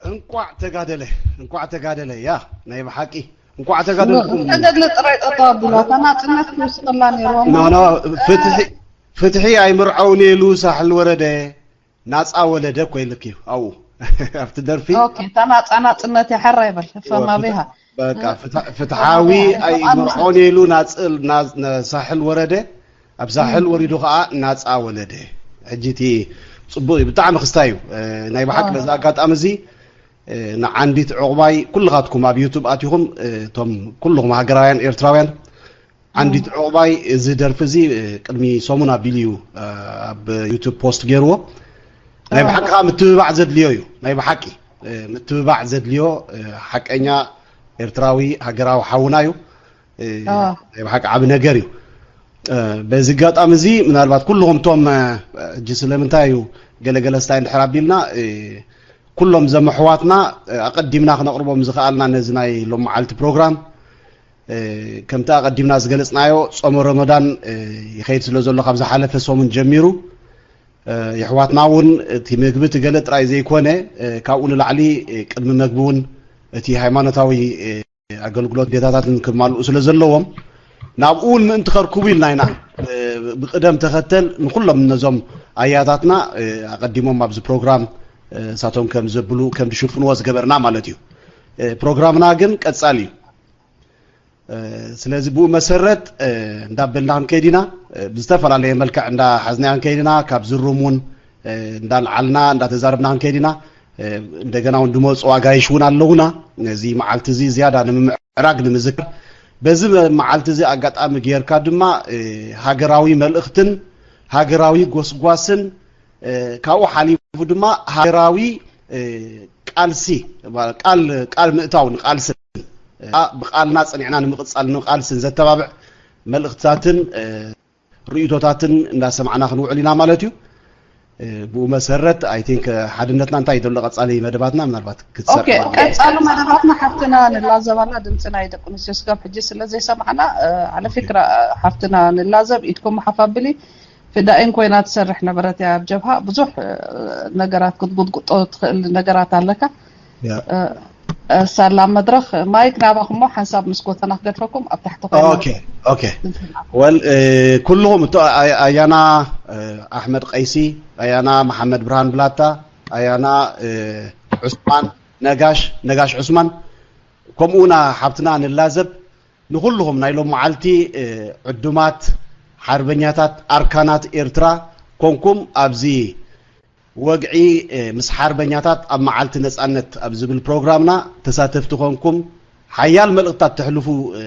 እንቋዕ ተጋደለ፣ እንቋዕ ተጋደለ። ያ ናይ ብሓቂ እንቋዕ ተጋደልኩም። ተገድለ ጥራይ ጠጠው ኣቢላ እታ ናጽነት ክውስኸላ ነይርዎም። ኖ ኖ ፍትሒ ፍትሒ ኣይምርዓውን ኢሉ ሳሕል ወረደ ናጻ ወለደ እኮ ኢልክ እዩ ኣብኡ ኣብቲ ደርፊ። ኦኬ፣ እታ ናጻ ናጽነት እያ፣ ሕራይ በል፣ እፈ ማቤሃ። በቃ ፍትሓ- ፍትሓዊ ኣይምርዖን ኢሉ ናጽል ና- ና- ሳሕል ወረደ ኣብ ሳሕል ወሪዱ ከዓ ናጻ ወለደ። ሕጂ እቲ ጽቡቅ እዩ፣ ብጣዕሚ ክስታይ እዩ። እ፣ ናይ ብሓቂ በዚ ኣጋጣሚ እዚ እ፣ ንዓንዲት ዕቑባይ ኩልኻትኩም ኣብ ዩቱብ ኣቲኹም እ፣ እቶም ኩልኹም ሃገራውያን ኤርትራውያን ዓንዲት ዕቑባይ እዚ ደርፊ እዚ እ፣ ቅድሚ ሰሙን ኣቢሉ እዩ እ፣ ኣብ ዩቱብ ፖስት ገይርዎ። ናይ ብሓቂ ከዓ ምትብባዕ ዘድልዮ እዩ። ናይ ብሓቂ እ፣ ምትብባዕ ዘድልዮ እ፣ ሓቀኛ ኤርትራዊ ሃገራዊ ሓውና እዩ። እ፣ ናይ ብሓቂ ዓቢ ነገር እዩ። እ፣ በዚ ኣጋጣሚ እዚ ምናልባት ኩልኹም እቶም እ፣ ሕጂ ስለምንታይ እዩ ገለገለ ስታይ እንድሕር ኣቢልና እ፣ ኩሎም ዘመሕዋትና እ፣ ኣቐዲምና ክነቕርቦም ዝኸኣልና ነዚ ናይ ሎም መዓልቲ ፕሮግራም እ፣ ከምቲ ኣቐዲምና ዝገለጽናዮ ጾመ ረመዳን እ፣ ይኸይድ ስለ ዘሎ ካብ ዝሓለፈ ሰሙን ጀሚሩ እ፣ የሕዋትና እውን እቲ ምግቢ እቲ ገለ ጥራይ ዘይኮነ እ፣ ካብኡ ንላዕሊ እ፣ ቅድሚ መግቢ እውን እቲ ሃይማኖታዊ እ፣ ኣገልግሎት ግዴታታትን ክማልኡ ስለ ዘለዎም ናብኡ እውን ምእንቲ ከርክቡ ኢልና ኢና እ፣ ብቅደም ተኸተል ንኩሎም ነዞም ኣያታትና እ፣ ኣቐዲሞም ኣብዚ ፕሮግራም እ፣ እሳቶም ከም ዘብሉ ከም ዝሽፍንዎ ዝገበርና ማለት እዩ። እ፣ ፕሮግራምና ግን ቀጻሊ እዩ። እ፣ ስለዚ ብኡ መሰረት እ፣ እንዳበልና ክንከይድ ኢና። እ፣ ብዝተፈላለየ መልክዕ እንዳሓዝናዮ ክንከይድ ኢና። ካብ ዝሩም እውን እ፣ እንዳልዓልና እንዳተዛረብና ክንከይድ ኢና። እ፣ እንደገና እውን ዝመፁ ኣጋይሽ እውን ኣለውና። ነዚ መዓልቲ እዚ ዝያዳ ንምምዕራግ ንምዝክር በዚ መዓልቲ እዚ ኣጋጣሚ ጌርካ ድማ እ፣ ሃገራዊ መልእኽትን ሃገራዊ ጎስጓስን እ፣ ካብኡ ሓሊፉ ድማ ሃገራዊ እ፣ ቃልሲ ቃል ቃል ምእታው ንቃልስን እ፣ ብቃልና ፀኒዕና ንምቕፃል ንቃልስን ዘተባብዕ መልእኽትታትን እ፣ ርእይቶታትን እንዳሰማዕና ክንውዕል ኢና ማለት እዩ። እ፣ ብኡ መሰረት ኣይ ቲንክ ሓድነትና እንታይ ዘሎ ቀፃሊ መደባትና ምናልባት ክትሰርሕ ኦኬ፣ ቀፃሊ መደባትና ሓፍትና ንላዘባና ድምፂ ናይ ደቂ ኣንስትዮ ስጋብ ሕጂ ስለ ዘይሰማዕና እ፣ ዓለ ፊክራ እ፣ ሓፍትና ንላዘብ ኢድኩም ሓፍ ኣብሊ። ፍዳኢን ኮይና ትሰርሕ ነበረት እያ ኣብ ጀብሃ። ብዙሕ እ፣ ነገራት ክትጉጥጉጦ ትኽእል ነገራት ኣለካ። ያ። እ፣ እ፣ ሳላ መድረኽ ማይክ ናባኹም እሞ ሓንሳብ ምስ ጎተና ክገድፈኩም ኣብ ታሕቲ ኮይና ኦኬ ኦኬ ወል እ፣ ኩልኹም እቶ ኣይ- ኣያና እ፣ ኣሕመድ ቀይሲ፣ ኣያና መሓመድ ብርሃን ብላታ፣ ኣያና እ፣ ዑስማን ነጋሽ ነጋሽ ዑስማን ከምኡ እውን ሓብትና ንላዘብ ንኹልኹም ናይ ሎም መዓልቲ እ፣ ዕዱማት ሓርበኛታት ኣርካናት ኤርትራ ኮንኩም ኣብዚ ወግዒ እ፣ ምስ ሓርበኛታት ኣብ መዓልቲ ነጻነት ኣብ ዝብል ፕሮግራምና ተሳተፍቲ ኮንኩም ሓያል መልእኽታት ተሕልፉ እ፣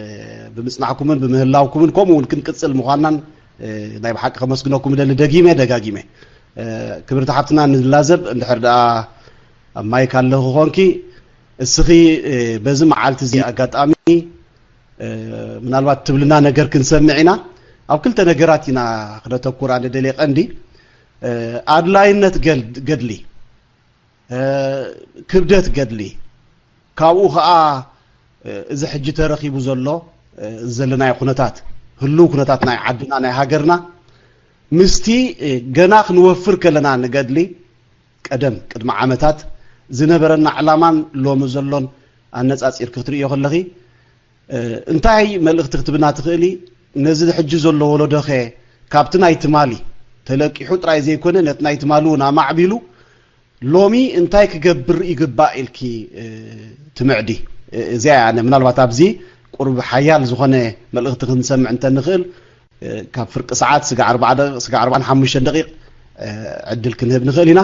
ብምጽናሕኩምን ብምህላውኩምን ከምኡ እውን ክንቅጽል ምዃንናን እ፣ ናይ ብሓቂ ከመስግነኩም እደሊ ደጊመ ደጋጊመ። እ፣ ክብርቲ ሓፍትና ንላዘብ እንድሕር ደኣ ኣብ ማይክ ኣለኺ ኮንኪ እስኺ እ፣ በዚ መዓልቲ እዚ ኣጋጣሚ እ፣ ምናልባት ትብልና ነገር ክንሰምዕ ኢና። ኣብ ክልተ ነገራት ኢና ክነተኩር ኣነ ደልየ ቀንዲ እ፣ ኣድላይነት ገል- ገድሊ እ፣ ክብደት ገድሊ ካብኡ ኸዓ እ፣ እዚ ሕጂ ተረኺቡ ዘሎ እ፣ ዘለናዮ ኩነታት ህልው ኩነታት ናይ ዓድና ናይ ሃገርና ምስቲ እ፣ ገና ክንወፍር ከለና ንገድሊ ቀደም ቅድሚ ዓመታት ዝነበረና ዕላማን ሎሚ ዘሎን ኣነጻጺርኪ ክትርእዮ ከለኺ እ፣ እንታይ መልእኽቲ ክትብና ትኽእሊ? ነዚ ሕጂ ዘሎ ወለዶኸ ካብቲ ናይ ትማሊ ተለቂሑ ጥራይ ዘይኮነ ነቲ ናይ ትማሊ እውን ኣማዕቢሉ ሎሚ እንታይ ክገብር ይግባእ ኢልኪ እ፣ ትምዕዲ? እ፣ እዚኣ እያ ኣነ ምናልባት ኣብዚ ቁሩብ ሓያል ዝኾነ መልእኽቲ ክንሰምዕ እንተንኽእል እ፣ ካብ ፍርቂ ሰዓት ስጋ ኣርባዓ ደቂቕ ስጋ ኣርባዓን ሓሙሽተን ደቂቕ እ፣ ዕድል ክንህብ ንኽእል ኢና።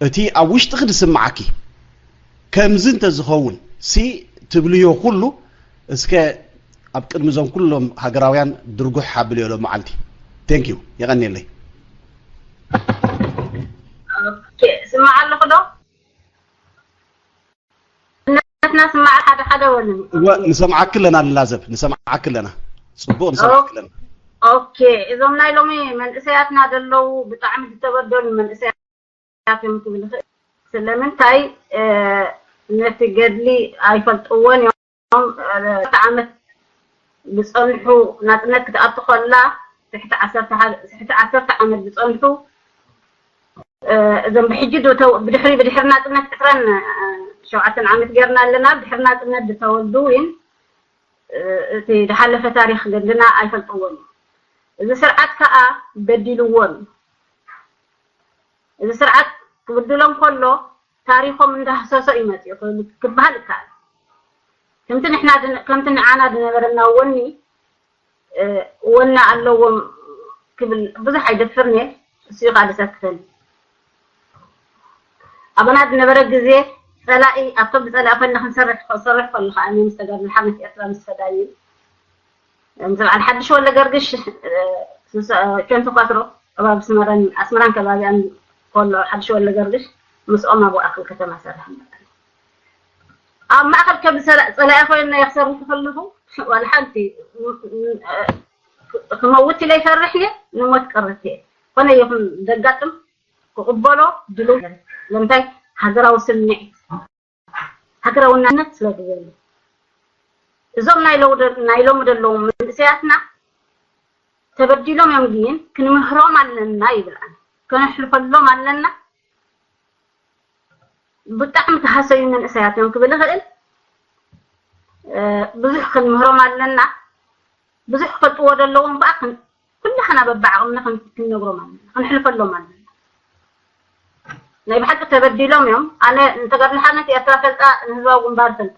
እቲ ኣብ ውሽጥኺ ዝስምዓኪ ከምዚ እንተዝኸውን ሲ ትብልዮ ኩሉ እስከ ኣብ ቅድሚ እዞም ኩሎም ሃገራውያን ድርጉሕ ሓብልዮ ሎም መዓልቲ። ቴንክ ዩ የቐንየለይ። ኦኬ፣ ስማዕ ኣለኹ ዶ? እናትና ስማዕ ሓደ ሓደ ወኒ። እወ ንሰምዓኪ ኣለና ንላዘብ ንሰምዓኪ ኣለና። ጽቡቕ ንሰምዓኪ ኣለና። ኦኬ፣ እዞም ናይ ሎሚ መንእሰያትና ዘለዉ ብጣዕሚ ዝተበደሉ መንእሰያት እዮም ክብል ይኽእል። ስለምንታይ እ፣ ነቲ ገድሊ ኣይፈልጥዎን እዮም። እ፣ ዓመት ዝፀንሑ ናፅነት ክትኣቱ ከላ ትሕቲ ዓሰርተ ሓደ ትሕቲ ዓሰርተ ዓመት ዝፀንሑ እ፣ እዞም ብሕጂ ዶ ተው- ብድሕሪ ብድሕሪ ናፅነት ዕስራን እ፣ ሸውዓተን ዓመት ጌርና ኣለና። ድሕሪ ናጽነት ዝተወልዱ እውን እቲ ዝሓለፈ ታሪኽ ግና ኣይፈልጥዎን። እዚ ስርዓት ከዓ በዲልዎም። እዚ ስርዓት ክብድሎም ከሎ ታሪኾም እንዳህሰሶ እዩ መፂኡ ክበሃል ይከኣል። ከምቲ ንሕና ከምቲ ንዓና ዝነበረና ወኒ ወኒ ኣለዎም ክብል ብዙሕ ኣይደፍርን እየ። እሱ እዩ ካልእ ዘክፈኒ። ኣባና ዝነበረ ግዜ ፀላኢ ኣብ ከብዲ ፀላኢ ኮይና ክንሰርሕ ክሰርሕ ከለካ ኣነ ምስ ተጋድሎ ሓርነት ኤርትራ ምስ ፈዳይን ምስ በዓል ሓድሽ ወልደ ገርግሽ ቸንቱ ኳትሮ ከባቢ ኣስመራን ኣስመራን ከባቢኣን ከሎ ሓድሽ ወልደ ገርግሽ ምስኦም ኣብ ማእከል ከተማ ሰርሕ። ኣብ ማእከል ከብዲ ፀላኢ ኮይና ክሰርሕ ከለኹ ዋላ ሓንቲ ክመውት ኢለ ይፈርሕ እየ፣ ንሞት ቀርት እየ። ኮነ ይኹን ዘጋጥም ክቕበሎ ድሉው። ለምንታይ? ሃገራዊ ስምዒት ሃገራውነት ስለ ዝደሊ። እዞም ናይ ሎሚ ዘለዉ መንእሰያትና ተበዲሎም እዮም፣ ግን ክንምህሮም ኣለና ይብል ኣነ። ከነሕልፈሎም ኣለና። ብጣዕሚ ተሃሰዩ መንእሰያት እዮም ክብል ይኽእል። ብዙሕ ክንምህሮም ኣለና። ብዙሕ ክፈልጥዎ ዘለዎም ከዓ ኩላህና በብዓቕምና ክንነግሮም ኣለና፣ ክንሕልፈሎም ኣለና። ናይ ብሓቂ ተበዲሎም እዮም። ኣነ ንተጋድሎ ሓርነት ኤርትራ ፈልጣ፣ ንህዝባዊ ግንባር ፈልጣ።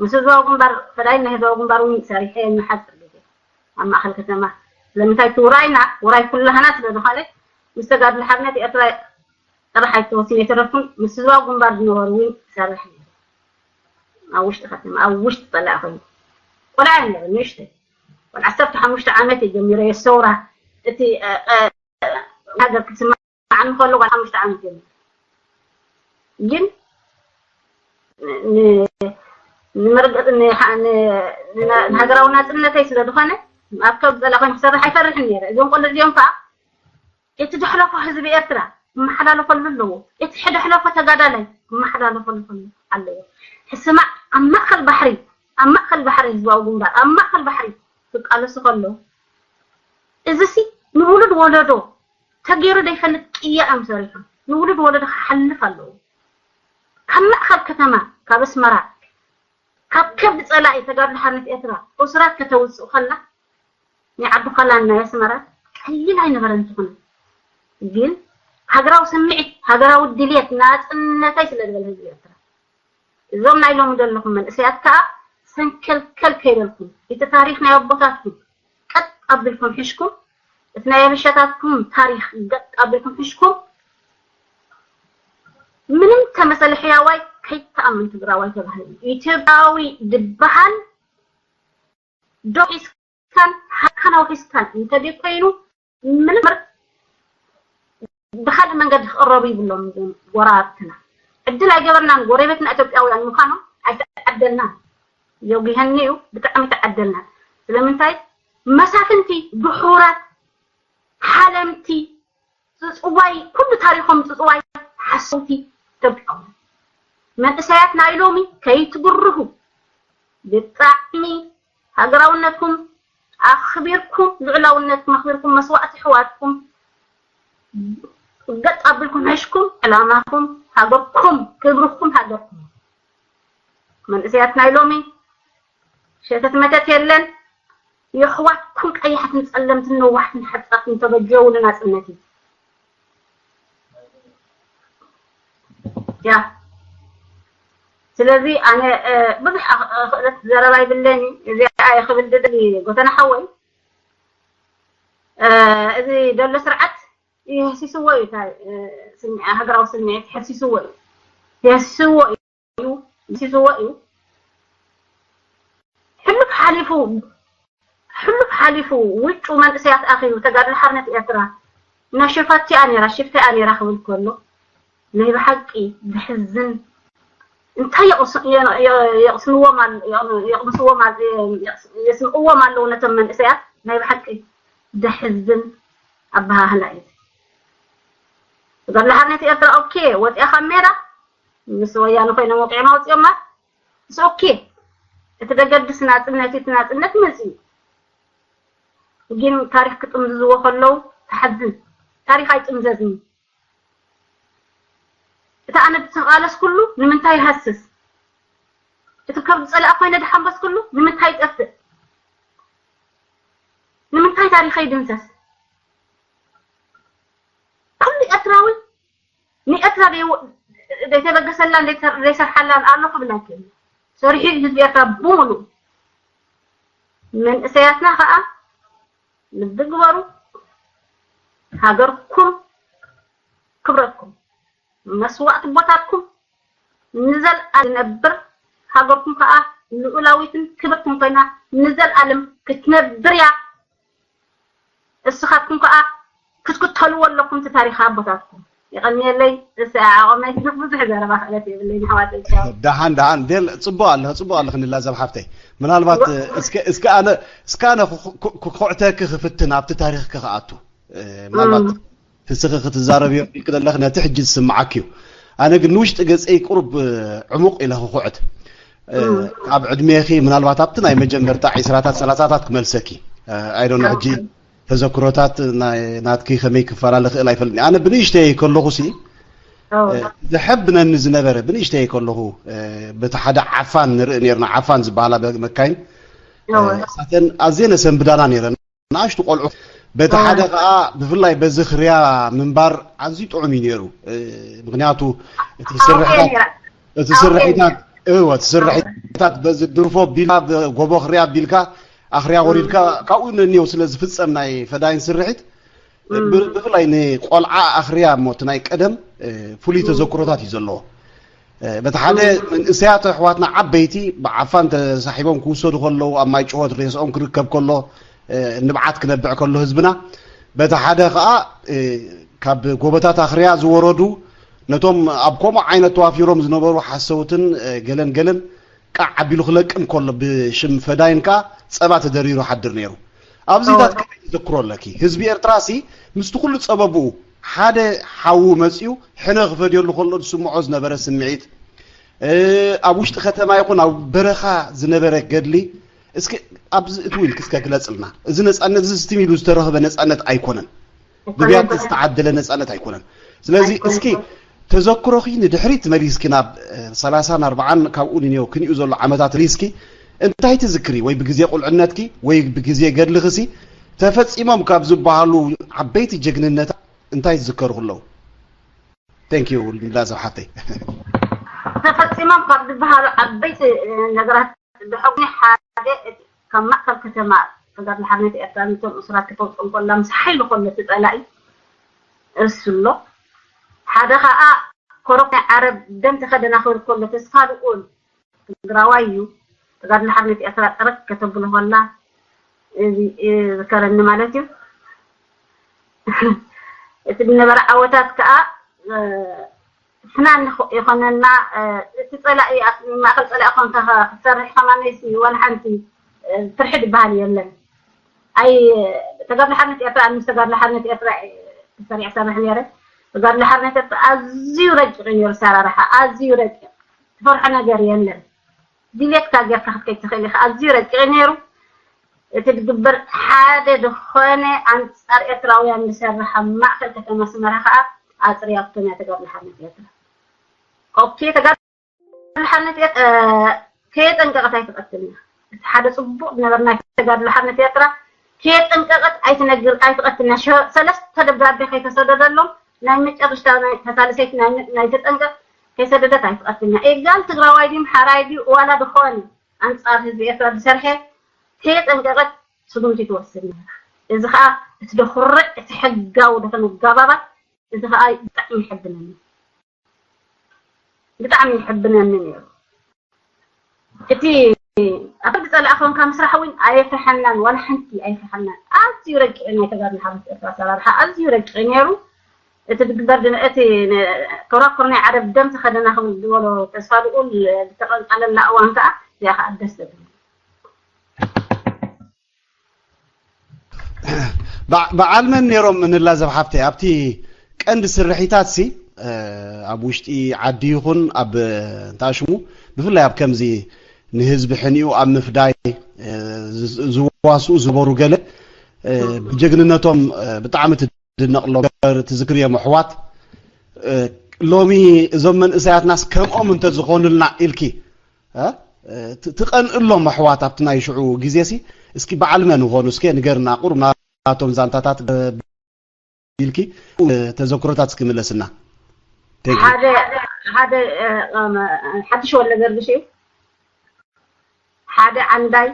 ምስ ህዝባዊ ግንባር ፈዳይን ናይ ህዝባዊ ግንባር እውን ሰሪሐ ንሓፅር ግዜ ኣብ ማእኸል ከተማ። ስለምንታይ እቲ ውራይና ውራይ ኩላህና ስለ ዝኾነ ምስ ተጋድሎ ሓርነት ኤርትራ ጥራሕ ኣይተወስነ የተረፉን ምስ ህዝባዊ ግንባር ዝነበሩ እውን ይሰርሕ ነይሩ። ኣብ ውሽጢ ከተማ ኣብ ውሽጢ ፀላኢ ኮይኑ ቆልዓ ነይሩ ንእሽተይ ወል ዓሰርተ ሓሙሽተ ዓመት እዩ ጀሚረ የሰውራ እቲ ሃገር ክትስማዕ ከሎ ጓል ሓሙሽተ ዓመት ጀሚረ ግን ንሃገራዊ ናፅነተይ ስለ ዝኾነ ኣብ ከብፀላ ኮይኑ ክሰርሕ ኣይፈርሕን ነይረ። እዞም ቆልዑ እዚኦም ከዓ እቲ ደሕለፎ ህዝቢ ኤርትራ ክመሓላለፈሉ ኣለዎ። እቲ ሕደሕለፎ ተጋዳላይ ክመሓላለፈሉ ኣለዎ። ሕስማዕ ኣብ ማእከል ባሕሪ ኣብ ማእከል ባሕሪ ህዝባዊ ግንባር ኣብ ማእከል ባሕሪ ክቃለሱ ከሎ እዚሲ ንውሉድ ወለዶ ተገይሩ ዘይፈልጥ ቅያ እዮም ሰሪሖም። ንውሉድ ወለዶ ክሓልፍ ኣለዎ። ካብ ማእከል ከተማ ካብ ኣስመራ ካብ ከብዲ ጸላኢ ተጋድሎ ሓርነት ኤርትራ እሱራት ከተውጽእ ከላ ናይ ዓዲ ኸላን ናይ ኣስመራ ቀሊል ኣይነበረን ዝኾነ ግን ሃገራዊ ስምዒት ሃገራዊ ድልየት ናጽነተይ ስለ ዝበለ ህዝቢ ኤርትራ እዞም ናይ ሎሚ ዘለኹም መንእሰያት ከዓ ሰንከልከል ከይበልኩም እቲ ታሪኽ ናይ ኣቦታትኩም ቀጥ ኣቢልኩም ሒሽኩም እቲ ናይ ኣበሻታትኩም ታሪኽ ቀጥ ኣቢልኩም ሒሽኩም ምንም ተመሰለ ሕያዋይ ከይተኣምን ትግራዋይ ተባሂሉ ኢትዮጵያዊ ዝበሃል ዶ ሒዝካን ሃካን ኣውሒዝካን እንተደይ ኮይኑ ምንም ብካልእ መንገዲ ክቕረቡ ይብሎም ጎረባብትና ዕድል ኣይገበርናን ጎረቤትና ኢትዮጵያውያን ምዃኖም ኣይተዓደልናን የጉህኒ እዩ ብጣዕሚ ተዓደልና ስለምንታይ መሳፍንቲ ድሑራት ሓለምቲ ጽጽዋይ ኩሉ ታሪኾም ጽጽዋይ ሓሰውቲ ኢትዮጵያውያን መንእሰያት ናይ ሎሚ ከይትግርሁ ብጣዕሚ ሃገራውነትኩም ኣኽቢርኩም ልዑላውነትኩም ኣኽቢርኩም መስዋእቲ ኣሕዋትኩም ገጥ ኣቢልኩም ሕሽኩም ዕላማኩም ሃገርኩም ክብርኩም ሃገርኩም መንእሰያት ናይ ሎሚ ሸተት መተት የለን የሕዋትኩም ቀያሕትን ጸለምትን ነዋሕትን ሓጻትን ተበጀው ንናጽነት እዩ ያ ስለዚ ኣነ ብዙሕ ክእለት ዘረባ ይብለኒ እዚኣ ክብል ድደሊ ጎተና ሓወይ እዚ ደሎ ስርዓት የህሲስዎ እዩ ሃገራዊ ስምዒት ሕሲስዎ እዩ የህሲስዎ እዩ ሲዝዎ እዩ ሕሉፍ ሓሊፉ ሕሉፍ ሓሊፉ ውጩ መንእሰያት ኣኺቡ ተጋድሎ ሓርነት ኤርትራ ነሽፋቲኣ ነራ ሽፍተኣ ነራ ክብል ከሎ ናይ ብሓቂ ብሕዝን እንታይ የቕስንዎም የቕስንዎም የስምዕዎም ኣለዉ ነቶም መንእሰያት ናይ ብሓቂ ደሕዝን ኣበሃህላ እዩ ተጋድሎ ሓርነት ኤርትራ ኦኬ ወፂኣ ካብ ሜዳ ምስ ወያነ ኮይኖም ወቂዖም ኣውፂኦማ ኦኬ እቲ ደገድስ ናፅነት እቲ ናፅነት መፅዩ ግን ታሪክ ክጥምዝዝዎ ከለዉ ተሓዝን ታሪክ ኣይጥምዘዝን እቲ ኣነ ብተቃለስ ኩሉ ንምንታይ ይሃስስ እቲ ከም ዝጸላእ ኮይነ ድሓንበስኩሉ ንምንታይ ይጠፍእ? ንምንታይ ታሪኸይ ድምሰስ? ኩሉ ኤርትራዊ ንኤርትራ ዘይተበገሰላን ዘይሰርሓላን ኣሎ ክብለኪ። ሰሪሑ ህዝቢ ኤርትራ ብምሉ። መንእሰያትና ከዓ ልቢ ግበሩ። ሃገርኩም ክብረትኩም መስዋእቲ ቦታትኩም ንዘልኣለም ነብር። ሃገርኩም ከዓ ልኡላዊትን ክብርትን ኮይና ንዘልኣለም ክትነብር እያ። እስኻትኩም ከዓ ክትክተልዎ ኣለኩም እቲ ታሪኽ ኣቦታትኩም። የቐንየለይ። እሰ ዓቐመይ ብዙሕ ዘረባ ክእለት የብለይ ንሕዋት። ደሓን ደሓን ቤል ጽቡቕ ኣለኸ ጽቡቕ ኣለኸ ንላዘብ ሓፍተይ። ምናልባት እስከ እስከ ኣነ እስከ ኣነ ክኩዕተኪ ክፍትን ኣብቲ ታሪኽ ክኣቱ ምናልባት ንስኺ ክትዛረብዮ ኢልኪ ዘለኺ ነቲ ሕጂ ዝስምዓኪ እዩ። ኣነ ግን ንውሽጢ ገጸይ ቁሩብ ዕሙቕ ኢለ ክኹዕት። ኣብ ዕድሜኺ ምናልባት ኣብቲ ናይ መጀመርታ ዒስራታት ሰላሳታት ክመልሰኪ ኣይዶን ሕጂ ተዘክሮታት ናትኪ ከመይ ክፈላለ ክእል ኣይፈልጥን። ኣነ ብንእሽተይ ከለኹ ሲ ዘሐብነኒ ዝነበረ ብንእሽተይ ከለኹ በቲ ሓደ ዓፋን ንርኢ ነርና። ዓፋን ዝበሃላ መካይን ሳተን ኣዝየን ኣሰንብዳና ነረን። ንኣሽቱ ቆልዑ በቲ ሓደ ከዓ ብፍላይ በዚ ክርያ ምንባር ኣዝዩ ጥዑም እዩ ነይሩ። ምክንያቱ እቲ ስርሒታት እቲ ስርሒታት እወ እቲ ስርሒታት በዚ ድርፎ ቢልካ ጎቦ ክርያ ቢልካ ኣኽርያ ወሪድካ ካብኡ ነኒው ስለ ዝፍፀም ናይ ፈዳይን ስርሒት ብፍላይ ንቆልዓ ኣኽርያ እሞ እቲ ናይ ቀደም ፍሉይ ተዘክሮታት እዩ ዘለዎ። በቲ ሓደ መንእሰያት ኣሕዋትና ዓበይቲ ብዓፋን ተሳሒቦም ክውሰዱ ከለዉ ኣብ ማይ ጭሆት ሬስኦም ክርከብ ከሎ ንብዓት ክነብዕ ከሎ ህዝብና በቲ ሓደ ከዓ ካብ ጎቦታት ኣኽርያ ዝወረዱ ነቶም ኣብ ከምኡ ዓይነት ተዋፊሮም ዝነበሩ ሓሰውትን ገለን ገለን ቃዕ ኣቢሉ ክለቅም ከሎ ብሽም ፈዳይን ከዓ ፀባ ተደሪሩ ሓድር ነይሩ። ኣብዚታት ከመይ ትዘክሮ ኣለኪ? ህዝቢ ኤርትራ ሲ ምስቲ ኩሉ ፀበብኡ ሓደ ሓዉ መፂኡ ሕነ ክፈድየሉ ከሎ ዝስምዖ ዝነበረ ስምዒት ኣብ ውሽጢ ከተማ ይኹን ኣብ በረኻ ዝነበረ ገድሊ እስኪ ኣብዚ እትው ኢልኪ እስከ ግለፅልና። እዚ ነፃነት እዚ ስቲም ኢሉ ዝተረኸበ ነፃነት ኣይኮነን። ብብያት ዝተዓደለ ነፃነት ኣይኮነን። ስለዚ እስኪ ተዘክሮኺ ንድሕሪት መሊስኪ ናብ ሰላሳን ኣርባዓን ካብኡ ንኔው ክንዩ ዘሎ ዓመታት መሊስኪ እንታይ ትዝክሪ? ወይ ብግዜ ቁልዕነትኪ ወይ ብግዜ ገድልኺ ሲ ተፈፂሞም ካብ ዝበሃሉ ዓበይቲ ጀግንነታት እንታይ ዝዝከሩ ኣለዉ? Thank you ላዘብ ሓተይ። ተፈፂሞም ካብ ዝበሃሉ ዓበይቲ ነገራት ብሕጉኒ ሓደ እቲ ካብ ማእከል ከተማ ተጋድሎ ሓርነት ኤርትራ ነቶም እሱራት ከተውፅኦም ከላ ምስ ሓይሊ ከሎ እቲ ፀላኢ እሱ ኣሎ። ሓደ ከዓ ኮረኮ ናይ ዓረብ ደም ተኸደና ክብል ከሎ ተስፋ ልኡል ትግራዋይ እዩ። ተጋድሎ ሓርነት ኤርትራ ጠረግ ከተብሎ ከላ እዚ ዝከረኒ ማለት እዩ። እቲ ዝነበረ ዓወታት ከዓ ፍናን ይኾነና። እቲ ፀላኢ ማእከል ፀላኢ ኮንካ ክትሰርሕ ከማነይሲ ዋላ ሓንቲ ፍርሒ ዝበሃል የለን። ኣይ ተጋድሎ ሓርነት ኤርትራ ምስ ተጋድሎ ሓርነት ኤርትራ ተሰሪዕ ሰርሕ ነይረ። ተጋድሎ ሓርነት ኤርትራ ኣዝዩ ረቂቕ እዩ ነይሩ፣ ሰራርሓ ኣዝዩ ረቂቕ፣ ትፈርሖ ነገር የለን። ድሌትካ ጌርካ ክትከይድ ትኽእል ኢኻ። ኣዝዩ ረቂቕ ነይሩ። እቲ ዝግበር ሓደ ዝኾነ ኣንጻር ኤርትራውያን ዝሰርሕ ኣብ ማእከል ከተማ ኣስመራ ከኣ ኣጽርያቶ ናይ ተጋድሎ ሓርነት ኤርትራ። ኦኬ፣ ተጋድሎ ሓርነት ኤርትራ ከየጠንቀቐት ኣይትቐትልና። እቲ ሓደ ጽቡቕ ዝነበረ ናይ ተጋድሎ ሓርነት ኤርትራ ከየጠንቀቐት ኣይትነግር ኣይትቐትልና። ሰለስተ ደብዳቤ ከይተሰደደሎም ናይ መጨረሽታ ናይ ተሳልሰይቲ ናይ ተጠንቀቕ ከይሰደደት ኣይትቐትልና። ኤጋል ትግራዋይ ድዩ ኣምሓራይ ድዩ ዋላ ዝኾነ ኣንጻር ህዝቢ ኤርትራ ዝሰርሐ ከየጠንቀቐት ስጉምቲ ትወስድ ነይራ። እዚ ኸኣ እቲ ደኹርዕ እቲ ሕጋዊ ዝኾነ ኣገባባት እዚ ኸኣ ብጣዕሚ ይሕብነኒ ብጣዕሚ ይሕብነኒ ነይሩ። እቲ ኣብ ዝጸላእ ኮንካ ምስራሕ እውን ኣየፍርሐናን ዋላ ሓንቲ ኣይፍርሐናን። ኣዝዩ ረቂቕ ናይ ተጋድሎ ሓርነት ኤርትራ ኣሰራርሓ ኣዝዩ ረቂቕ ነይሩ። እቲ ዝግበር እቲ ኮራኩር ናይ ዓረብ ደም ተኸደና ክብል ዝበሎ ተስፋ ልኡል ዝተቐንቀለላ እዋን ከዓ እዚኣ ከዓ ደስ ዘብል በዓል መን ነይሮም ንላዘብ ሓፍተይ ኣብቲ ቀንዲ ስርሒታት ሲ ኣብ ውሽጢ ዓዲ ይኹን ኣብ እንታሽሙ ብፍላይ ኣብ ከምዚ ንህዝቢ ሕኒኡ ኣብ ምፍዳይ ዝዋስኡ ዝበሩ ገለ ብጀግንነቶም ብጣዕሚ ትድነቕ ኣሎ ትዝክርዮም ኣሕዋት ሎሚ እዞም መንእሰያትናስ ከምኦም እንተዝኾኑልና ኢልኪ ትቐንእሎም ኣሕዋት ኣብቲ ናይ ሽዑ ግዜሲ? እስኪ በዓል መን ይኾኑ እስከ ንገርና፣ ቁሩብ ናቶም ዛንታታት ኢልኪ ተዘክሮታት እስኪ ምለስና። ሓደ ሓደ ሓድሽ ወለ ገርግሽ እዩ፣ ሓደ ዓንዳይ፣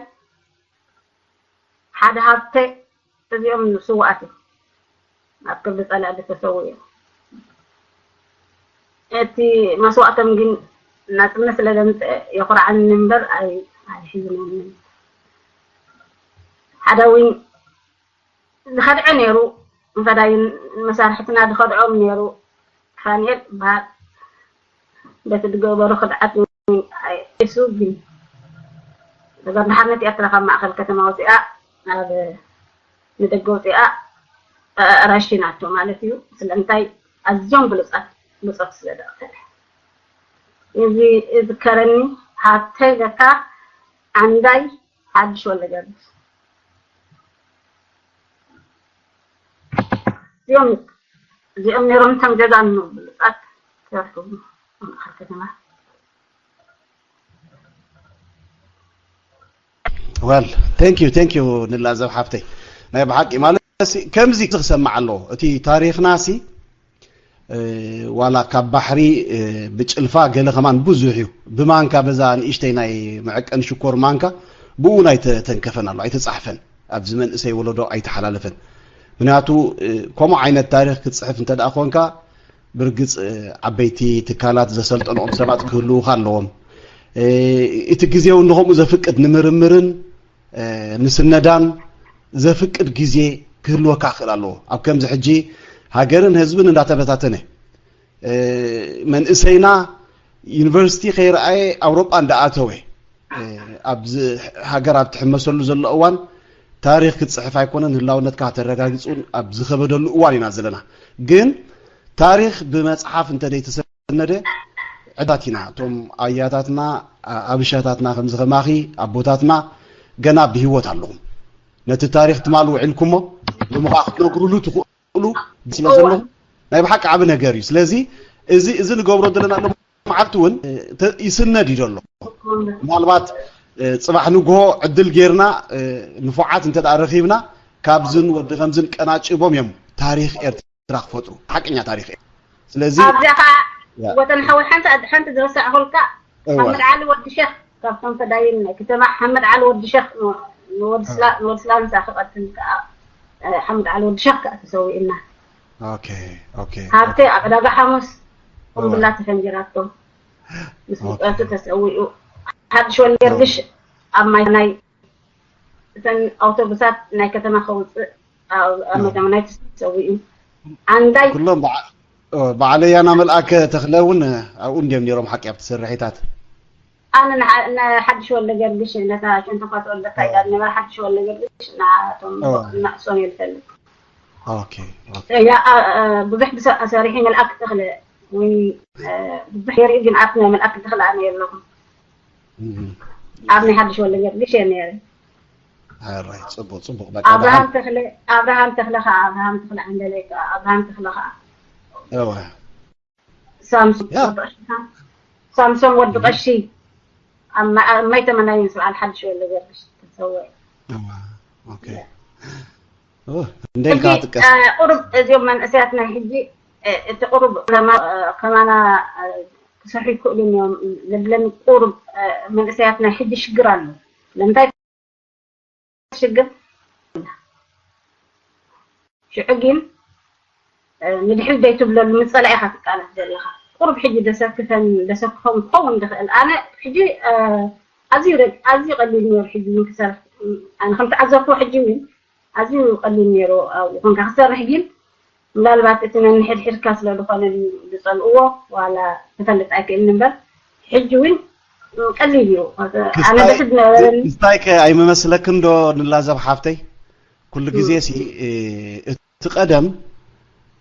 ሓደ ሃብተ፣ እዚኦም ስውኣት እዮም። ኣብ ክርዲ ጸላኢ ዝተሰዉ እዮም። እቲ መስዋእቶም ግን ናጽነት ስለ ዘምጽአ የኹርዓኒ እምበር ኣይ ኣይሕዝነንን። ሓደ እውን ዝኸድዐ ነይሩ፣ ንፈዳይን መሳርሕትና ዝኸድዖም ነይሩ። ፋንኤል በሃል በቲ ዝገበሮ ክድዓት እሱ ግን ተጋድሎ ሓርነት ኤርትራ ካብ ማእኸል ከተማ ወፂኣ ናብ ንደገ ወፂኣ ረሺናቶ ማለት እዩ። ስለምንታይ ኣዝዮም ብሉፃት ብፆት ስለ ዘቕተለ እዚ ዝከረኒ ሃብተይ ለካ ዓንዳይ ሓድሽ ወለገርግስ እዚኦም እዚኦም ነይሮም እቶም ጀጋኑ ብሉፃት ተረፉ ማእኸል ከተማ። Well, thank you, thank you ንላዘብ ሓፍተይ። ናይ ብሓቂ ማለት ከምዚ ክሰማዕ ኣለዎ። እቲ ታሪኽና ሲ ዋላ ካብ ባሕሪ ብጭልፋ ገለ ከማን ብዙሕ እዩ። ብማንካ በዛ ንእሽተይ ናይ መዐቀኒ ሽኮር ማንካ ብኡ ናይ ተተንከፈን ኣሎ፣ ኣይተጻሕፈን። ኣብዚ መንእሰይ ወለዶ ኣይተሓላለፈን። ምክንያቱ ከምኡ ዓይነት ታሪኽ ክትጽሕፍ እንተ ደኣ ኮንካ ብርግጽ ዓበይቲ ትካላት ዘሰልጠንኦም ሰባት ክህልውኻ ኣለዎም። እቲ ግዜ እውን ንኸምኡ ዘፍቅድ ንምርምርን ንስነዳን ዘፍቅድ ግዜ ክህልወካ ክኽእል ኣለዎ። ኣብ ከምዚ ሕጂ ሃገርን ህዝብን እንዳተበታተነ መንእሰይና ዩኒቨርሲቲ ከይረኣየ ኣውሮጳ እንዳኣተወ ኣብዚ ሃገር ኣብ ትሕመሰሉ ዘሎ እዋን ታሪኽ ክትፅሕፍ ኣይኮነን ህላውነትካ ተረጋጊፁን ኣብ ዝኸበደሉ እዋን ኢና ዘለና። ግን ታሪኽ ብመፅሓፍ እንተ ዘይተሰነደ ዕዳት ኢና። እቶም ኣያታትና ኣብሻታትና ከምዚ ከማኺ ኣቦታትና ገና ብህይወት ኣለኹም። ነቲ ታሪኽ ትማል ውዒልኩሞ ብምዃ ክትነግሩሉ ትኽእሉ ስለ ዘለኹም ናይ ብሓቂ ዓቢ ነገር እዩ። ስለዚ እዚ እዚ ንገብሮ ዘለና ኣሎ መዓልቲ እውን ይስነድ እዩ ዘሎ። ምናልባት ፅባሕ ንግሆ ዕድል ጌርና ንፉዓት እንተ ደኣ ረኺብና ካብዝን ወዲ ከምዝን ቀናጭቦም እዮም ታሪኽ ኤርትራ ክፈጥሩ፣ ሓቀኛ ታሪኽ። ስለዚ ኣብዚኣ ከዓ ወተን ሓወይ ሓንቲ ሓንቲ ዝረሳዕኹልካ ሓመድ ዓሊ ወዲ ሸኽ ካብቶም ፈዳይን ናይ ከተማ ሓመድ ዓሊ ወዲ ሸኽ ንወዲ ስላንሳ ክቐትል ከዓ ሓመድ ዓሊ ወዲ ሸኽ ከዓ ተሰዊእና። ኦኬ ኦኬ ሃብተ ኣብ ዕዳጋ ሓሙስ ቁምብላ ተፈንጅራቶ ምስ ምጠቱ ተሰዊኡ። ሓድሽ ወልድ ገርግሽ ኣብ ማይ ናይ እተን ኣውቶቡሳት ናይ ከተማ ከውፅእ ኣብ ማይ ተመናይ ተሰዊኡ። ኣንዳይ ኩሎም በዓል ኣያና መልኣከ ተኽለ እውን ኣብኡ እንዲዮም ነይሮም ሓቂ ኣብቲ ስርሒታት። ኣነ ንሓድሽ ወልደ ገርግሽ ነታ ሸንተኳ ተወልደ ካይዳ ነበረ ሓድሽ ወልደ ገርግሽ ናቶም ናእሶም እየ ዝፈልጥ። ኦኬ ብዙሕ ሰሪሒ መልኣክ ተኽለ ወይ ብዙሕ የርኢ ግን ኣብቲ ናይ መልኣክ ተኽለ ኣነ የለኹም። ኣብ ናይ ሓድሽ ወልደ ገርግሽ እየ ነይረ። ሕራይ ጽቡቅ ጽቡቅ በቃ ኣብርሃም ተኽለ ኣብርሃም ተኽለ ከዓ ኣብርሃም ተኽለ ዓንደለይ ከዓ ኣብርሃም ተኽለ ከዓ እወ ሳምሶን ሳምሶን ወዲ ቀሺ ኣብ ማይ ተመናዩ ምስ በዓል ሓድሽ ወልደ ገርግሽ ተሰወ። እወ ኦኬ እንዴት ቃጥቀስ ቁሩብ እዚኦም መንእሰያት ናይ ሕጂ እቲ ቁሩብ ከማና ክሰርሑ ይክእሉ እዮም ዝብለኒ ቁሩብ መንእሰያት ናይ ሕጂ ሽግር ኣሎ። ንምንታይ ሽግር ሽዑ ግን ንድሕሪት ዘይትብለሉ ምጸላ ኢኻ ትቃለስ ዘለኻ። ቁሩብ ሕጂ ደሰክፈን ደሰክፎም ክኸውን ዝኽእል ኣነ ሕጂ ኣዝዩ ኣዝዩ ቀሊል ነይሩ ሕጂ እውን ክሰርሕ ኣነ ከም ተዓዘብክዎ ሕጂ እውን ኣዝዩ ቀሊል ነይሩ ኣብኡ ኮንካ ክሰርሕ ግን ምናልባት እቲ ነንሕድሕድካ ስለ ዝኾነ ድዩ ዝጸልእዎ ዋላ ክፈልጥ ኣይክእልን እምበር ሕጂ እውን ቀሊል እዩ ኣነ ብሕድ ነበረኒ ክስታይ ከ ኣይመመስለክን ዶ ንላዘብ ሓፍተይ ኩሉ ግዜ ሲ እቲ ቀደም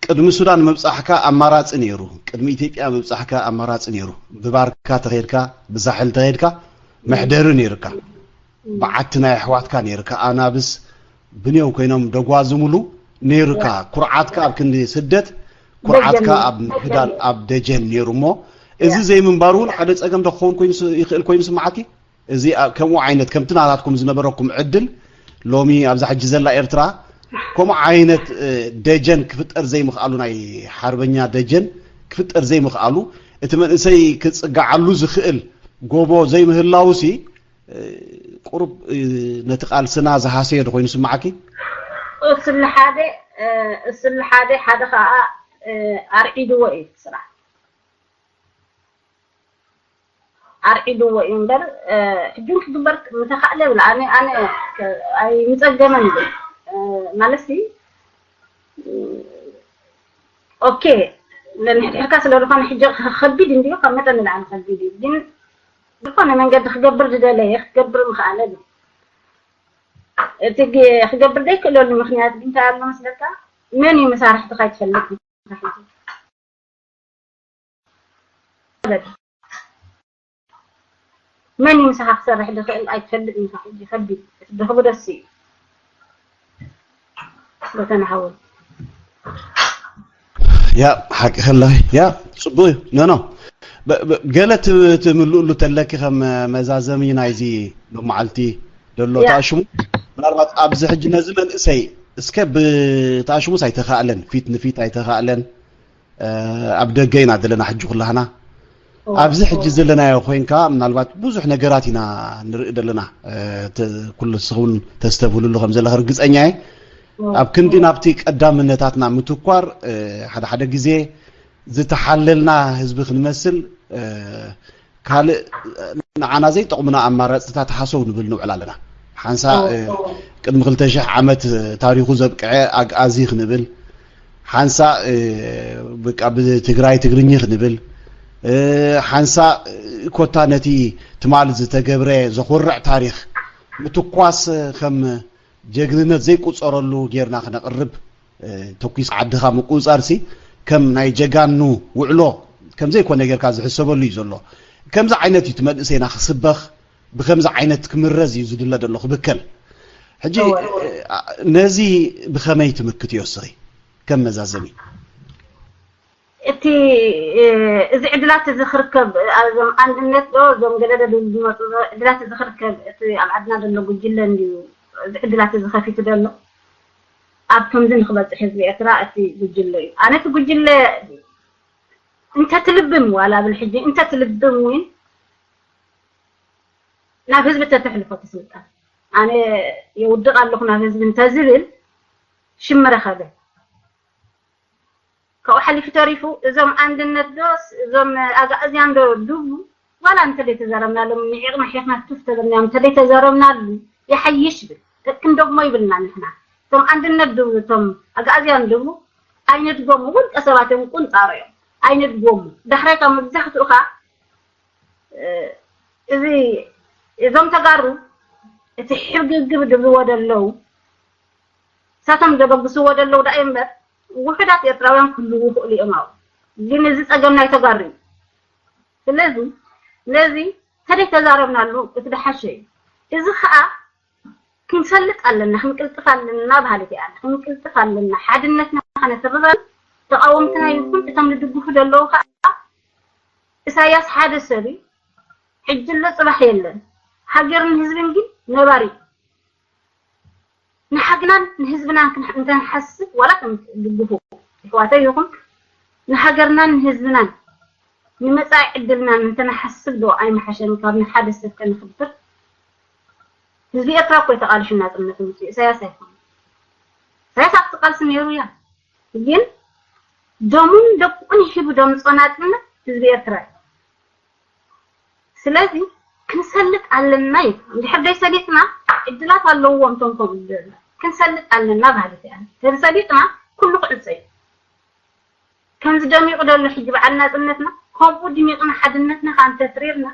ቅድሚ ሱዳን ምብጻሕካ ኣማራጺ ነይሩ ቅድሚ ኢትዮጵያ ምብጻሕካ ኣማራጺ ነይሩ ብባርካ ተኸይድካ ብዛሕል ተኸይድካ መሕደሪ ነይርካ በዓቲ ናይ ኣሕዋትካ ነይርካ ኣናብስ ብንዮም ኮይኖም ደጓዝምሉ ነይርካ ኩርዓትካ ኣብ ክንዲ ስደት ኩርዓትካ ኣብ ምሕዳል ኣብ ደጀን ነይሩ እሞ እዚ ዘይምንባሩ እውን ሓደ ጸገም ዶ ክኸውን ኮይኑ ይኽእል ኮይኑ ስምዓኪ እዚ ከምኡ ዓይነት ከምቲ ናታትኩም ዝነበረኩም ዕድል ሎሚ ኣብዛ ሕጂ ዘላ ኤርትራ ከምኡ ዓይነት ደጀን ክፍጠር ዘይምኽኣሉ፣ ናይ ሓርበኛ ደጀን ክፍጠር ዘይምኽኣሉ፣ እቲ መንእሰይ ክጽግዓሉ ዝኽእል ጎቦ ዘይምህላውሲ ቁሩብ ነቲ ቃልስና ዝሃሰየ ዶ ኮይኑ ስምዓኪ? እስሊ ሓደ እስሊ ሓደ ሓደ ከዓ ኣርዒድዎ እዩ ስራሕ ኣርዒድዎ እዩ እምበር ሕጂ ክግበር ምተኻእለ ብል ኣነ ኣነ ኣይምፀገመን ብል ማለት ኦኬ ለንሕድሕድካ ስለ ዝኾነ ሕጂ ከቢድ እንድዩ ካብ መጠን ንላዕሊ ከቢድ እዩ ግን ዝኾነ መንገዲ ክገብር ዝደለየ ክገብር ምኽኣለ ብል እቲ ክገብር ዘይክእለሉ ምኽንያት ግን እንታይ ኣሎ መስለካ መን እዩ መሳርሕትኻ ይትፈልጥ መን እዩ ምሳኻ ክሰርሕ ዝኽእል ኣይትፈልጥን ኢኻ ሕጂ ከቢድ ክትድኽቡ ደስ እዩ በተናሃወል ያ ሓቂ ከላ ያ ጽቡቅ እዩ ኖ ኖ ገለ ትምልእሉ ተለኪ ከም መዛዘሚ ናይዚ ሎመዓልቲ ዘሎ ተኣሽሙ ምናልባት ኣብዚ ሕጂ ነዚ መንእሰይ እስከ ብተኣሽሙስ ኣይተኻእለን ፊት ንፊት ኣይተኻእለን ኣብ ደገ ኢና ዘለና ሕጂ ኩላህና ኣብዚ ሕጂ ዘለናዮ ኮይንካ ምናልባት ብዙሕ ነገራት ኢና ንርኢ ዘለና ኩሉ ስኹን ተስተብህልሉ ከም ዘለኸ ርግፀኛ እየ ኣብ ክንዲ ናብቲ ቀዳምነታትና ምትኳር ሓደ ሓደ ግዜ ዝተሓለልና ህዝቢ ክንመስል ካልእ ንዓና ዘይጠቕሙና ኣማራፅታት ሃሰው ንብል ንውዕል ኣለና ሓንሳ ቅድሚ ክልተ ሽሕ ዓመት ታሪኹ ዘብቅዐ ኣግኣዚ ክንብል ሓንሳ በቃ ብትግራይ ትግርኚ ክንብል ሓንሳ ኮታ ነቲ ትማል ዝተገብረ ዘኹርዕ ታሪኽ ምትኳስ ከም ጀግንነት ዘይቁፀረሉ ጌርና ክነቕርብ ተኩስ ዓድኻ ምቁፅፃር ሲ ከም ናይ ጀጋኑ ውዕሎ ከም ዘይኮነ ጌርካ ዝሕሰበሉ እዩ ዘሎ ከምዚ ዓይነት እዩ ትመንእሰይና ክስበኽ ብከምዚ ዓይነት ክምረዝ እዩ ዝድለ ዘሎ ክብከል ሕጂ ነዚ ብከመይ ትምክት እዮ ስኺ ከም መዛዘሚ እቲ እዚ ዕድላት እዚ ክርከብ እዞም ኣንድነት ዶ እዞም ገለደ ዝመፁ ዕድላት እዚ ክርከብ እቲ ኣብ ዓድና ዘሎ ጉጅለ እንድዩ እዚ ዕድላት እዚ ከፊቱ ዘሎ ኣብ ከምዚ ንክበፅሕ ህዝቢ ኤርትራ እቲ ጉጅለ እዩ ኣነ እቲ ጉጅለ እንተትልብም ዋላ ብል ሕጂ እንተትልብም እውን ናብ ህዝቢ ተተሕልፎ ትስልጣን ኣነ የውድቕ ኣለኹ ናብ ህዝቢ እንተዝብል ሽም ረኸበ ካብኡ ሓሊፉ ተሪፉ እዞም ኣንድነት ዶስ እዞም ኣጋእዝያን ዶ ድብሉ ዋላ እንተ ዘይተዛረብናሎም ንዒቕና ሒኽና ቱፍ ተበልናዮም እንተ ዘይተዛረብናሉ ይሓይሽ ብል ደቂ እንደግሞ ይብልና ንሕና እቶም ኣንድነት ድብሉ እቶም ኣጋእዝያን ድብሉ ኣይንድገሙ ውልቀ ሰባት እዮም ቁንጣሮ እዮም ኣይንድገሙ ዳሕራይ ካብ መብዛሕትኡ ከዓ እዚ እዞም ተጋሩ እቲ ሕግግብ ድብልዎ ደለዉ እሳቶም ዘበግስዎ ደለዉ ዳኣ እምበር ውሑዳት ኤርትራውያን ክህልዉ ይኽእሉ እዮም ኣብኡ ግን እዚ ፀገም ናይ ተጋሩ እዩ ስለዚ ነዚ ተደይ ተዛረብናሉ እቲ ድሓሸ እዩ እዚ ከዓ ክንሰልጥ ኣለና ክንቅልጥፍ ኣለና በሃሊት እያ ክንቅልጥፍ ኣለና ሓድነትና ከነትርረን ተቃወምትና ይኹን እቶም ዝድግፉ ዘለዉ ከዓ ኢሳያስ ሓደ ሰብ እዩ ሕጂ ኣሎ ፅባሕ የለን ሃገርን ህዝብን ግን ነባሪ ንሓግናን ንህዝብናን እንተንሓስብ ዋላ ከም ድግፉ ይሕዋተይ ይኹን ንሃገርናን ንህዝብናን ንመፃኢ ዕድልናን እንተንሓስብ ዶ ኣይምሓሸን ካብ ንሓደ ሰብ ከንኽብር ህዝቢ ኤርትራ እኮ ተቃልሹ ናፅነት ምስ ኢሳያስ ኣይኮነ ኢሳያስ ኣብቲ ቃልሲ ነይሩ እያ ግን ደሙን ደቁን ሂቡ ደምፆ ናፅነት ህዝቢ ኤርትራ እዩ ስለዚ ክንሰልጥ ኣለና እዩ እንድሕር ደይ ሰሊጥና ዕድላት ኣለዎም ቶም ከምኡ ዝደሉ ክንሰልጥ ኣለና ባህልት እያ ተሰሊጥና ኩሉ ክዕፀ እዩ ከምዚ ደሚቑ ደሎ ሕጂ በዓል ናፅነትና ከምኡ ድሚቕና ሓድነትና ከኣ እንተትሪርና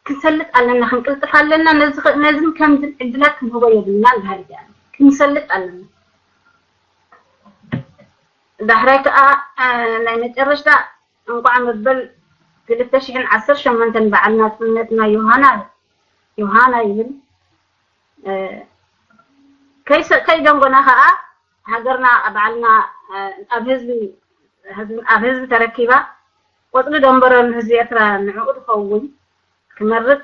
ክንሰልጥ ኣለና ክንቅልጥፍ ኣለና ነዝን ከምዝን ዕድላት ክንህቦ የብልናን ባህልት እያ ክንሰልጥ ኣለና ዳሕራይ ከዓ ናይ መጨረሽታ እንቋዕ መበል ክልተ ሽሕን ዓሰርተ ሸሞንተን በዓል ናፅነትና ዮሃና ዮሃና ይብል ከይደንጎና ከዓ ሃገርና ባዕልና ኣብ ህዝቢ ኣብ ህዝቢ ተረኪባ ቆፅሊ ደንበረሉ ህዝቢ ኤርትራ ንዕኡ ዝኸውን ክመርፅ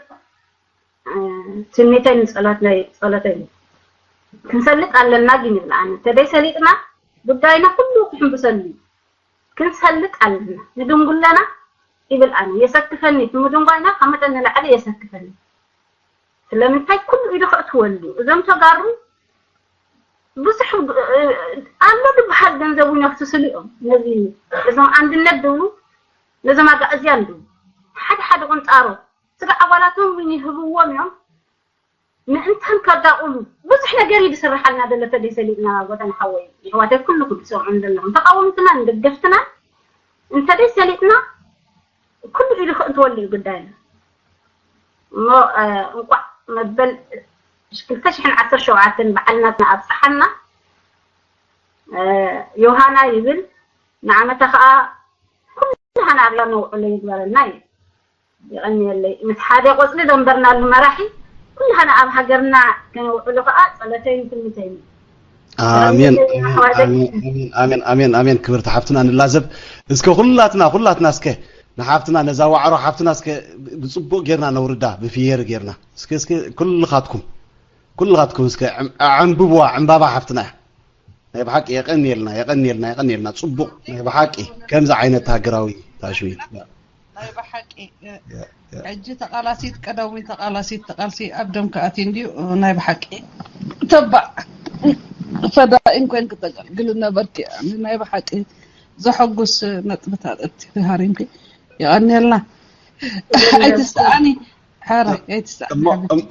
ትምኒተይ ንጸሎተይ ጸሎተይ ክንሰልጥ ኣለና ግን ይብል ኣነ ተደይ ሰሊጥና ጉዳይና ኩሉ ክሕምብሰሉ እዩ። ክንሰልጥ ኣለና ንድንጉለና ይብል ኣነ የሰክፈኒ እቲ ምድንጓይና ካብ መጠን ንላዕሊ የሰክፈኒ። ስለምንታይ ኩሉ ኢዱ ከእትወሉ እዞም ተጋሩ ብዙሕ ኣሎ ዝበሃል ገንዘብ እውን የፍስስሉ እዮም። ነዚ እዞም ኣንድነት ድብሉ ነዞም ኣጋእዝያን ድብሉ ሓደ ሓደ ቁንጣሮ ስጋ ኣባላቶም እውን ይህብዎም እዮም። ምእንታን ከዳቕሉ ብዙሕ ነገር እዩ ዝስርሓልና ዘሎ ተደይ ሰሊጥና ጎተና ሓወይ ይሕዋተይ ኩልኩም ትሰምዑን ዘለኹም ተቃወምትና ንደገፍትና እንተደይ ሰሊጥና ኩሉ ኢሉ ክእትወሉ እዩ ጉዳይና። እሞ እንቋዕ መበል ክልተ ሽሕን ዓሰርተ ሸውዓተን በዓልናትና ኣብፀሓና። ዮሃና ይብል ንዓመታ ከዓ ኩሉ ሃና ኣብያ ነውዕሎ ይግበረና እዩ። የቐንየለይ ምስ ሓደ ቆፅሊ ዘንበርናሉ መራሒ ኩሉ ሃና ኣብ ሃገርና ከነውዕሎ ከዓ ፀሎተይን ትምኒተይን እዩ። ኣሜን ኣሜን ኣሜን ኣሜን ኣሜን ኣሜን ክብርቲ ሓፍትና ንላዘብ እስከ ኩላትና ኩላትና እስከ ንሓፍትና ነዛ ዋዕሮ ሓፍትና እስከ ብፅቡቅ ጌርና ነውርዳ ብፍየር ጌርና እስከ እስከ ኩልኻትኩም ኩልኻትኩም እስከ ኣዕንብብዋ ዕምባባ ሓፍትና እያ ናይ ብሓቂ የቀንየልና የቀንየልና የቀንየልና ፅቡቅ ናይ ብሓቂ ከምዚ ዓይነት ሃገራዊ ታሽዊ ናይ ብሓቂ ሕጂ ተቃላሲት ቀዳሚ ተቃላሲት ተቃልሲ ኣብ ደም ከኣቲ እንዲዩ ናይ ብሓቂ ተባዕ ፈዳኢን ኮይን ክተገልግል ነበርኪ ናይ ብሓቂ ዘሐጉስ ነጥብታት እቲ ሃሪምኪ የቀንየልና ኣይትስኣኒ ሓራይ ኣይትስኣኒ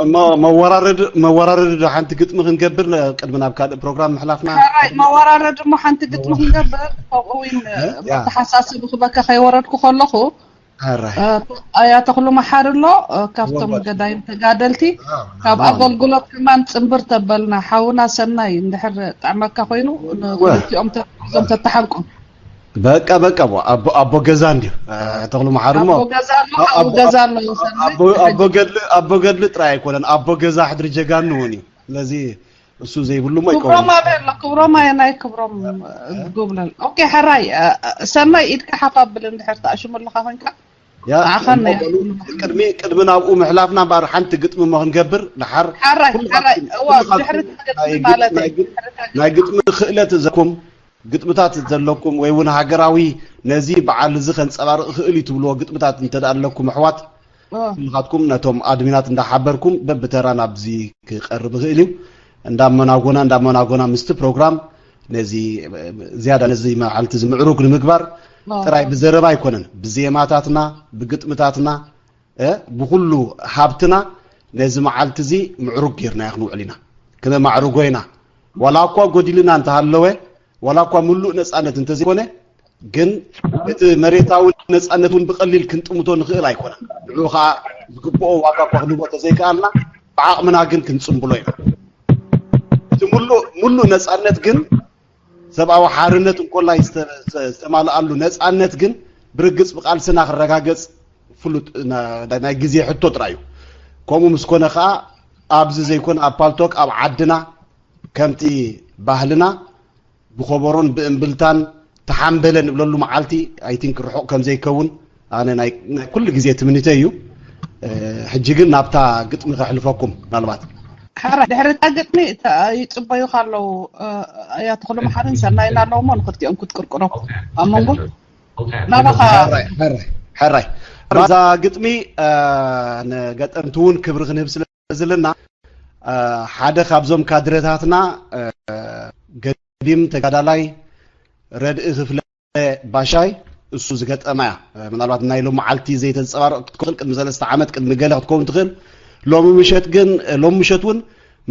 እሞ መወራረድ መወራረድ ዶ ሓንቲ ግጥሚ ክንገብር ቅድሚ ናብ ካልእ ፕሮግራም ምሕላፍና ሓራይ መወራረድ እሞ ሓንቲ ግጥሚ ክንገብር ከምኡ እውን መተሓሳሰቢ ክበካ ከይወረድኩ ከለኹ ኣያ ተኽሉ መሓሪ ኣሎ ካብቶም ገዳይም ተጋደልቲ ካብ ኣገልግሎት ከማን ፅንብር ተበልና ሓውና ሰናይ እንድሕር ጣዕመካ ኮይኑ ንክልቲኦም ዞም ተተሓንቁ በቃ በቃ ኣቦ ገዛ እንዲዩ ተኽሉ መሓሪ እሞ ኣቦ ገዛ ኣሎ ኣቦ ገዛ ኣሎ ኣቦ ገድሊ ጥራይ ኣይኮነን ኣቦ ገዛ ሕድሪ ጀጋኑ እውን እዩ ስለዚ እሱ ዘይብሉ ሞ ክብሮም ኣበይ ኣሎ ክብሮም ኣየናይ ክብሮም ጉብለል ኦኬ ሕራይ ሰናይ ኢድካ ሓፍ ኣብል እንድሕር ተኣሽሙ ኣለካ ኮንካ ቅድሚ ቅድሚ ናብኡ ምሕላፍና እምበኣር ሓንቲ ግጥሚ እሞ ክንገብር ድሓር ናይ ግጥሚ ክእለት ዘለኩም ግጥምታት ዘለኩም ወይ እውን ሃገራዊ ነዚ በዓል እዚ ከንፀባርቕ ይኽእል እዩ ትብልዎ ግጥምታት እንተ ኣለኩም ኣሕዋት ኩልኻትኩም ነቶም ኣድሚናት እንዳሓበርኩም በብተራ ናብዚ ክቐርብ ይኽእል እዩ እንዳመናጎና እንዳመናጎና ምስቲ ፕሮግራም ነዚ ዝያዳ ነዚ መዓልቲ እዚ ምዕሩግ ንምግባር ጥራይ ብዘረባ ኣይኮነን ብዜማታትና ብግጥምታትና ብኩሉ ሃብትና ነዚ መዓልቲ እዚ ምዕሩግ ጌርናዮ ክንውዕል ኢና ክነማዕርጎ ኢና ዋላ እኳ ጎዲልና እንተሃለወ ዋላ እኳ ምሉእ ነፃነት እንተዘይኮነ ግን እቲ መሬታዊ ነፃነት እውን ብቐሊል ክንጥምቶ ንኽእል ኣይኮነን ንዑ ከዓ ዝግብኦ ዋጋ እኳ ክንህቦ ተዘይከኣልና ብዓቕምና ግን ክንፅምብሎ ኢና እቲ ሙሉእ ሙሉእ ነፃነት ግን ሰብኣዊ ሓርነት እንኮላይ ዝተማልኣሉ ነፃነት ግን ብርግፅ ብቃልስና ክረጋገፅ ፍሉጥ ናይ ግዜ ሕቶ ጥራይ እዩ ከምኡ ምስ ኮነ ከዓ ኣብዚ ዘይኮነ ኣብ ፓልቶክ ኣብ ዓድና ከምቲ ባህልና ብኸበሮን ብእምብልታን ተሓንበለ ንብለሉ መዓልቲ ኣይቲንክ ርሑቕ ከም ዘይከውን ኣነ ናይ ኩሉ ግዜ ትምኒተይ እዩ። ሕጂ ግን ናብታ ግጥሚ ከሕልፈኩም ምናልባት ድሕሪ እታ ግጥሚ ይፅበዩኻ ኣለዉ ኣያ ተኽሉ መሓርን ሰናይን ኣለዉ እሞ ንክልቲኦም ክትቅርቅሮም ኣብ መንጎ ናባኻ ሕራይ እዛ ግጥሚ ንገጠምቲ እውን ክብሪ ክንህብ ስለ ዘለና ሓደ ካብዞም ካድረታትና ገዲም ተጋዳላይ ረድኢ ክፍለ ባሻይ እሱ ዝገጠማ እያ ምናልባት ናይ ሎም መዓልቲ ዘይተንፀባረቕ ክትክእል ቅድሚ ሰለስተ ዓመት ቅድሚ ገለ ክትከውን ትኽእል ሎሚ ምሸት ግን ሎም ምሸት እውን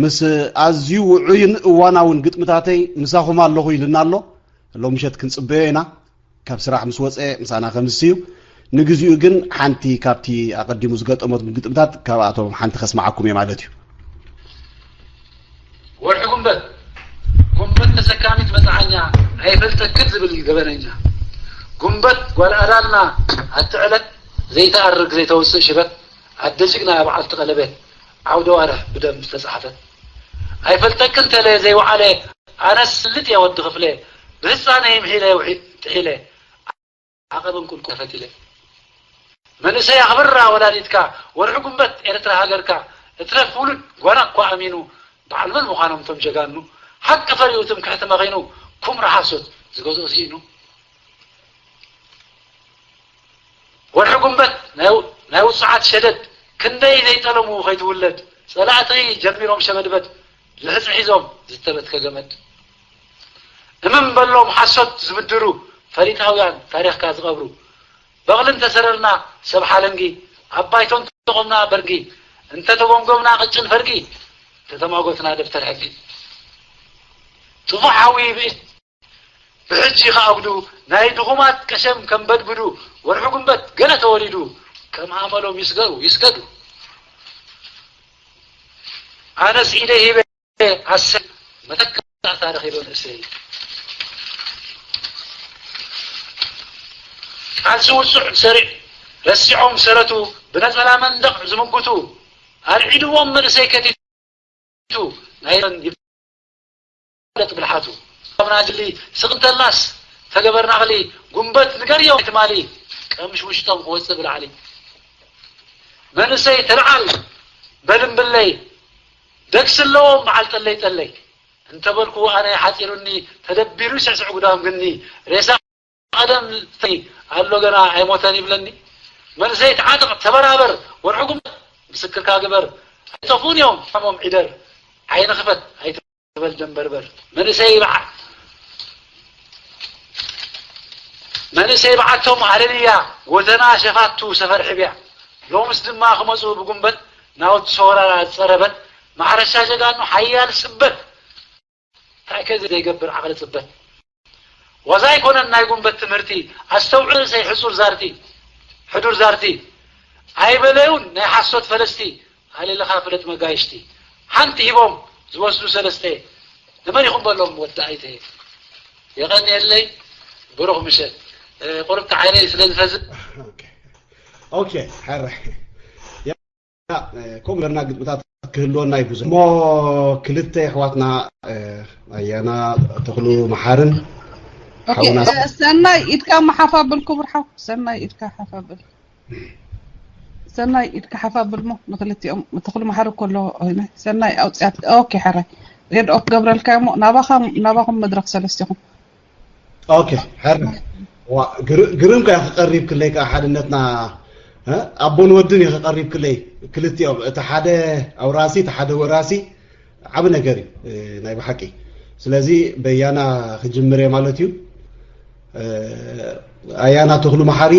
ምስ ኣዝዩ ውዑይን እዋናውን ግጥምታተይ ምሳኹም ኣለኹ ኢልና ኣሎ ሎም ምሸት ክንፅበዮ ኢና ካብ ስራሕ ምስ ወፀ ምሳና ከምስዩ ንግዚኡ ግን ሓንቲ ካብቲ ኣቐዲሙ ዝገጠሞት ግጥምታት ካብኣቶም ሓንቲ ከስማዓኩም እየ ማለት እዩ ወርሒ ጉንበት ጉንበት ተሰካሚት መፅዓኛ ኣይፈልጠክን ዝብል ገበነኛ ጉንበት ጓል ኣዳልና ኣትዕለት ዘይተኣርግ ዘይተወፅእ ሽበት ኣደ ጅግና በዓልቲ ቀለበት ዓውደ ዋርሕ ብደም ዝተፃሕፈት ኣይፈልጠክን ተለ ዘይወዓለ ኣነስ ስልጥ እየ ወዲ ክፍለ ብህፃነይ ምሒለ ጥሒለ ዓቐብን ቁልቁ ተፈቲለ መንእሰይ ኣኽብራ ወላዲትካ ወርሒ ጉንበት ኤርትራ ሃገርካ እትረፍ ውሉድ ጓና እኳ ኣሚኑ በዓል መን ምዃኖም እቶም ጀጋኑ ሓቂ ፈሪኡ ትምክሕቲ መኺኑ ኩምራ ሓሶት ዝገዝኦ ስኢኑ። ወርሒ ጉንበት ናይ ውጹዓት ሸደድ ክንደይ ዘይጠለሙ ከይትውለድ ጸላእቲ ጀሚሮም ሸበድበድ ልሕጺ ሒዞም ዝተበትከ ገመድ እምም በሎም ሓሶት ዝምድሩ ፈሊጣውያን ታሪኽካ ዝቐብሩ በቕሊ እንተሰረርና ሰብ ሓለንጊ ኣብ ባይቶ እንተቖምና በርጊ እንተተጎምጎምና ቅጭን ፈርጊ እንተተማጎትና ደብተር ሕጊ ጥፉሕ ሓዊ ብእጅ ብሕጂ ከኣጉዱ ናይ ድኹማት ቀሸም ከም በድብዱ ወርሒ ጉንበት ገለ ተወሊዱ ከም ኣመሎም ይስገሩ ይስገዱ ኣነስ ኢደ ሂበ ኣሰ መተካእታ ረኺበ ንእሰይ ቃልሲ ውጹዕ ሰሪዕ ረሲዖም ሰረቱ ብነጸላ መንደቕ ዝምጉቱ ኣርዒድዎም መንእሰይ ከቲቱ ናይ ይፍለጥ ብልሓቱ ኣብና ጅሊ ስቕ እንተላስ ተገበርና ኣኽሊ ጉንበት ንገርዮ ትማሊ ቀምሽ ውሽጦም ክወፅእ ብላዕሊ መንእሰይ ተልዓል በልምብለይ ደግሲ ኣለዎም በዓል ጠለይ ጠለይ እንተበልኩ ኣነ ሓፂሩኒ ተደቢሩ ይስዕስዕ ጉዳም ግኒ ሬሳ ቀደም ኣሎ ገና ኣይሞተን ይብለኒ መንእሰይ ተዓጠቕ ተበራበር ወርሒ ጉንበት ምስክርካ ግበር ኣይጠፍኡን እዮም ሞም ዒደር ዓይኒ ክፈት ኣይትበል ደንበርበር መንእሰይ በዓ መንእሰይ በዓቶም ኣለልያ ጎተና ሸፋቱ ሰፈር ሕብያ ሎምስ ድማ ክመፁ ብጉንበት ናውቲ ሰወራ ዝፀረበት ማሕረሻ ጀጋኑ ሓያል ስበት እንታይ ከ ዘይገብር ዓቕሊ ፅበት ዋዛ ኣይኮነን ናይ ጉንበት ትምህርቲ ኣስተውዕል ሰይ ሕፁር ዛርቲ ሕዱር ዛርቲ ኣይበለዩን ናይ ሓሶት ፈለስቲ ኣለለኻ ፍለጥ መጋይሽቲ ሓንቲ ሂቦም ዝወስዱ ሰለስተ ንመን ኢኹም በሎም ወዲ ኣይተ የቐንየለይ ብሩኽ ምሸት ቁርብቲ ዓይነይ ስለ ዝፈዝእ ኦኬ ሓራይ ከምኡ ገርና ግጥምታት ክህልወና እዩ ብዙሕ እሞ ክልተ ኣሕዋትና ኣያና ተኽሉ መሓርን ሓውና ሰናይ ኢድካ መሓፋብል ክቡር ሓው ሰናይ ኢድካ ሓፋብል ሰናይ ኢድካ ሓፋብል ሞ ንክልቲኦም ተኽሉ መሓሪ ከሎ ሰናይ ኣውፅያት ኦኬ ሓራይ ሄድ ኦፍ ገብረልካ እሞ ናባኻ ናባኹም መድረክ ሰለስቲኹም ኦኬ ሕር ግርም ከ ክቀሪብ ክለይ ከዓ ሓድነትና ኣቦን ወድን እዩ ክቀሪብ ክለይ ክልቲኦም እቲ ሓደ ኣውራሲ እቲ ሓደ ወራሲ ዓብ ነገር እዩ ናይ ብሓቂ ስለዚ በያና ክጅምር እየ ማለት እዩ ኣያና ተኽሉ መሓሪ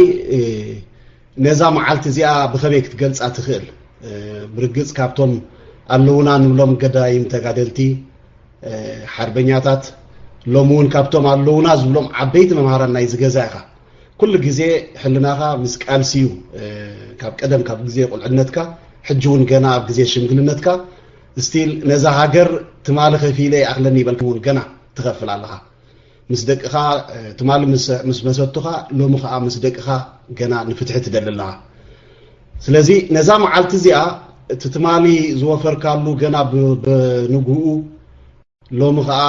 ነዛ መዓልቲ እዚኣ ብኸመይ ክትገልፃ ትኽእል ብርግፅ ካብቶም ኣለውና ንብሎም ገዳይም ተጋደልቲ ሓርበኛታት ሎሚ እውን ካብቶም ኣለውና ዝብሎም ዓበይቲ መምሃራን ናይዚ ገዛ ኢኻ። ኩሉ ግዜ ሕልናኻ ምስ ቃልሲ እዩ። ካብ ቀደም ካብ ግዜ ቁልዕነትካ ሕጂ እውን ገና ኣብ ግዜ ሽምግልነትካ still ነዛ ሃገር ትማሊ ከፊለ ይኣኽለኒ ይበልካ እውን ገና ትኸፍል ኣለኻ። ምስ ደቅኻ ትማሊ ምስ መሰቱኻ ሎሚ ከዓ ምስ ደቅኻ ገና ንፍትሒ ትደሊ ኣለኻ። ስለዚ ነዛ መዓልቲ እዚኣ እቲ ትማሊ ዝወፈርካሉ ገና ብንግኡ ሎሚ ከዓ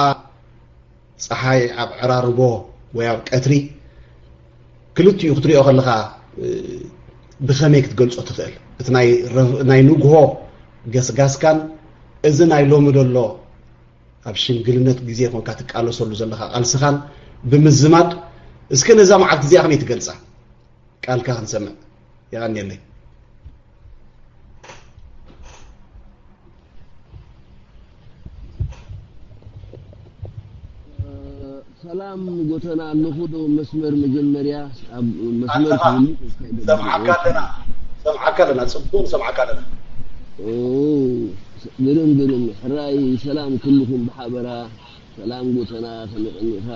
ፀሓይ ኣብ ዕራርቦ ወይ ኣብ ቀትሪ ክልቲኡ ክትሪኦ ከለካ ብከመይ ክትገልፆ ትኽእል? እቲ ናይ ንግሆ ገስጋስካን እዚ ናይ ሎሚ ዘሎ ኣብ ሽምግልነት ግዜ ኮንካ ትቃለሰሉ ዘለካ ቃልስኻን ብምዝማድ እስከ ነዛ መዓልቲ እዚኣ ከመይ ትገልፃ? ቃልካ ክንሰምዕ የቀንየለይ። ሰላም ጎተና ኣለኹ ዶ መስመር መጀመርያ ኣብ መስመር ኣለኻ። ሰምዓካ ኣለና ሰምዓካ ኣለና ጽቡቅ ሰምዓካ ኣለና። ግርም ግርም ሕራይ ሰላም ኩልኹም ብሓበራ ሰላም ጎተና ከመይ ቀኒኻ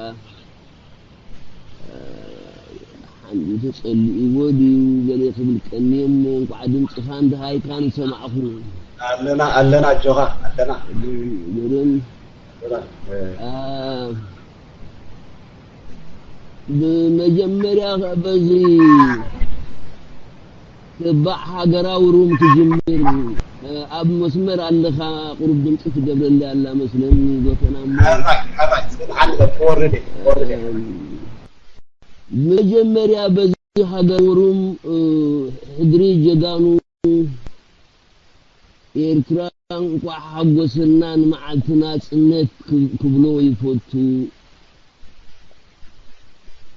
ሓንቲ ተጸሊእዎ ድዩ ገለ ክብል ቀንየ እሞ እንቋዕ ድምፅኻን ደሃይካን ሰማዕኹ። ኣለና ኣለና ኣጆኻ ኣለና። ግርም ብመጀመርያ በዚ ተባዕ ሃገራዊ ሩም ክጅምር ኣብ መስመር ኣለኻ ቁሩብ ድምፂ ትገብረለይ ኣላ መስለኒ ጎተና እሞ መጀመርያ በዚ ሃገር ሩም ሕድሪ ጀጋኑ ኤርትራ እንቋዕ ሓጎሰና ንመዓልቲ ናጽነት ክብ-፣ ክብሎ ይፈቱ።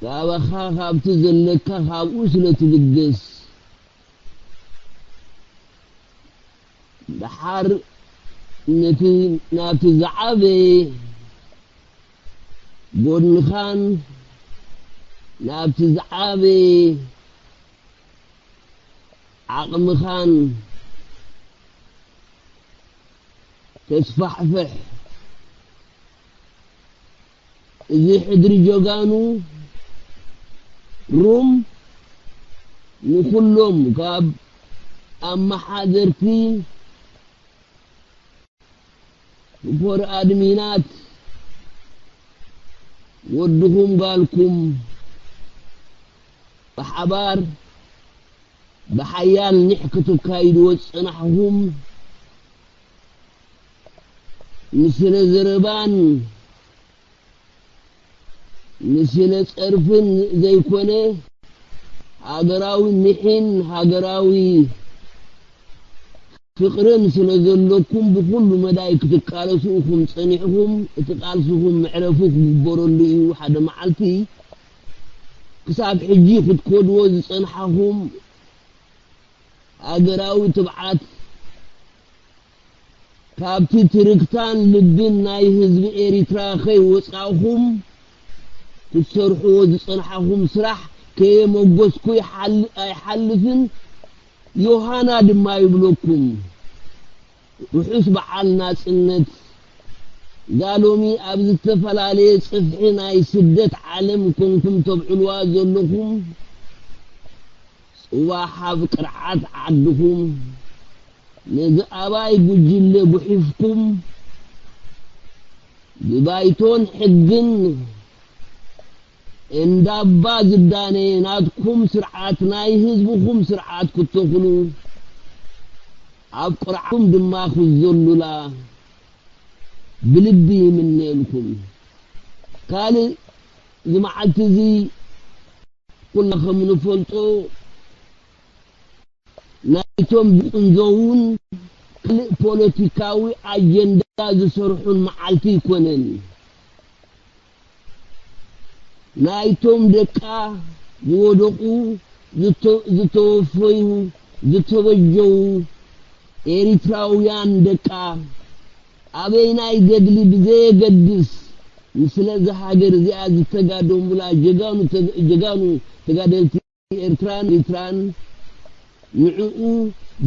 ካባኻ ካብቲ ዘለካ ካብኡ ስለ ትብገስ፣ ደሓር ነቲ ናብቲ ዝዓበየ ጎድንኻን ናብቲ ዝዓበየ ዓቕምኻን ተስፋሕፍሕ። እዚ ሕድሪ ጀጋኑ ሩም ንኹሎም ካብ ኣመሓደርቲ ሱፐር ኣድሚናት ወድኹም ጓልኩም ብሓባር ብሓያል ኒሕ ክትካይድዎ ዝጸናሕኹም ንስነ ዘረባን ንስነ ጸርፍን ዘይኮነ ሃገራዊ ኒሕን ሃገራዊ ፍቕርን ስለ ዘለኩም ብኹሉ መዳይ ክትቃለሱ ኢኹም ጸኒሕኹም። እቲ ቃልስኹም መዕረፉ ክግበረሉ እዩ። ሓደ መዓልቲ ክሳብ ሕጂ ክትከድዎ ዝጸንሓኹም ሃገራዊ ትብዓት ካብቲ ትርክታን ልብን ናይ ህዝቢ ኤሪትራ ከይወጻእኹም ክትሰርሕዎ ዝጸንሓኹም ስራሕ ከየመጎስኩ ይሓል-፣ ኣይሓልፍን። ዮሃና ድማ ይብለኩም። ርሑስ በዓል ናጽነት። እዛ ሎሚ ኣብ ዝተፈላለየ ጽፍሒ ናይ ስደት ዓለም ኮንኩም ተብዕልዋ ዘለኹም ጽዋ ሓብ ቅርዓት ዓድኹም ነዚ ኣባይ ጉጅለ ጉሒፍኩም ብባይቶን ሕግን እንዳባ ዝዳነ ናትኩም ስርዓት ናይ ህዝብኹም ስርዓት ክትተኽሉ ኣብ ቅርዓኹም ድማ ክትዘሉላ ብልቢ ይምነየልኩም። ካልእ እዚ መዓልቲ እዚ ኩልና ከም ንፈልጦ ናይቶም ዝቕንዘውን ካልእ ፖለቲካዊ ኣጀንዳ ዝሰርሑን መዓልቲ ኣይኮነን። ናይቶም ደቃ ዝወደቑ፣ ዝተ-፣ ዝተወፈዩ፣ ዝተበጀዉ ኤሪትራውያን ደቃ ኣበይናይ ገድሊ ብዘየገድስ ንስለ እዛ ሃገር እዚኣ ዝተጋደሙላ ጀጋኑ ተግ-፣ ጀጋኑ ተጋደልቲ ኤርትራን ኤሪትራን ንዕኡ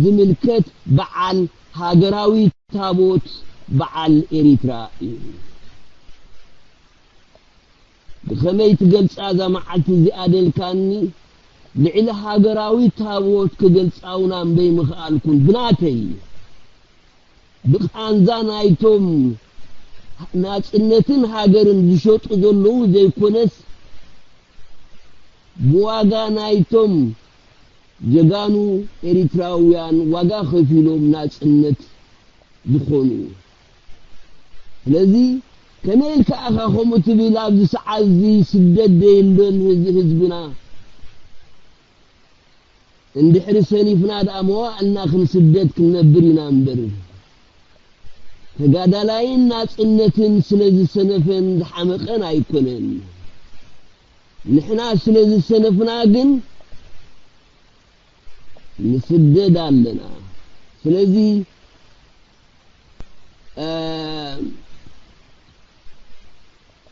ዝምልከት በዓል ሃገራዊ ታቦት በዓል ኤሪትራ እዩ። ብኸመይ ትገልጻ እዛ መዓልቲ እዚኣ ደልካኒ? ልዕሊ ሃገራዊ ታቦት ክገልጻ እውን ኣንበይ ምኽኣልኩን። ብናተይ ብቃንዛ ናይቶም ናጽነትን ሃገርን ዝሸጡ ዘለዉ ዘይኮነስ፣ ብዋጋ ናይቶም ጀጋኑ ኤሪትራውያን ዋጋ ከፊሎም ናጽነት ዝኾኑ። ስለዚ ከመይ ኢልካ ኢኻ ከምኡ ትብል? ኣብዚ ሰዓት እዚ ስደት ዶ የለን ህዝ-፣ ህዝብና? እንድሕሪ ሰኒፍና ደኣ መዋእልና ክንስደት ክንነብር ኢና እምበር፣ ተጋዳላይን ናጽነትን ስለ ዝሰነፈን ዝሓመቐን ኣይኮነን። ንሕና ስለ ዝሰነፍና ግን ንስደድ ኣለና። ስለዚ፣ እ፣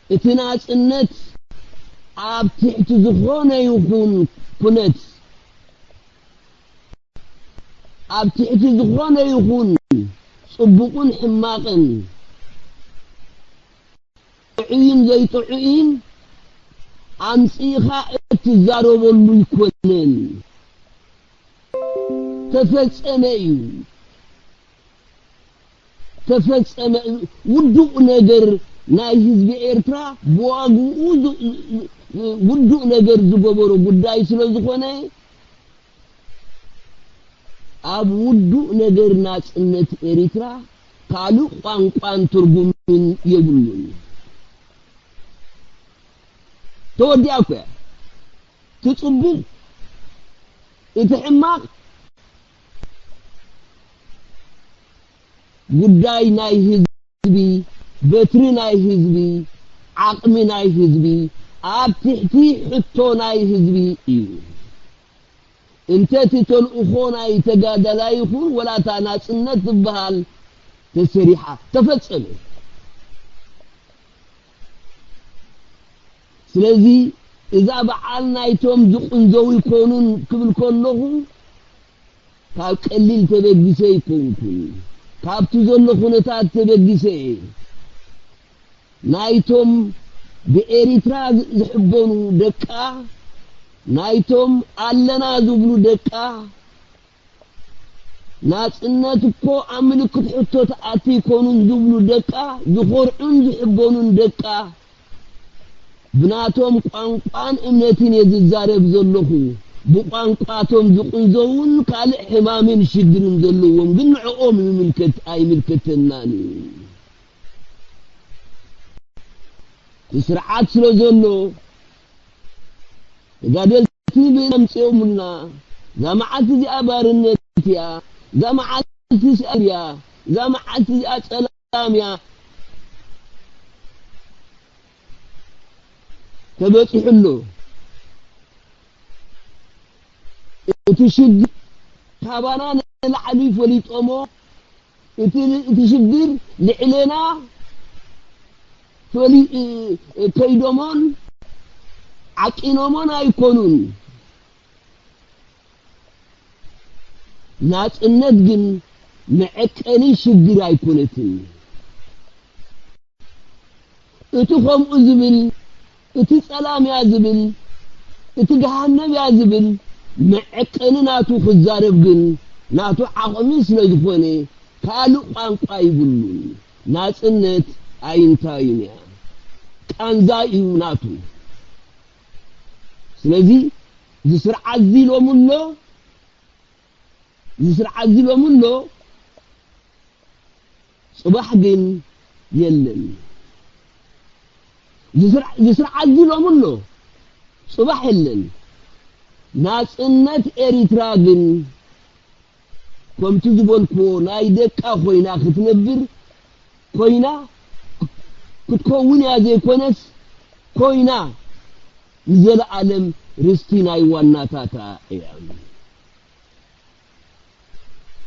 እቲ ናጽነት ኣብ ትሕቲ ዝኾነ ይኹን ኩነት፣ ኣብ ትሕቲ ዝኾነ ይኹን ጽቡቕን ሕማቕን፣ ጥዑይን ዘይጥዑይን ኣምጺእኻ እትዛረበሉ ኣይኮነን። ተፈጸመ እዩ። ተፈጸመ። ውዱእ ነገር ናይ ህዝቢ ኤርትራ ብዋግኡ ዝ-፣ ዝ-፣ ውዱእ ነገር ዝገበሮ ጉዳይ ስለ ዝኾነ፣ ኣብ ውዱእ ነገር ናጽነት ኤሪትራ ካልእ ቋንቋን ትርጉምን የብሉን። ተወዲኣ እኮ እያ። እቲ ጽቡቕ፣ እቲ ሕማቕ፣ ጉዳይ ናይ ህዝቢ፣ በትሪ ናይ ህዝቢ፣ ዓቕሚ ናይ ህዝቢ፣ ኣብ ትሕቲ ሕቶ ናይ ህዝቢ እዩ። እንተ እቲ ተልእኾ ናይ ተጋዳላይ ይኹን ወላ እታ ናጽነት ዝበሃል ተሰሪሓ፣ ተፈጸመ። ስለዚ እዛ በዓል ናይቶም ዝቕንዘው ይኮኑን ክብል ከለኹ፣ ካብ ቀሊል ተበጊሰ ኣይኮንኩን። ካብቲ ዘሎ ኩነታት ተበጊሰ እየ። ናይቶም ብኤሪትራ ዝሕበኑ ደቃ፣ ናይቶም ኣለና ዝብሉ ደቃ፣ ናጽነት እኮ ኣብ ምልክት ሕቶ ተኣቲ ኣይኮኑን ዝብሉ ደቃ፣ ዝኾርዑን ዝሕበኑን ደቃ፣ ብናቶም ቋንቋን እምነትን እየ ዝዛረብ ዘለኹ። ብቋንቋቶም ዝቕንዘውን ካልእ ሕማምን ሽግርን ዘለዎም ግን ንዕኦም ይምልከት ኣይምልከተናን እዩ። እቲ ስርዓት ስለ ዘሎ ተጋደልቲ ብእምነት ኣምፅኦምልና። እዛ መዓልቲ እዚኣ ባርነት እያ፣ እዛ መዓልቲ እዚኣ እያ፣ እዛ መዓልቲ እዚኣ ጸላም እያ ተበጺሑ ኣሎ። እቲ ሽግር ካባና ንላዕሊ ፈሊጦሞ፣ እቲ፣ እቲ ሽግር ልዕሌና ፈሊ-፣ እ-፣ ከይዶሞን ዓቂኖሞን ኣይኮኑን። ናጽነት ግን መዐቀኒ ሽግር ኣይኮነትን። እቲ ከምኡ ዝብል፣ እቲ ጸላም እያ ዝብል፣ እቲ ገሃነብ እያ ዝብል መዐቀኒ ናቱ ክዛረብ ግን ናቱ ዓቕሚ ስለ ዝኾነ ካልእ ቋንቋ ይብሉን። ናጽነት ኣይንታይን እያ። ቃንዛ እዩ ናቱ። ስለዚ እዚ ስርዓት እዚ ሎሚ ኣሎ፣ እዚ ስርዓት እዚ ሎሚ ኣሎ፣ ጽባሕ ግን የለን። እዚ ስርዓ-፣ እዚ ስርዓት እዚ ሎሚ ኣሎ፣ ጽባሕ የለን። ናጽነት ኤሪትራ ግን ከምቲ ዝበልክዎ ናይ ደቃ ኮይና ክትነብር፣ ኮይና ክትከውን እያ ዘይኮነስ፣ ኮይና ንዘለኣለም ርስቲ ናይ ዋናታታ እያ።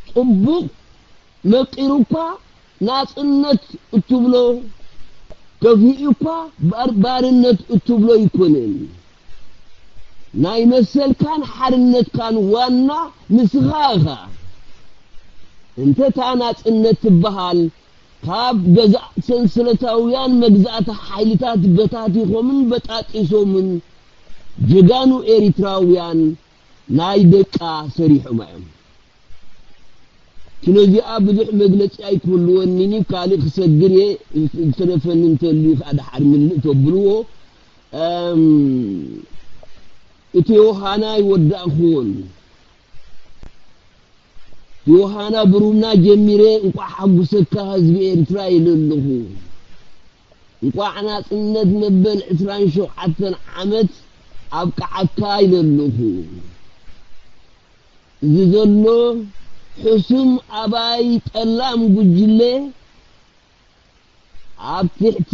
ጽቡቕ መቂሩ እኳ ናጽነት እትብሎ፣ ከፊኡ እኳ ባር-፣ ባርነት እትብሎ ኣይኮነን። ናይ መሰልካን ሓርነትካን ዋና ንስኻ ኢኻ። እንተ እታ ናጽነት ትበሃል ካብ ገዛእ ሰንሰለታውያን መግዛእቲ ሓይልታት በታቲኾምን በጣጢሶምን ጀጋኑ ኤሪትራውያን ናይ ደቃ ሰሪሖማ እዮም። ኪኖ እዚኣ ብዙሕ መግለጺ ኣይክህልወንን እዩ፣ ካልእ ክሰግር እየ፣ ዝተረፈኒ እንተልዩ ከዓ ደሓር ምልእ ተብልዎ። እም፣ እቲ ዮሃና ይወዳእክዎን። ዮሃና ብሩምና ጀሚረ እንቋዕ ሓጉሰካ ህዝቢ ኤርትራ ኢለ ኣለኹ። እንቋዕ ናጽነት መበል ዕስራን ሸውዓተን ዓመት ኣብቅዓካ ኢለ ኣለኹ። እዚ ዘሎ ሕሱም ኣባይ ጠላም ጉጅለ ኣብ ትሕቲ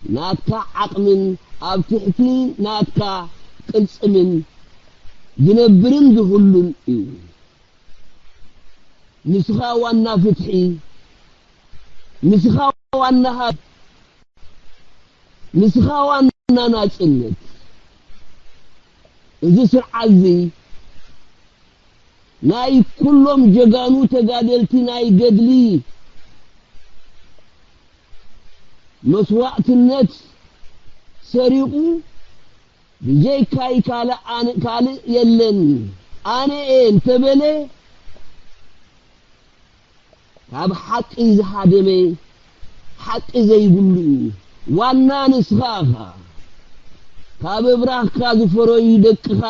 ናትካ ዓቕምን ኣብ ትሕቲ ናትካ ቅልጽምን ዝነብርን ዝህሉን እዩ። ንስኻ ዋና ፍትሒ፣ ንስኻ ዋና ሃብ፣ ንስኻ ዋና ናጽነት። እዚ ስርዓት እዚ ናይ ኩሎም ጀጋኑ ተጋደልቲ ናይ ገድሊ መስዋእትነት ሰሪቑ ብጀይካይ ካልእ ኣነ፣ ካልእ የለን፣ ኣነ እየ እንተበለ፣ ካብ ሓቂ ዝሃደመ ሓቂ ዘይብሉ እዩ። ዋና ንስኻ ኢኻ። ካብ እብራኽካ ዝፈረዩ ደቅኻ፣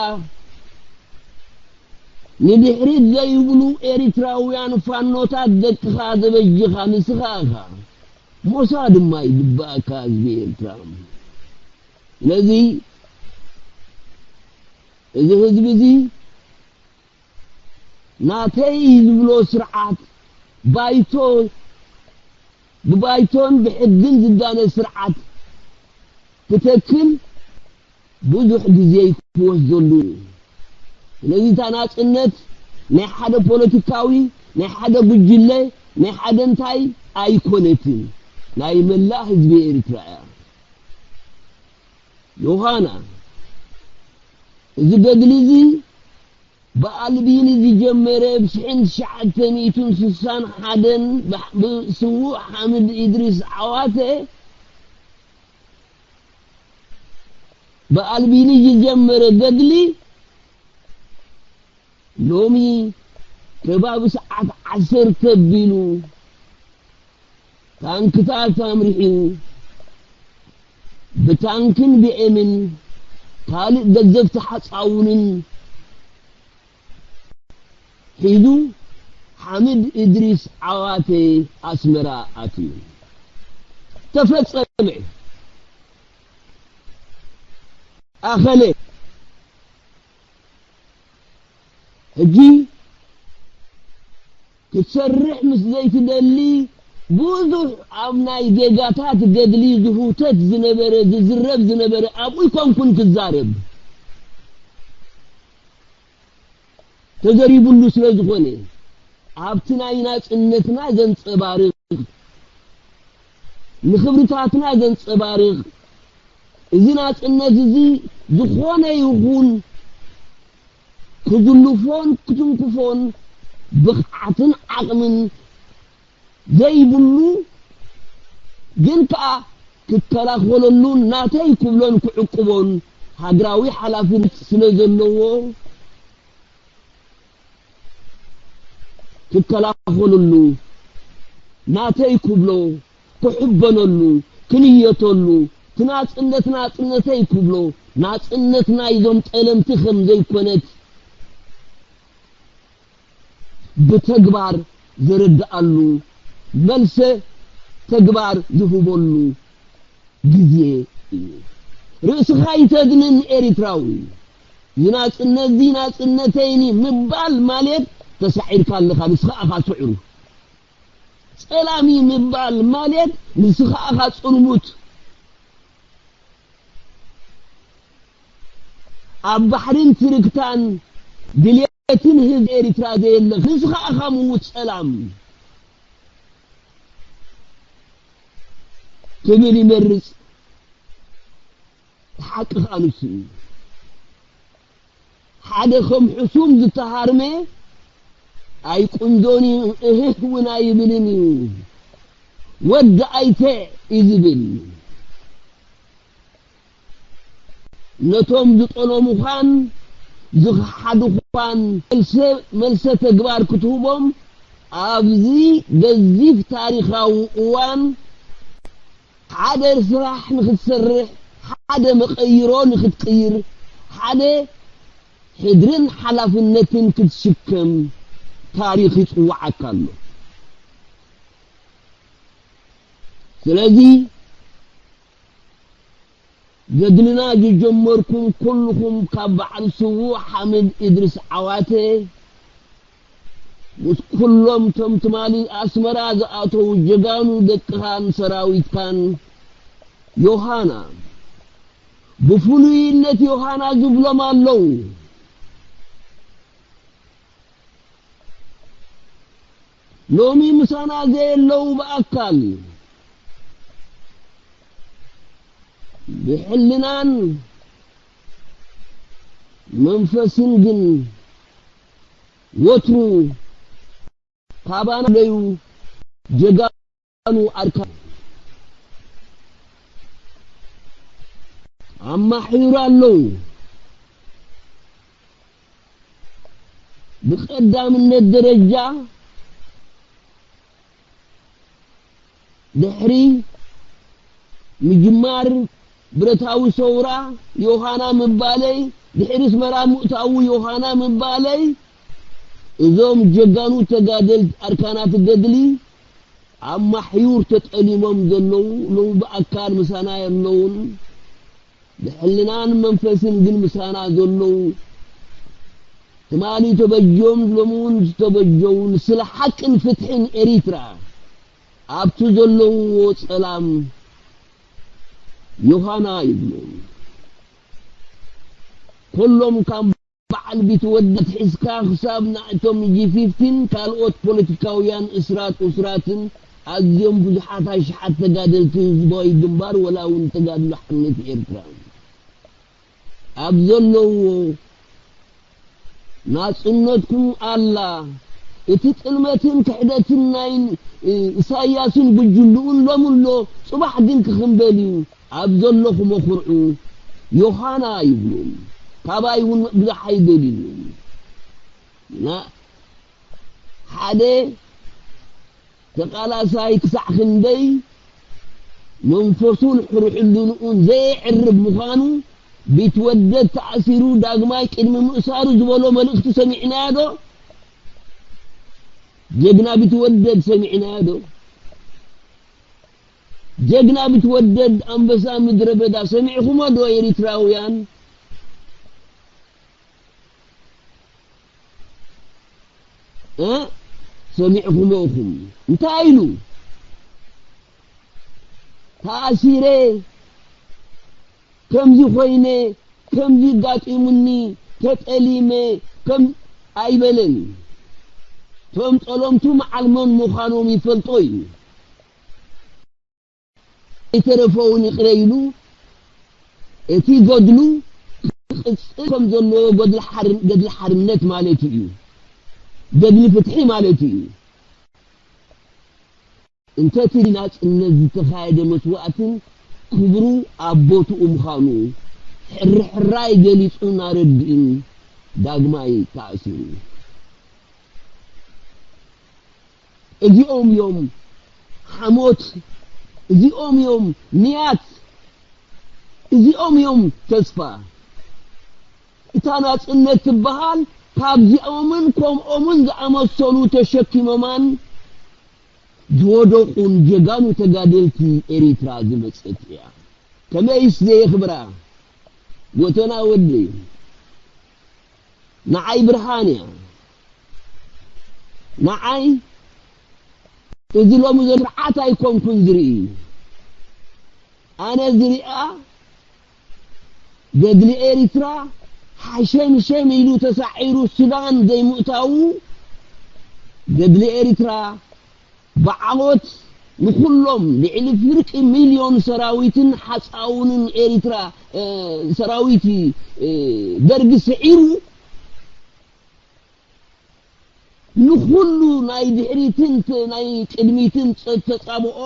ንድሕሪት ዘይብሉ ኤሪትራውያን ፋኖታት ደቅኻ ዘበጅኻ ንስኻ ኢኻ። ሞሳ ድማ ይግባእካ ህዝቢ ኤርትራ። ስለዚ እዚ ህዝቢ እዚ ናተይ ዝብሎ ስርዓት ባይቶ፣ ብባይቶን ብሕግን ዝዳነ ስርዓት ክተክል ብዙሕ ግዜ ክወስደሉ እዩ። ስለዚ እታ ናጽነት ናይ ሓደ ፖለቲካዊ፣ ናይ ሓደ ጉጅለ፣ ናይ ሓደ እንታይ ኣይኮነትን። ናይ መላእ ህዝቢ ኤርትራ እያ። ዮሃና፣ እዚ ገድሊ እዚ ብኣልቢኒ ዝጀመረ፣ ብ ሽሕን ትሽዓተ ሚእትን ስሳን ሓደን ብ-፣ ብስዉእ ሓምድ ኢድሪስ ዓዋተ ብኣልቢኒ ዝጀመረ ገድሊ፣ ሎሚ ከባቢ ሰዓት ዓሰርተ ኣቢሉ ታንክታት ኣምሪሑ፣ ብታንክን ቢኤምን ካልእ ገዘፍቲ ሓጻውንን ሒዙ፣ ሓምድ እድሪስ ዓዋተ ኣስመራ ኣትዩ። ተፈጸመ። ኣኸለ። ሕጂ ክትሰርሕ ምስ ዘይትደሊ፣ ብዙሕ ኣብ ናይ ጌጋታት ገድሊ ዝህውተት ዝነበረ፣ ዝዝረብ ዝነበረ፣ ኣብኡ ይኮንኩን ክዛረብ። ተዘሪቡሉ ስለ ዝኾነ፣ ኣብቲ ናይ ናጽነትና ዘንጸባርቕ፣ ንኽብርታትና ዘንጸባርቕ፣ እዚ ናጽነት እዚ ዝኾነ ይኹን ክዝልፎን ክትንክፎን ብቕዓትን ዓቕምን ዘይብሉ፣ ግን ከኣ ክከላኸለሉን ናተይ ክብሎን ክዕቅቦን ሃገራዊ ሓላፍነት ስለ ዘለዎ፣ ክከላኸለሉ፣ ናተይ ክብሎ ክሕበነሉ፣ ክንየተሉ፣ እቲ ናጽነት ናጽነተይ ክብሎ፣ ናጽነት ናይዞም ጠለምቲ ከም ዘይኮነት ብተግባር ዘረድኣሉ፣ መልሰ ተግባር ዝህበሉ ግዜ እዩ። ርእስኻ ይተድንን ኤሪትራዊ። እዚ ናጽነት እዚ ናጽነተይኒ ምባል ማለት ተሳዒርካ ኣለኻ፣ ንስኻ ኢኻ ስዕሩ። ጸላሚ ምባል ማለት ንስኻ ኢኻ ጽልሙት። ኣብ ባሕርን ትርክታን ድልየትን ህዝቢ ኤሪትራ ዘየለ ንስኻ ኢኻ ምዉት ጸላም ክብል ይመርጽ። ሓቂ ከኣ ንሱ እዩ። ሓደ ከም ሕሱም ዝተሃርመ ኣይቁንዞን እዩ፣ እህህ እውን ኣይብልን እዩ። ወዲ ኣይተ እዩ ዝብል። ነቶም ዝጠለሙኻን ዝኸሓዱኻን መልሰ፣ መልሰ ተግባር ክትህቦም ኣብዚ ገዚፍ ታሪኻዊ እዋን ሓደ ስራሕ ንኽትሰርሕ፣ ሓደ መቐይሮ ንኽትቅይር፣ ሓደ ሕድርን ሓላፍነትን ክትሽከም ታሪኽ ይጽውዓካ ኣሎ። ስለዚ ገድልና ዝጀመርኩም ኩልኹም ካብ በዓል ስዉእ ሓምድ እድሪስ ዓዋተ ምስ ኩሎም ቶም ትማሊ ኣስመራ ዝኣተዉ ጀጋኑ ደቅኻን ሰራዊትካን ዮሃና፣ ብፍሉይነት ዮሃና ዝብሎም ኣለዉ። ሎሚ ምሳና ዘየለዉ ብኣካል ብሕልናን መንፈስን ግን ወትሩ ካባና ለዩ ጀጋኑ ኣርካን ኣማሒሩ ኣለዉ። ብቀዳምነት ደረጃ ድሕሪ ምጅማር ብረታዊ ሰውራ ዮሃና ምባለይ፣ ድሕሪ ኣስመራ ምእታዉ ዮሃና ምባለይ፣ እዞም ጀጋኑ ተጋደልቲ ኣርካናት ገድሊ ኣብ ማሕዩር ተጠሊሞም ዘለዉ፣ ሎሚ ብኣካል ምሳና የለዉን። ብሕልናን መንፈስን ግን ምሳና ዘለዉ ትማሊ ተበጀዮም፣ ሎሚ እውን ዝተበጀዉ ንስለ ሓቅን ፍትሕን ኤሪትራ ኣብቲ ዘለውዎ ጸላም ዮሃና ይብሉ። ኩሎም ካብ በዓል ቢትወደድ ሒዝካ ክሳብ ናእቶም ጂ ፊፍቲን ካልኦት ፖለቲካውያን እስራት ኡስራትን ኣዝዮም ብዙሓት ኣሽሓት ተጋደልቲ ህዝባዊ ግንባር ወላ እውን ተጋድሎ ሓርነት ኤርትራ ኣብ ዘለውዎ ናጽነትኩም ኣላ። እቲ ጥልመትን ክሕደትን ናይ ኢሳያስን ጉጅልኡን ሎሚ ኣሎ፣ ጽባሕ ግን ክኽንበል እዩ። ኣብ ዘለኹሞ ኩርዑ፣ ዮሃና ይብሉ። ካባይ እውን ብዙሕ ኣይደልዩን። ና-፣ ሓደ ተቓላሳይ ክሳዕ ክንደይ መንፈሱን ሕርሕልንኡን ዘየዕርብ ምዃኑ፣ ቢትወደድ ተኣሲሩ ዳግማይ ቅድሚ ምእሳሩ ዝበሎ መልእኽቲ ሰሚዕናዮ ዶ? ጀግና ቢትወደድ ሰሚዕናዮ ዶ? ጀግና ቢትወደድ ኣንበሳ ምድረ በዳ ሰሚዕኹሞ ዶ ኤሪትራውያን? እ? ሰሚዕኹሞ ኢኹም። እንታይ ኢሉ? ተኣሲረ፣ ከምዚ ኮይነ፣ ከምዚ ጋጢሙኒ፣ ተጠሊመ፣ ከም ኣይበለን። እቶም ጸለምቱ መዓል መን ምዃኖም ይፈልጦ እዩ። ኣይተረፈውን ይቕረ ኢሉ እቲ ገድሉ ክቕጽል ከም ዘለዎ ገድሊ ሓር-፣ ገድሊ ሓርነት ማለት እዩ። ገድሊ ፍትሒ ማለት እዩ። እንተ እቲ ናጽነት ዝተኻየደ መስዋእትን ክብሩ ኣብ ቦትኡ ምዃኑ ሕርሕራይ ገሊጹን ኣረዲኡን ዳግማይ ተኣሲሩ። እዚኦም እዮም ሓሞት፣ እዚኦም እዮም ንያት፣ እዚኦም እዮም ተስፋ። እታ ናጽነት ትበሃል ካብዚኦምን ከምኦምን ዝኣመሰሉ ተሸኪሞማን ዝወደቑን ጀጋኑ ተጋደልቲ ኤሪትራ ዝመጸት እያ። ከመይስ ዘየኽብራ? ጎተና ወደይ፣ ንዓይ ብርሃን እያ። ንዓይ እዚ ሎሚ ዘሎ ስርዓት ኣይኮንኩን ዝርኢ። ኣነ ዝሪኣ ገድሊ ኤሪትራ ሓሸምሸም ኢሉ ተሳዒሩ ሱዳን ዘይምእታዉ፣ ገድሊ ኤሪትራ ብዓወት ንኹሎም ልዕሊ ፍርቂ ሚልዮን ሰራዊትን ሓጻውንን ኤሪትራ፣ እ፣ ሰራዊት፣ እ፣ ደርጊ ስዒሩ ንኹሉ ናይ ድሕሪትን ተ-፣ ናይ ቅድሚትን ጸ-፣ ተጻብኦ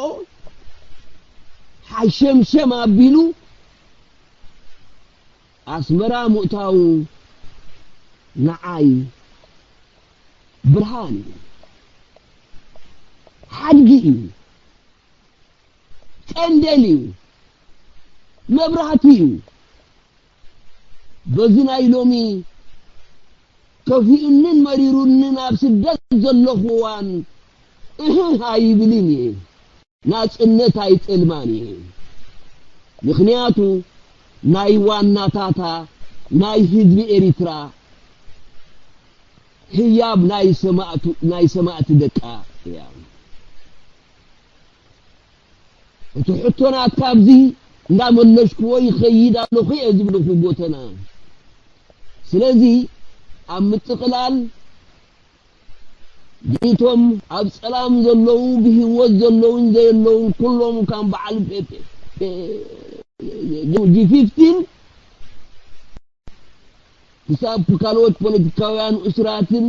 ሓሸምሸም ኣቢሉ ኣስመራ ምእታዉ ንዓይ ብርሃን እዩ፣ ሓድጊ እዩ፣ ቀንዴል እዩ፣ መብራህቲ እዩ። በዚ ናይ ሎሚ ከፊኡንን መሪሩንን ኣብ ስደት ዘለኹ እዋን እህ ኣይብልን እየ። ናጽነት ኣይጠልማን እየ። ምኽንያቱ ናይ ዋናታታ ናይ ህዝቢ ኤሪትራ ህያብ ናይ ሰማእቱ-፣ ናይ ሰማእቲ ደቃ እያ። እቲ ሕቶ ናትካ ኣብዚ እንዳመለሽክዎ ይኸይድ ኣለኹ እየ ዝብልኹ ጎተና። ስለዚ ኣብ ምጥቕላል እቶም ኣብ ጸላም ዘለዉ ብህይወት ዘለውን ዘየለውን ኩሎም ከም በዓል ጂ ፊፍቲን ክሳብ ካልኦት ፖለቲካውያን እሱራትን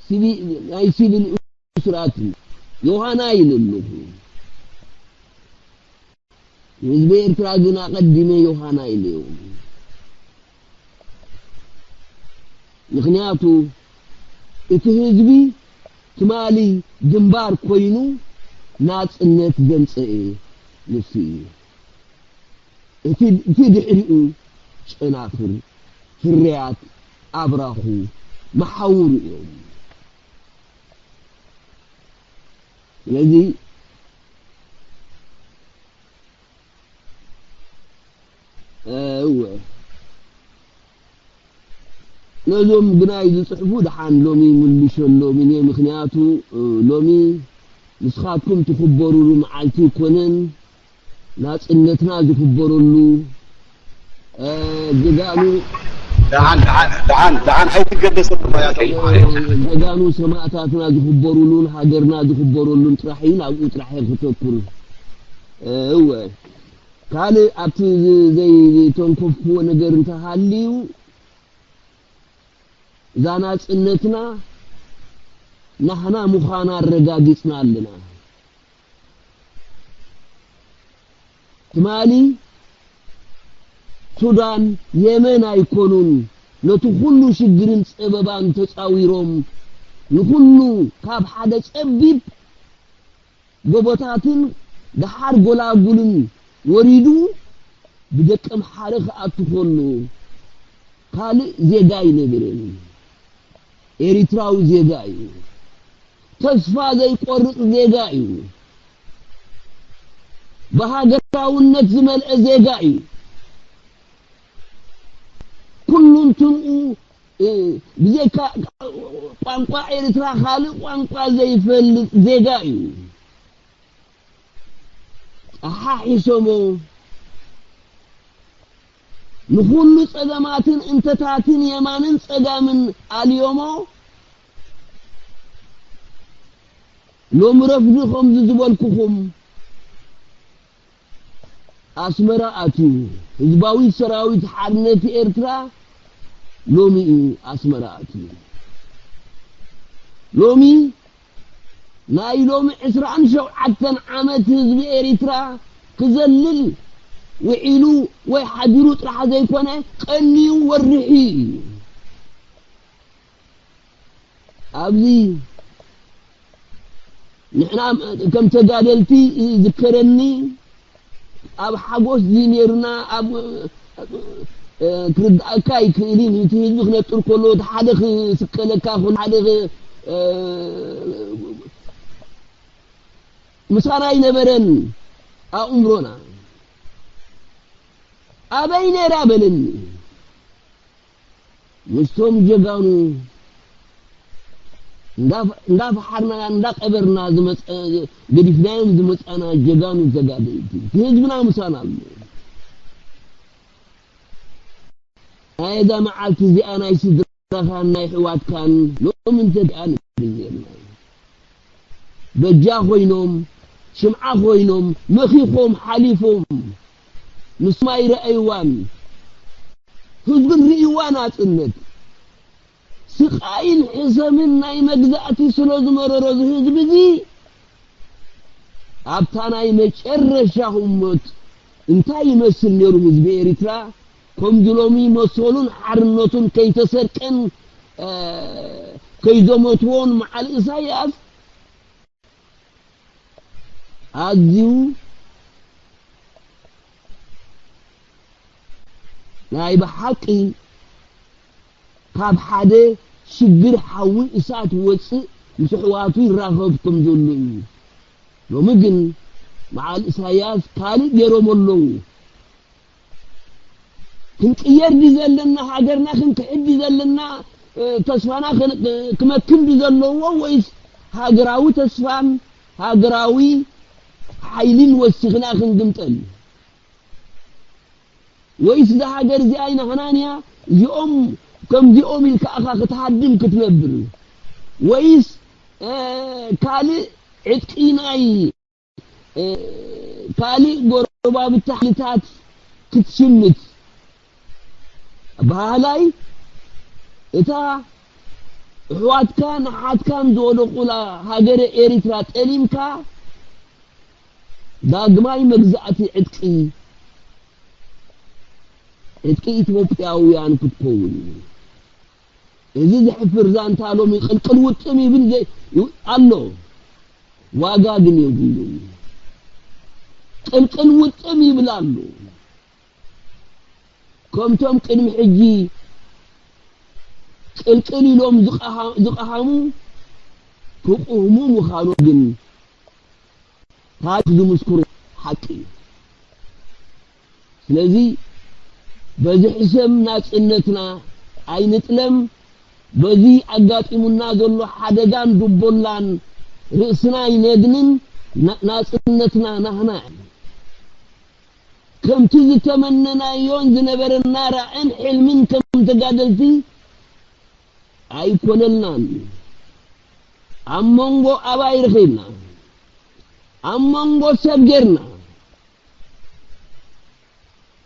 ሲቪ-፣ ናይ ሲቪል እሱራትን ዮሃና ኢለ ኣለኹ። ንህዝቢ ኤርትራ ግን ኣቐዲመ ዮሃና ኢለዮ። ምኽንያቱ እቲ ህዝቢ ትማሊ ግንባር ኮይኑ ናጽነት ዘምጸኤ ንሱ እዩ። እቲ፣ እቲ ድሕሪኡ ጨናፍር፣ ፍርያት፣ ኣብራኹ፣ መሓውሩ እዮም። ስለዚ፣ እወ፣ ነዞም ግናይ ዝጽሕፉ ደሓን ሎሚ ምልሸሎም እየ። ምኽንያቱ፣ እ፣ ሎሚ ንስኻትኩም ትኽበሩሉ መዓልቲ ኣይኮነን፣ ናጽነትና ዝኽበረሉ፣ እ፣ ጀጋኑ ደሓን፣ ደሓን፣ ደሓን፣ ደሓን ኣይትገደሰሉ፣ ያ ጀጋኑ ሰማእታትና ዝኽበሩሉን ሃገርና ዝኽበረሉን ጥራሕ እዩ። ናብኡ ጥራሕ እየ ክተኩር። እወ፣ ካልእ ኣብቲ ዝ-፣ ዘይተንከፍክዎ ነገር እንተሃልዩ፣ እዛ ናጽነትና ናህና ምዃና ኣረጋጊጽና ኣለና። ትማሊ ሱዳን፣ የመን ኣይኮኑን ነቲ ኩሉ ሽግርን ጸበባን ተጻዊሮም፣ ንኹሉ ካብ ሓደ ጸቢብ ጎቦታትን ደሓር ጎላጉልን ወሪዱ ብደቀምሓረ ክኣቱ ከሎ ካልእ ዜጋ ኣይነበረን። ኤሪትራዊ ዜጋ እዩ። ተስፋ ዘይቆርጽ ዜጋ እዩ። ብሃገራውነት ዝመልአ ዜጋ እዩ። ኩሉ እንትንኡ፣ እ፣ ብዘይካ ቋንቋ ኤርትራ ካልእ ቋንቋ ዘይፈልጥ ዜጋ እዩ። ጠሓሒሶሞ፣ ንኹሉ ጸገማትን እንተታትን የማንን ጸጋምን ኣልዮሞ፣ ሎሚ ረፍዲ ከምዚ ዝበልኩኹም ኣስመራ ኣትዩ። ህዝባዊ ሰራዊት ሓርነት ኤርትራ ሎሚ እዩ ኣስመራ ኣትዩ። ሎሚ ናይ ሎሚ ዕስራን ሸውዓተን ዓመት ህዝቢ ኤሪትራ ክዘልል ውዒሉ ወይ ሓዲሩ ጥራሕ ዘይኮነ፣ ቀንዩ ወርሒ እዩ። ኣብዚ ንሕና ከም ተጋደልቲ ይዝከረኒ፣ ኣብ ሓጎስ ድዩ ነይሩና፣ ኣብ፣ እ፣ ክርድኣካ ኣይክእልን እዩ። እቲ ህዝቢ ክነጥር ከሎ፣ እቲ ሓደ ክስቀለካ ከሎ፣ ሓደ ክ-፣ እ፣ ምሳና ኣይነበረን ኣእምሮና። ኣበይ ነይራ በለኒ። ምስቶም ጀጋኑ እንዳ-፣ እንዳፈሓርና፣ እንዳቀበርና ዝመጸ-፣ ገዲፍናዮም ዝመጻና ጀጋኑ ተጋደልቲ፣ ህዝብና ምሳና ኣሎ። ናይ እዛ መዓልቲ እዚኣ ናይ ስድራኻን ናይ ኣሕዋትካን ሎሚ እንተ ደኣ ንብል ኔርና። በጃ ኮይኖም፣ ሽምዓ ኮይኖም፣ መኺኾም ሓሊፎም፣ ንስማ ኣይረኣይዋን። ህዝብን ርእይዋ ናጽነት። ስቓይን ሕሰምን ናይ መግዛእቲ ስለ ዝመረሮ እዚ ህዝቢ እዚ፣ ኣብታ ናይ መጨረሻ ህሞት እንታይ ይመስል ነይሩ ህዝቢ ኤሪትራ? ከምዚ ሎሚ መሰሉን ሓርነቱን ከይተሰርቀን፣ እ፣ ከይዘመትዎን መዓል ኢሳያስ ኣዝዩ ናይ ብሓቂ ካብ ሓደ ሽግር ሓዊ እሳት ወጽእ ምስ ኣሕዋቱ ይራኸብ ከም ዘሎ እዩ። ሎሚ ግን መዓል ኢሳያስ ካልእ ገይሮም ኣለዉ። ክንቅየር ድዩ ዘለና? ሃገርና ክንክሕድ ድዩ ዘለና? እ፣ ተስፋና ክን-፣ ክመክን ድዩ ዘለዎ? ወይስ ሃገራዊ ተስፋን ሃገራዊ ሓይልን ወሲኽና ክንግምጠል? ወይስ እዛ ሃገር እዚኣ ኣይናህናን እያ፣ እዚኦም ከምዚኦም ኢልካ ኢኻ ክትሃድም ክትነብር? ወይስ፣ እ፣ ካልእ ዕጥቂ ናይ፣ እ፣ ካልእ ጎረባብቲ ሓይልታት ክትሽምት? ኣበሃህላይ፣ እታ ኣሕዋትካን ኣሓትካን ዝወደቑላ ሃገረ ኤሪትራ ጠሊምካ፣ ዳግማይ መግዛእቲ ዕጥቂ፣ ዕጥቂ ኢትዮጵያውያን ክትከውን። እዚ ዘሕፍር ዛንታ ሎሚ ቅልቅል ውጥም ይብል ዘ-፣ ይው-፣ ኣሎ። ዋጋ ግን የብሉን። ቅልቅል ውጥም ይብል ኣሎ። ከምቶም ቅድሚ ሕጂ ቅልቅል ኢሎም ዝቐሃ-፣ ዝቐሃሙ ክቕህሙ ምዃኑ ግን ታሪኽ ዝምስክሮ ሓቂ እዩ። ስለዚ በዚ ሕሰም ናጽነትና ኣይንጥለም። በዚ ኣጋጢሙና ዘሎ ሓደጋን ድቦላን ርእስና ኣይነድንን፣ ና-፣ ናጽነትና ናህና እዩ። ከምቲ ዝተመነናዮን ዝነበረና ራዕን ሕልምን ከም ተጋደልቲ ኣይኮነልናን። ኣብ መንጎ ኣባይ ረኺብና፣ ኣብ መንጎ ሰብ ጌርና፣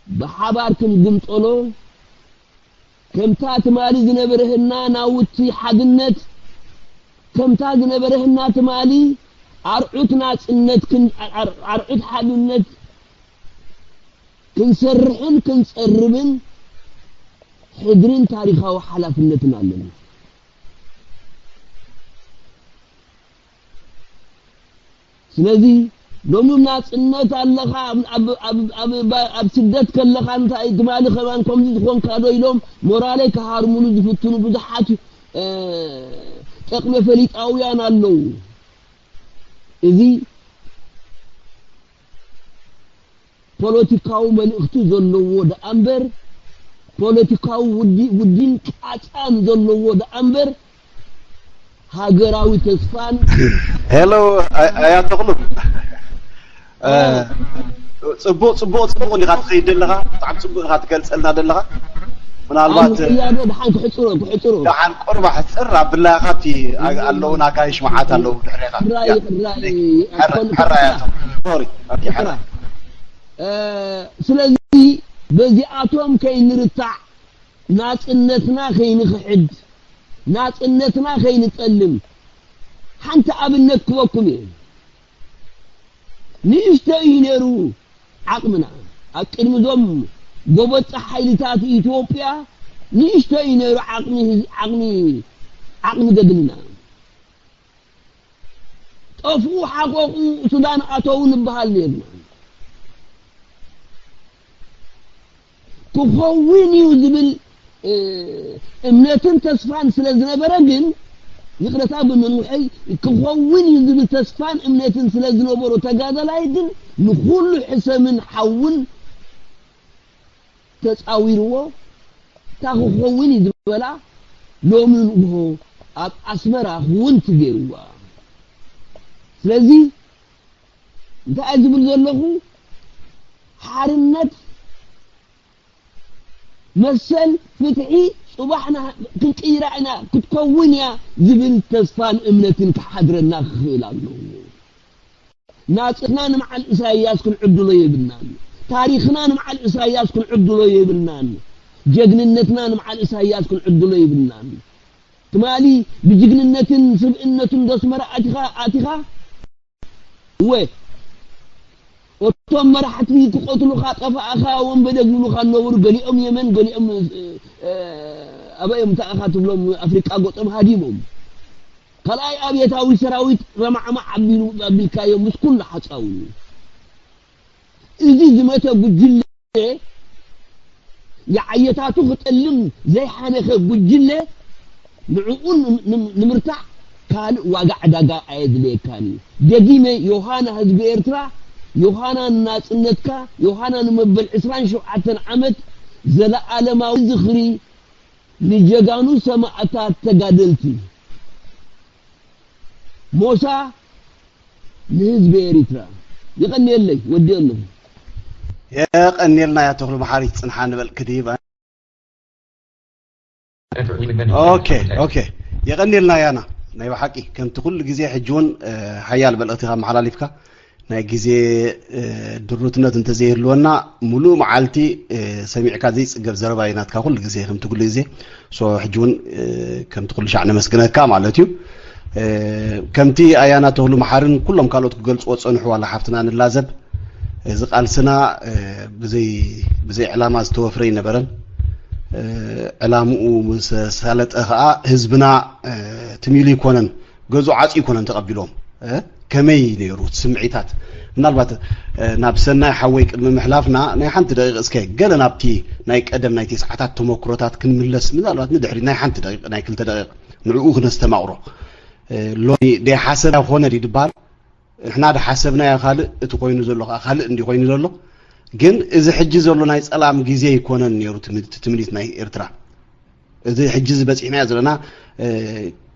ብሓባር ክንግምጠሎ፣ ከምታ ትማሊ ዝነበረህና ናውቲ ሓድነት፣ ከምታ ዝነበረህና ትማሊ ኣርዑት ናጽነት ክን-፣ ኣር-፣ ኣርዑት ሓድነት ክንሰርሕን ክንጸርብን ሕድርን ታሪኻዊ ሓላፍነትን ኣለና። ስለዚ ሎሚ ናጽነት ኣለኻ፣ ኣብ፣ ኣብ፣ ኣብ፣ ኣብ፣ ኣብ ስደት ከለኻ እንታይ ትማሊ ከማን ከምዚ ዝኾንካ ዶ ኢሎም ሞራለይ ክሃርሙሉ ዝፍትኑ ብዙሓት፣ እ፣ ጠቕመ ፈሊጣውያን ኣለዉ። እዚ ፖለቲካዊ መልእኽቲ ዘለዎ ደኣ እምበር፣ ፖለቲካዊ ውዲ-፣ ውዲን ቃጻን ዘለዎ ደኣ እምበር፣ ሃገራዊ ተስፋን ሄሎ፣ ኣያ ተኽሉ። እ፣ ጽቡቕ፣ ጽቡቕ፣ ጽቡቕ እንዲኻ ትኸይድ ዘለኻ፣ ብጣዕሚ ጽቡቕ ኢኻ ትገልጸልና ዘለኻ። ምናልባት፣ ኣነ ቅያዶ ደሓን ክሕጽሮ፣ ክሕጽሮ። ደሓን ቁርባ ሕጽር ኣብላኻ፣ እቲ ኣ-፣ ኣለዉን ኣጋይሽ መዓት ኣለዉ ድሕሬኻ። ሕራይ፣ ያ። ሕራይ፣ ሕራይ፣ ኣይኮን-፣ ሕራይ፣ ኣያ ተኽሉ። ሶሪ፣ ኣብቲ ሕራይ። ሕራይ። እ፣ ስለዚ በዚኣቶም ከይንርታዕ፣ ናጽነትና ከይንኽሕድ፣ ናጽነትና ከይንጠልም፣ ሓንቲ ኣብነት ክበኩም እየ። ንእሽቶ እዩ ነይሩ ዓቕምና። ኣብ ቅድሚ እዞም ጎበጣ ሓይልታት ኢትዮጵያ ንእሽቶ እዩ ነይሩ ዓቕሚ ህዝ-፣ ዓቕሚ፣ ዓቕሚ ገድልና። ጠፍኡ፣ ሓቆቑ፣ ሱዳን ኣተዉ ንበሃል ነርና። ክኸውን እዩ ዝብል፣ እ፣ እምነትን ተስፋን ስለ ዝነበረ ግን፣ ይቕረታ ብምንውሐይ፣ ክኸውን እዩ ዝብል ተስፋን እምነትን ስለ ዝነበሮ ተጋዳላይ ግን ንኹሉ ሕሰምን ሓውን ተጻዊርዎ፣ እታ ክኸውን እዩ ዝበላ ሎሚ ንግሆ ኣብ ኣስመራ ክውንቲ ገይርዋ። ስለዚ እንታይ ዝብል ዘለኹ፣ ሓርነት፣ መሰል፣ ፍትሒ፣ ጽባሕ ንሃ-፣ ክንቅይራ ኢና፣ ክትከውን እያ ዝብል ተስፋን እምነትን ክሓድረና ክኽእል ኣለዎ። ናጽነትና ንመዓል ኢሳይያስ ክንዕድሎ የብልናን። ታሪኽና ንመዓል ኢሳይያስ ክንዕድሎ የብልናን። ጀግንነትና ንመዓል ኢሳይያስ ክንዕድሎ የብልናን። ትማሊ ብጅግንነትን ስብእነትን ዶ ኣስመራ ኣቲኻ፣ ኣቲኻ? እወ፣ እቶም መራሕቲ ክቐትሉኻ፣ ጠፋእኻ፣ ወንበደ ዝብሉኻ ነበሩ። ገሊኦም የመን፣ ገሊኦም፣ እ፣ እ፣ ኣበይ እዮም ተኣኻ ትብሎም፣ ኣፍሪቃ ገጾም ሃዲሞም። ካልኣይ ኣብዮታዊ ሰራዊት ረማዕማዕ ኣቢሉ፣ ኣቢልካዮ ምስ ኩሉ ሓጻውዩ። እዚ ዝመተ ጉጅለ፣ የዓየታቱ ክጠልም ዘይሓነኸ ጉጅለ፣ ንዕኡ ንም-፣ ንም-፣ ንምርታዕ ካልእ ዋጋ ዕዳጋ ኣየድልየካን እዩ። ደጊመ፣ ዮሃና ህዝቢ ኤርትራ፣ ዮሃና ንናጽነትካ፣ ዮሃና ንመበል ዕስራን ሸውዓተን ዓመት ዘለኣለማዊ ዝኽሪ ንጀጋኑ ሰማእታት ተጋደልቲ። ሞሳ ንህዝቢ ኤሪትራ። የቐንየለይ፣ ወዲ ኣለኹ። የቐንየልና፣ ያ ተኽሉ መሓሪ፣ ጽንሓ ንበል ክድይብ። ኦኬ፣ ኦኬ። የቐንየልና ያና። ናይ ብሓቂ ከምቲ ኩሉ ግዜ ሕጂ እውን፣ እ፣ ሓያል መልእኽቲ ካብ መሓላሊፍካ፣ ናይ ግዜ፣ እ፣ ድሩትነት እንተዘይህልወና፣ ሙሉእ መዓልቲ፣ እ፣ ሰሚዕካ ዘይጽገብ ዘረባ እዩ ናትካ ኩሉ ግዜ፣ ከምቲ ኩሉ ግዜ። ሶ፣ ሕጂ እውን፣ እ፣ ከምቲ ኩሉ ሻዕ ነመስግነካ ማለት እዩ። እ፣ ከምቲ ኣያና ተኽሉ መሓርን ኩሎም ካልኦት ክገልጽዎ ዝጸንሑ፣ ዋላ ሓፍትና ንላዘብ፣ እዚ ቃልስና፣ እ፣ ብዘይ፣ ብዘይ ዕላማ ዝተወፍረ ኣይነበረን። እ፣ ዕላምኡ ምስ ኣሳለጠ ኸኣ ህዝብና፣ እ፣ ትም ኢሉ ኣይኮነን፣ ገዝኡ ዓጽዩ ኣይኮነን ተቐቢሎም። እ፣ ከመይ ነይሩ እቲ ስምዒታት? ምናልባት፣ እ፣ ናብ ሰናይ ሓወይ ቅድሚ ምሕላፍና ናይ ሓንቲ ደቂቕ እስከ ገለ ናብቲ ናይ ቀደም ናይ ተስዓታት ተመክሮታት ክንምለስ፣ ምናልባት ንድሕሪት ናይ ሓንቲ ደቂቕ፣ ናይ ክልተ ደቂቕ ንዕኡ ክነስተማቕሮ። እ፣ ሎሚ ደይሓሰብ ኮነ ድዩ ድበሃል? ንሕና ድሓሰብናዮ ካልእ፣ እቲ ኮይኑ ዘሎ ከኣ ካልእ እንዲ ኮይኑ ዘሎ። ግን እዚ ሕጂ ዘሎ ናይ ጸላም ግዜ ኣይኮነን ነይሩ ትም-፣ እቲ ትምኒት ናይ ኤርትራ። እዚ ሕጂ ዝበፂሕናዮ ዘለና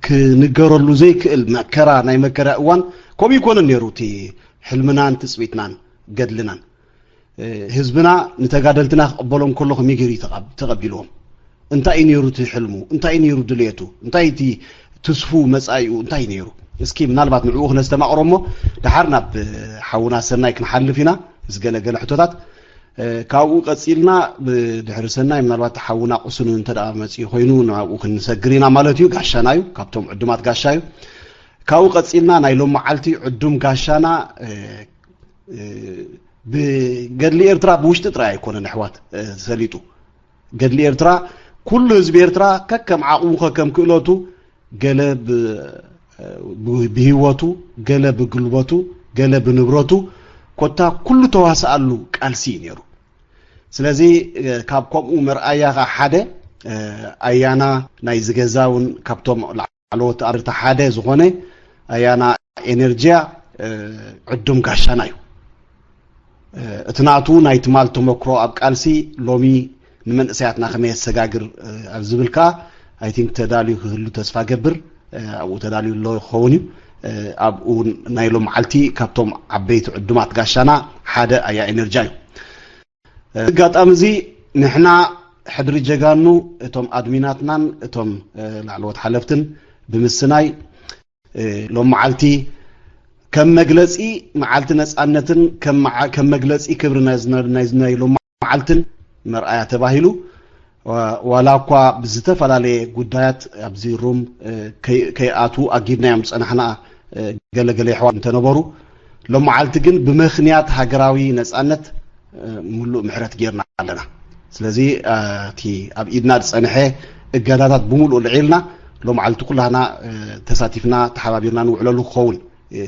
ክንገረሉ ዘይክእል መከራ፣ ናይ መከራ እዋን ከምኡ ይኮነን ነይሩ። እቲ ሕልምናን ትፅቢትናን ገድልናን ህዝብና ንተጋደልትና ክቕበሎም ከሎ ከመይ ገይሩ ተቐቢልዎም? እንታይ እዩ ነይሩ እቲ ሕልሙ? እንታይ እዩ ነይሩ ድልየቱ? እንታይ እቲ ትስፉ መጻኢኡ እንታይ እዩ ነይሩ? እስኪ ምናልባት ንዕኡ ክነስተማቕሮ እሞ ድሓር ናብ ሓውና ሰናይ ክንሓልፍ ኢና። ዝገለገለ ሕቶታት ካብኡ ቀጺልና ብድሕሪ ሰናይ ምናልባት ሓውና ቁሱን እንተ ደኣ መጺኡ ኮይኑ ናብኡ ክንሰግር ኢና ማለት እዩ። ጋሻና እዩ፣ ካብቶም ዕዱማት ጋሻ እዩ። ካብኡ ቀጺልና ናይ ሎም መዓልቲ ዕዱም ጋሻና ብገድሊ ኤርትራ ብውሽጢ ጥራይ ኣይኮነን ኣሕዋት ሰሊጡ። ገድሊ ኤርትራ ኩሉ ህዝቢ ኤርትራ ከከም ዓቕሙ ከከም ክእለቱ ገለ ብህይወቱ፣ ገለ ብጉልበቱ፣ ገለ ብንብረቱ ኮታ ኩሉ ተዋስኣሉ ቃልሲ እዩ ነይሩ። ስለዚ ካብ ከምኡ መርኣያ ከዓ ሓደ ኣያና ናይ ዝገዛ እውን ካብቶም ላዕለዎት ኣርታ ሓደ ዝኾነ ኣያና ኤነርጂያ ዕዱም ጋሻና እዩ። እቲ ናቱ ናይ ትማል ተመክሮ ኣብ ቃልሲ ሎሚ ንመንእሰያትና ከመይ የሰጋግር ኣብ ዝብል ከዓ ኣይ ቲንክ ተዳልዩ ክህሉ ተስፋ ገብር። ኣብኡ ተዳልዩ ኣሎ ክኸውን እዩ። ኣብኡ ናይ ሎም መዓልቲ ካብቶም ዓበይቲ ዕዱማት ጋሻና ሓደ ኣያ ኤነርጃ እዩ። ኣጋጣሚ እዚ ንሕና ሕድሪ ጀጋኑ እቶም ኣድሚናትናን እቶም ላዕለዎት ሓለፍትን ብምስናይ ሎም መዓልቲ ከም መግለፂ መዓልቲ ነፃነትን ከም መዓ- ከም መግለፂ ክብሪ ናይ ዝነ- ናይ ዝነ- ሎም መዓልትን መርኣያ ተባሂሉ ዋ- ዋላ እኳ ብዝተፈላለየ ጉዳያት ኣብዚ ሩም ከይ- ከይኣትዉ ኣጊድናዮም ዝፀናሕና ገለገለ ይሕዋት እንተነበሩ ሎም መዓልቲ ግን ብምኽንያት ሃገራዊ ነፃነት ምሉእ ምሕረት ጌርና ኣለና። ስለዚ እቲ ኣብ ኢድና ዝፀንሐ እገዳታት ብምሉእ ልዒልና ሎም መዓልቲ ኩላህና ተሳቲፍና ተሓባቢርና ንውዕለሉ ክኸውን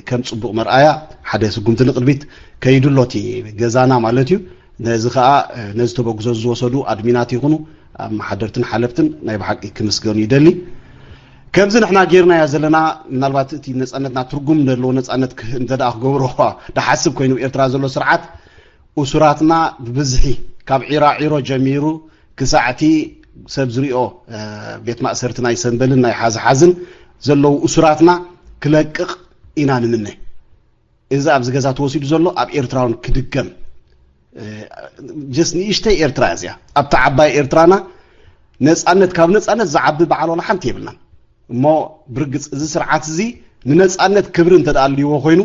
ከም ፅቡቕ መርኣያ ሓደ ስጉምቲ ንቕድሚት ከይዱ ኣሎ እቲ ገዛና ማለት እዩ። ነዚ ከዓ ነዚ ተበግዞ ዝወሰዱ ኣድሚናት ይኹኑ ኣመሓደርትን ሓለፍትን ናይ ብሓቂ ክምስገኑ ይደሊ። ከምዚ ንሕና ጌርናዮ ዘለና ምናልባት እቲ ነፃነትና ትርጉም ዘለዎ ነፃነት እንተ ደኣ ክገብሮ ድሓስብ ኮይኑ ኤርትራ ዘሎ ስርዓት እሱራትና ብብዝሒ ካብ ዒራዒሮ ጀሚሩ ክሳዕ እቲ ሰብ ዝሪኦ ቤት ማእሰርቲ ናይ ሰንበልን ናይ ሓዝሓዝን ዘለዉ እሱራትና ክለቅቕ ኢና ንምነ። እዚ ኣብዚ ገዛ ተወሲዱ ዘሎ ኣብ ኤርትራውን ክድገም ጀስ ንእሽተይ ኤርትራ እዚኣ ኣብታ ዓባይ ኤርትራና ነፃነት ካብ ነፃነት ዝዓቢ በዓል ዋላ ሓንቲ የብልናን። እሞ ብርግፅ እዚ ስርዓት እዚ ንነፃነት ክብሪ እንተ ደኣ ኣልይዎ ኮይኑ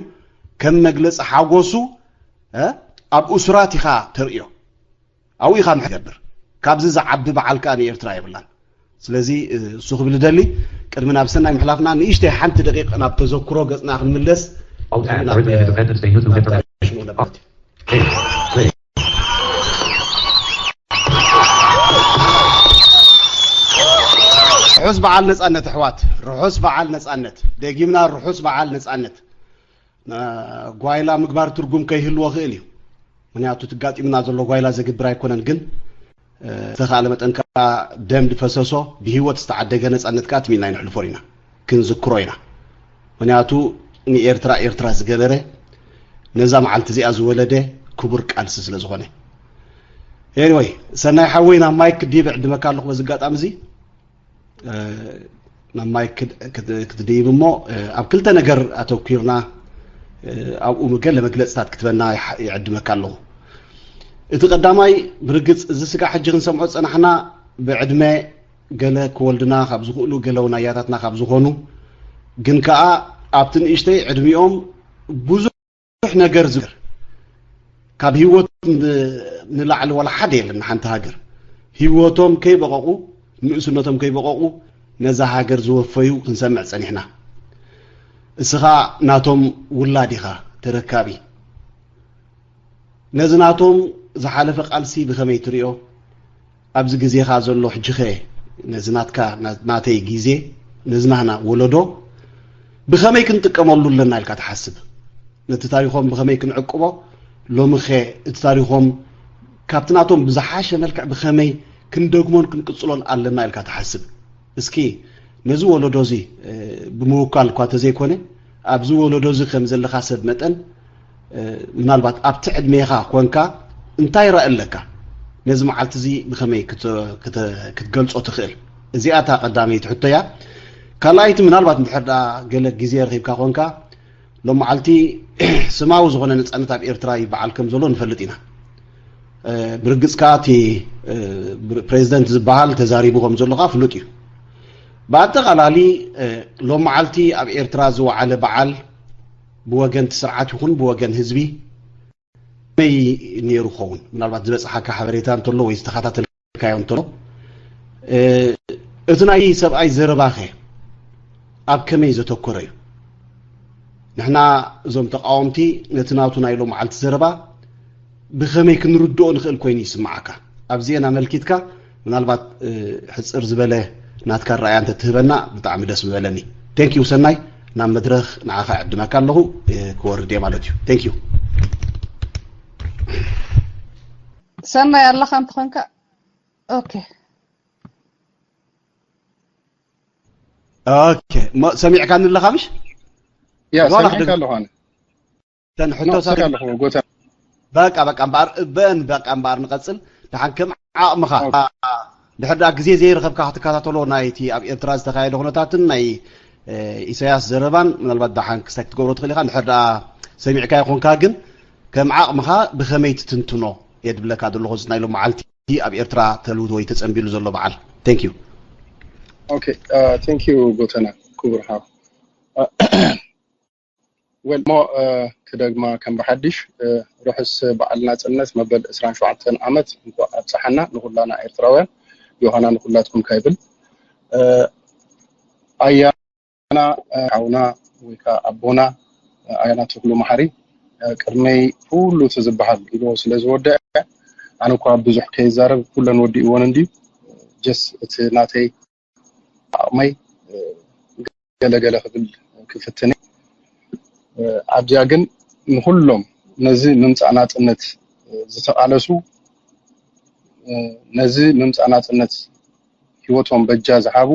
ከም መግለፂ ሓጎሱ ኣብ እሱራት ኢኻ ተርእዮ። ኣብኡ ኢኻ ምሕገብር። ካብዚ ዝዓቢ በዓል ከኣ ንኤርትራ የብላን። ስለዚ እሱ ክብል ደሊ ቅድሚ ናብ ሰናይ ምሕላፍና ንእሽተይ ሓንቲ ደቂቕ ናብ ተዘክሮ ገጽና ክንምለስ ርሑስ በዓል ነጻነት ኣሕዋት፣ ርሑስ በዓል ነጻነት። ደጊምና ርሑስ በዓል ነጻነት። ጓይላ ምግባር ትርጉም ከይህልዎ ክእል እዩ። ምክንያቱ ትጋጢምና ዘሎ ጓይላ ዘግብር ኣይኮነን። ግን ዝተኻለ መጠን ከዓ ደም ዝፈሰሶ ብህይወት ዝተዓደገ ነፃነት ከዓ ትም ኢልና ኣይንሕልፎን ኢና፣ ክንዝክሮ ኢና። ምክንያቱ ንኤርትራ ኤርትራ ዝገበረ ነዛ መዓልቲ እዚኣ ዝወለደ ክቡር ቃልሲ ስለ ዝኾነ። ኤኒወይ ሰናይ ሓወይ ናብ ማይክ ክድይብ ዕድመካ ኣለኹ በዚ ኣጋጣሚ እዚ። ናብ ማይክ ክትድይብ እሞ ኣብ ክልተ ነገር ኣተኪርና ኣብኡ ገለ መግለፅታት ክትበና ይዕድመካ ኣለኹ። እቲ ቀዳማይ ብርግፅ እዚ ስጋዕ ሕጂ ክንሰምዖ ዝፀናሕና ብዕድመ ገለ ክወልድና ካብ ዝኽእሉ ገለ እውን ኣያታትና ካብ ዝኾኑ ግን ከዓ ኣብቲ ንእሽተይ ዕድሚኦም ብዙሕ ብዙሕ ነገር ዝገር ካብ ህይወት ንላዕሊ ዋላ ሓደ የለን። ሓንቲ ሃገር ህይወቶም ከይበቐቑ ንእስነቶም ከይበቐቑ ነዛ ሃገር ዝወፈዩ ክንሰምዕ ጸኒሕና። እስኻ ናቶም ውላድ ኢኻ ተረካቢ። ነዚ ናቶም ዝሓለፈ ቃልሲ ብኸመይ ትሪኦ? ኣብዚ ግዜኻ ዘሎ ሕጂኸ ነዚ ናትካ ናተይ ግዜ ነዚ ናህና ወለዶ ብኸመይ ክንጥቀመሉ ኣለና ኢልካ ትሓስብ? ነቲ ታሪኾም ብኸመይ ክንዕቅቦ? ሎምኸ እቲ ታሪኾም ካብቲ ናቶም ብዝሓሸ መልክዕ ብኸመይ ክንደግሞን ክንቅጽሎን ኣለና ኢልካ ትሓስብ? እስኪ ነዚ ወለዶ እዚ ብምውካል እኳ ተዘይኮነ ኣብዚ ወለዶ እዚ ከም ዘለኻ ሰብ መጠን ምናልባት ኣብቲ ዕድሜኻ ኮንካ እንታይ ራኢ ኣለካ? ነዚ መዓልቲ እዚ ብኸመይ ክትገልጾ ትኽእል? እዚኣ እታ ቀዳመይቲ ሕቶ እያ። ካልኣይቲ፣ ምናልባት እንድሕር ደኣ ገለ ግዜ ረኺብካ ኮንካ፣ ሎም መዓልቲ ስማዊ ዝኾነ ነጻነት ኣብ ኤርትራ ይበዓል ከም ዘሎ ንፈልጥ ኢና። እ፣ ብርግጽ ከኣ እቲ፣ እ፣ ብር-፣ ፕሬዚደንት ዝበሃል ተዛሪቡ ከም ዘሎ ከኣ ፍሉጥ እዩ። ብኣጠቓላሊ፣ እ፣ ሎም መዓልቲ ኣብ ኤርትራ ዝወዓለ በዓል ብወገን እቲ ስርዓት ይኹን ብወገን ህዝቢ ከመይ ነይሩ ክኸውን? ምናልባት ዝበጽሓካ ሓበሬታ እንተሎ ወይ ዝተኸታተልካዮ እንተሎ፣ እ፣ እቲ ናይ ሰብኣይ ዘረባኸ ኣብ ከመይ ዘተኮረ እዩ? ንሕና እዞም ተቃወምቲ ነቲ ናቱ ናይ ሎም መዓልቲ ዘረባ ብኸመይ ክንርድኦ ንኽእል ኮይኑ ይስምዓካ? ኣብዚአን ኣመልኪትካ ምናልባት፣ እ፣ ሕጽር ዝበለ ናትካ ረኣያ እንተትህበና ብጣዕሚ ደስ ምበለኒ። ቴንክ ዩ ሰናይ፣ ናብ መድረኽ ንዓኻ ዕድመካ ኣለኹ፣ እ፣ ክወርድ እየ ማለት እዩ። ቴንክ ዩ። ሰናይ ኣለኻ እንተኾንካ፣ ኦኬ። ኦኬ፣ ሞ-፣ ሰሚዕካኒ ኣለኻ ምሽ? ያ ዋላ ሰሚዕካ ክደግ-፣ ኣለኹ ኣነ። ተን ሕቶ ኖ ሳሪ ሰሚዕካ ኣለኹ ጎታ። በቃ በቃ እምበኣር እበን በቃ እምበኣር ንቐጽል። ደሓን ከም ዓቕምኻ ኦኬ። ድሕር ደኣ ግዜ ዘይረኸብካ ክትከታተሎ ናይቲ ኣብ ኤርትራ ዝተኻየደ ኩነታትን ናይ፣ እ፣ ኢሳያስ ዘረባን ምናልባት ደሓን ክሳይ ክትገብሮ ትኽእል ኢኻ። ድሕር ደኣ ሰሚዕካ ይኾንካ ግን ከም ዓቕምኻ ብኸመይ ትትንትኖ እየ ድብለካ ዘለኹ፣ እዚ ናይ ሎም መዓልቲ ኣብ ኤርትራ ተልውዶ ወይ ተጸንቢሉ ዘሎ በዓል። ቴንክ ዩ። ኦኬ፣ ቴንክ ዩ ጎተና ክቡር ሓው። አ፣ ወል ሞ፣ እ፣ ክደግማ ከም ብሓድሽ፣ እ፣ ርሑስ በዓል ናጽነት መበል ዕስራን ሸውዓተን ዓመት እንኳዕ ኣብጽሓና ንኹላና ኤርትራውያን፣ ዮሃና ንኹላትኩም ካይብል። እ፣ ኣያና፣ እ፣ ሓውና ወይ ከዓ ኣቦና፣ እ፣ ኣያና ተኽሉ መሓሪ፣ እ፣ ቅድመይ ኩሉ እቲ ዝበሃል ኢልዎ ስለ ዝወደአ፣ ኣነ እኳ ብዙሕ ከይዛረብ ኩለን ወዲእዎን እንድዩ። ጀስ እቲ ናተይ ዓቕመይ፣ እ፣ ገለገለ ክብል ክፍትን እየ። እ፣ ኣብዚኣ ግን ንኹሎም ነዚ ምምጻእ ናጽነት፣ እ፣ ዝተቓለሱ፣ እ፣ ነዚ ምምጻእ ናጽነት ህይወቶም በጃ ዝሃቡ፣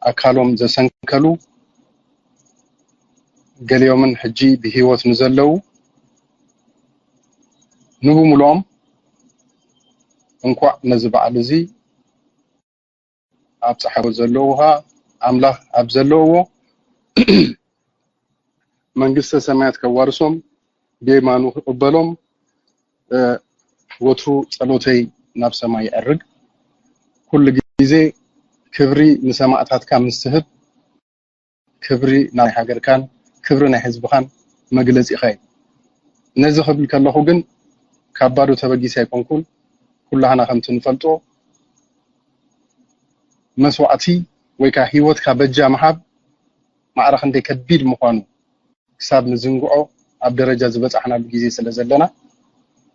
ኣካሎም ዘሰንከሉ፣ ገሊኦምን ሕጂ ብህይወት ንዘለዉ፣ ንብሙሉኦም እንኳዕ ነዚ በዓል እዚ ኣብጽሓዎ። ዘለዉ ኸኣ ኣምላኽ ኣብ ዘለውዎ መንግስተ ሰማያት ከዋርሶም፣ ብየማኑ ክቕበሎም፣ እ፣ ወትሩ ጸሎተይ ናብ ሰማይ ይዕርግ። ኩሉ ግዜ ክብሪ ንሰማእታትካ ምስ ትህብ፣ ክብሪ ናይ ሃገርካን ክብሪ ናይ ህዝብኻን መግለጺኻ እዩ። ነዚ ክብል ከለኹ ግን ካብ ባዶ ተበጊሰ ኣይኮንኩን። ኩላህና ከምቲ ንፈልጦ መስዋእቲ ወይ ከዓ ህይወትካ በጃ ምሃብ ማዕረ ክንደይ ከቢድ ምዃኑ ክሳብ ንዝንግዖ ኣብ ደረጃ ዝበጻሕናሉ ግዜ ስለ ዘለና፣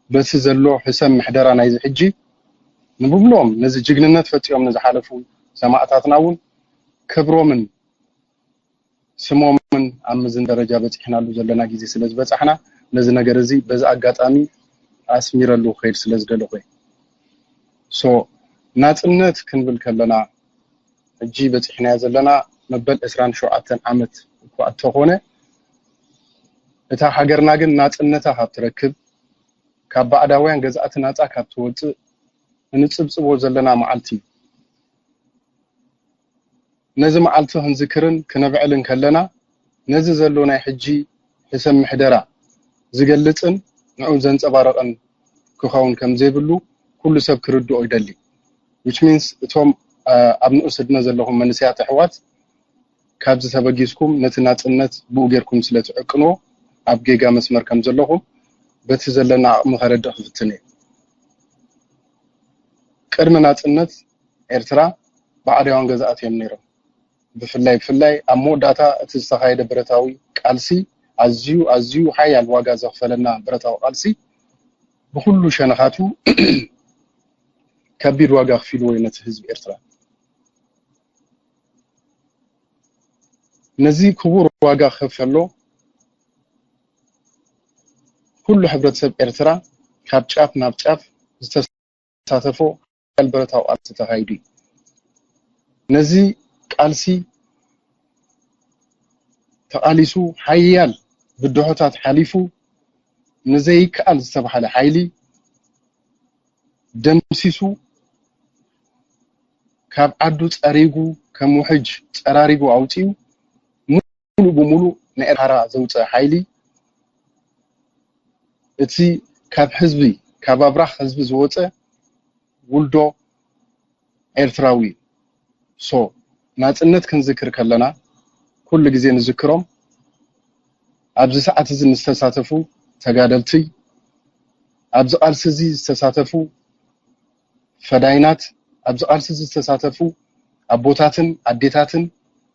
በቲ ዘሎ ሕሰም ምሕደራ ናይዚ ሕጂ፣ ንብምልኦም ነዚ ጅግንነት ፈጺሞም ንዝሓለፉ ሰማእታትና እውን ክብሮምን ስሞምን ኣብ ምዝን ደረጃ በጺሕናሉ ዘለና ግዜ ስለ ዝበጻሕና፣ ነዚ ነገር እዚ በዚ ኣጋጣሚ ኣስሚረሉ ክኸይድ ስለ ዝደለኹ እየ። ሶ ናጽነት ክንብል ከለና፣ ሕጂ በጺሕናዮ ዘለና መበል ዕስራን ሸውዓተን ዓመት እኳ እንተኾነ፣ እታ ሃገርና ግን ናጽነታ ካብ ትረክብ፣ ካብ ባዕዳውያን ገዛእቲ ናጻ ካብ ትወጽእ እንጽብጽቦ ዘለና መዓልቲ እዩ። ነዚ መዓልቲ ክንዝክርን ክነብዕልን ከለና፣ ነዚ ዘሎ ናይ ሕጂ ሕሰም ምሕደራ ዝገልጽን ንዕኡ ዘንጸባርቕን ክኸውን ከም ዘይብሉ ኩሉ ሰብ ክርድኦ ይደሊ። Which means እቶም፣ አ፣ ኣብ ንኡስ ዕድመ ዘለኹም መንእሰያት ኣሕዋት፣ ካብዚ ተበጊስኩም ነቲ ናጽነት ብኡ ጌርኩም ስለ ትዕቅንዎ ኣብ ጌጋ መስመር ከም ዘለኹም በቲ ዘለና ዓቕሚ ከረድእ ክፍትን እየ። ቅድሚ ናጽነት ኤርትራ ባዕዳውያን ገዛእቲ እዮም ነይሮም። ብፍላይ ብፍላይ ኣብ መወዳእታ እቲ ዝተኻየደ ብረታዊ ቃልሲ ኣዝዩ ኣዝዩ ሓያል ዋጋ ዘኽፈለና ብረታዊ ቃልሲ ብኹሉ ሸነኻቱ ከቢድ ዋጋ ኣኽፊልዎ እዩ ነቲ ህዝቢ ኤርትራ። ነዚ ክቡር ዋጋ ክኸፍል ከሎ ኩሉ ሕብረተሰብ ኤርትራ ካብ ጫፍ ናብ ጫፍ ዝተሳተፎ ሓያል ብረታዊ ቃልሲ ተኻይዱ እዩ። ነዚ ቃልሲ ተቓሊሱ ሓያል ብድሆታት ሓሊፉ ንዘይከኣል ዝተባህለ ሓይሊ ደምሲሱ ካብ ዓዱ ጸሪጉ፣ ከም ውሕጅ ጸራሪጉ ኣውጺኡ፣ ሙሉ ብሙሉ ንኤርትራ ዘውጽእ ሓይሊ፣ እቲ ካብ ህዝቢ፣ ካብ ኣብራኽ ህዝቢ ዝወጸ ውልዶ ኤርትራዊ እዩ። ሶ፣ ናጽነት ክንዝክር ከለና፣ ኩሉ ግዜ ንዝክሮም፣ ኣብዚ ሰዓት እዚ ዝተሳተፉ ተጋደልቲ፣ ኣብዚ ቃልሲ እዚ ዝተሳተፉ ፈዳይናት፣ ኣብዚ ቃልሲ እዚ ዝተሳተፉ ኣቦታትን ኣዴታትን፣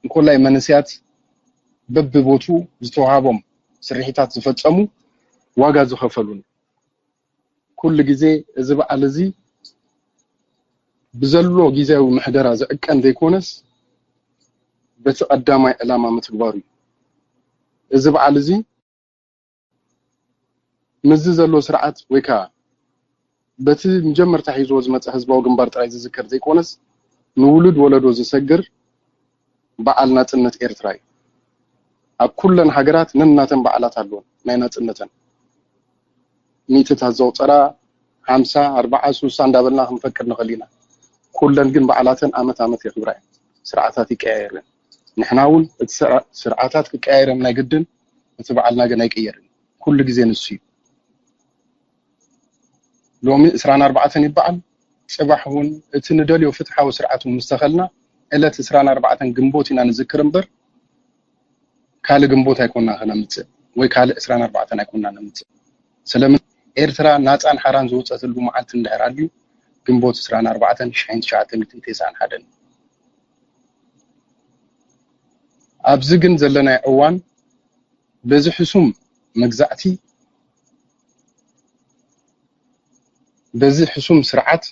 እንኮላይ መንእሰያት፣ በብቦቱ ዝተዋሃቦም ስርሒታት ዝፈጸሙ፣ ዋጋ ዝኸፈሉን፣ ኩሉ ግዜ እዚ በዓል እዚ ብዘሎ ግዜያዊ ምሕደራ ዝዕቀን ዘይኮነስ፣ በቲ ቀዳማይ ዕላማ ምትግባሩ እዩ። እዚ በዓል እዚ ምስዚ ዘሎ ስርዓት ወይ ከዓ በቲ መጀመርታ ሒዝዎ ዝመጸ ህዝባዊ ግንባር ጥራይ ዝዝከር ዘይኮነስ፣ ንውሉድ ወለዶ ዝሰግር በዓል ናጽነት ኤርትራ እዩ። ኣብ ኩለን ሃገራት ነናተን በዓላት ኣለወን ናይ ናጽነተን። ሚእትታት ዘቑጸራ፣ ሓምሳ፣ ኣርባዓ፣ ሱሳ እንዳበልና ክንፈቅድ ንኽእል ኢና። ኩለን ግን በዓላተን ዓመት ዓመት የኽብራ እየን። ስርዓታት ይቀያየር እየን። ንሕና እውን እቲ ስርዓ-፣ ስርዓታት ክቀያየር ናይ ግድን፣ እቲ በዓልና ግን ኣይቅየርን። ኩሉ ግዜ ንሱ እዩ። ሎሚ ዕስራን ኣርባዕተን ይበዓል፣ ጽባሕ እውን እቲ ንደልዮ ፍትሓዊ ስርዓት እውን ምስ ተኸልና፣ ዕለት ዕስራን ኣርባዕተን ግንቦት ኢና ንዝክር እምበር፣ ካልእ ግንቦት ኣይኮና ከነምጽእ ወይ ካልእ ዕስራን ኣርባዕተን ኣይኮና ነምጽእ። ስለምን ኤርትራ ናጻን ሓራን ዝወጸትሉ መዓልቲ እንድሕር ኣልዩ፣ ግንቦት ዕስራን ኣርባዕተን ሽሕን ትሽዓተ ሚእትን ተስዓን ሓደን። ኣብዚ ግን ዘለናዮ እዋን በዚ ሕሱም መግዛእቲ፣ በዚ ሕሱም ስርዓት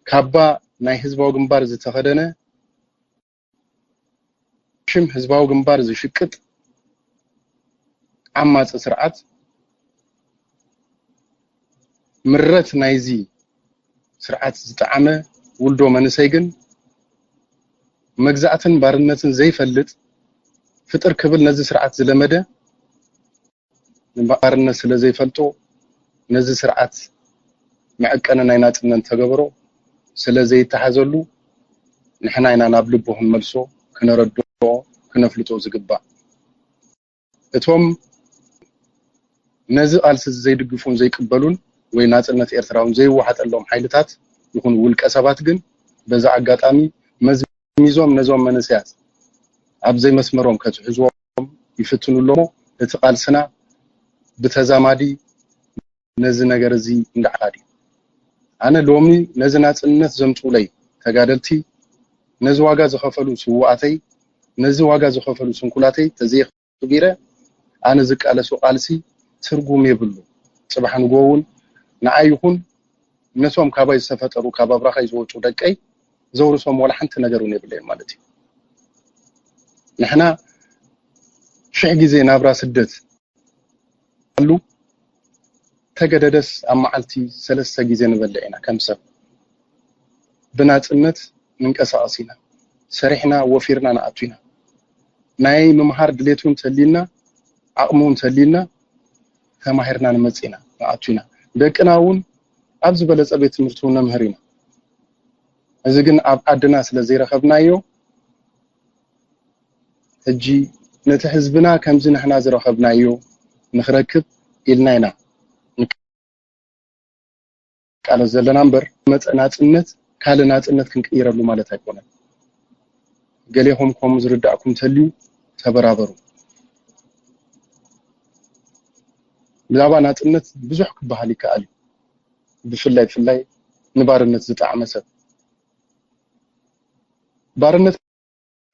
ካባ ናይ ህዝባዊ ግንባር ዝተኸደነ፣ ሽም ህዝባዊ ግንባር ዝሽቅጥ ዓማጺ ስርዓት፣ ምረት ናይዚ ስርዓት ዝጠዓመ ውልዶ መንእሰይ ግን፣ መግዛእትን ባርነትን ዘይፈልጥ፣ ፍጥር ክብል ነዚ ስርዓት ዝለመደ፣ ንባርነት ስለ ዘይፈልጦ፣ ነዚ ስርዓት መዐቀኒ ናይ ናጽነት ተገብሮ ስለ ዘይተሓዘሉ፣ ንሕና ኢና ናብ ልቡ ክንመልሶ፣ ክነረድኦ፣ ክነፍልጦ ዝግባእ። እቶም ነዚ ቃልሲ እዚ ዘይድግፉን ዘይቅበሉን ወይ ናጽነት ኤርትራ እውን ዘይወሓጠሎም ሓይልታት ይኹኑ ውልቀ ሰባት ግን በዚ ኣጋጣሚ መዝሚዞም ነዞም መንእሰያት ኣብ ዘይመስመሮም ከትሕዝዎም ይፍትኑ ኣለዉ። እቲ ቃልስና ብተዛማዲ ነዚ ነገር እዚ እንዳዓዲ። ኣነ ሎሚ ነዚ ናጽነት ዘምጽኡለይ ተጋደልቲ፣ ነዚ ዋጋ ዝኸፈሉ ስዉኣተይ፣ ነዚ ዋጋ ዝኸፈሉ ስንኩላተይ ተዘይ ኣኽቢረ ኣነ ዝቃለሶ ቃልሲ ትርጉም የብሉ። ጽባሕ ንግሆ እውን ንዓይ ይኹን ነቶም ካባይ ዝተፈጠሩ ካብ ኣብራኸይ ዝወጹ ደቀይ ዘውርሶም ዋላ ሓንቲ ነገር እውን የብለይን ማለት እዩ። ንሕና ሽሕ ግዜ ናብራ ስደት ኣሉ ተገደደስ ኣብ መዓልቲ ሰለስተ ግዜ ንበልዕ ኢና። ከም ሰብ ብናጽነት ንንቀሳቐስ ኢና። ሰሪሕና ወፊርና ንኣቱ ኢና። ናይ ምምሃር ድሌት እውን ተልዩና፣ ዓቕሚ እውን ተልዩና፣ ተማሂርና ንመጽእ ኢና፣ ንኣቱ ኢና። ደቅና እውን ኣብ ዝበለጸ ቤት ትምህርቲ እውን ነምህር ኢና። እዚ ግን ኣብ ዓድና ስለ ዘይረኸብናዮ፣ ሕጂ ነቲ ህዝብና ከምዚ ንሕና ዝረኸብናዮ ንኽረክብ ኢልና ኢና ንቃለስ ዘለና እምበር፣ መጸ ናጽነት ካልእ ናጽነት ክንቅይረሉ ማለት ኣይኮነን። ገሌኹም ከምኡ ዝርዳእኩም እንተልዩ ተበራበሩ። ብዛዕባ ናጽነት ብዙሕ ክበሃል ይከኣል እዩ። ብፍላይ ብፍላይ ንባርነት ዝጠዓመ ሰብ። ባርነት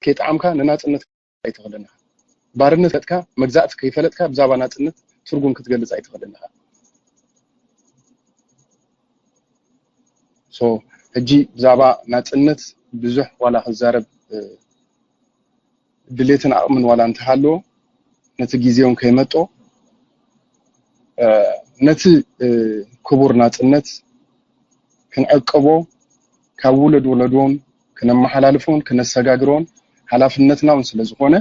ከይጠዓምካ ንናጽነት ኣይትኽእልን ኢኻ። ባርነት ፈለጥካ፣ መግዛእቲ ከይፈለጥካ ብዛዕባ ናጽነት ትርጉም ክትገልጽ ኣይትኽእልን ኢኻ። ሶ፣ ሕጂ ብዛዕባ ናጽነት ብዙሕ ዋላ ክዛረብ፣ እ፣ ድሌትን ዓቕምን ዋላ እንተሃለዎ፣ ነቲ ግዜ እውን ከይመጦ፣ እ፣ ነቲ፣ እ፣ ክቡር ናጽነት ክንዕቅቦ፣ ካብ ውለድ ወለዶን ክነመሓላልፎን ክነሰጋግሮን ሓላፍነትና እውን ስለ ዝኾነ፣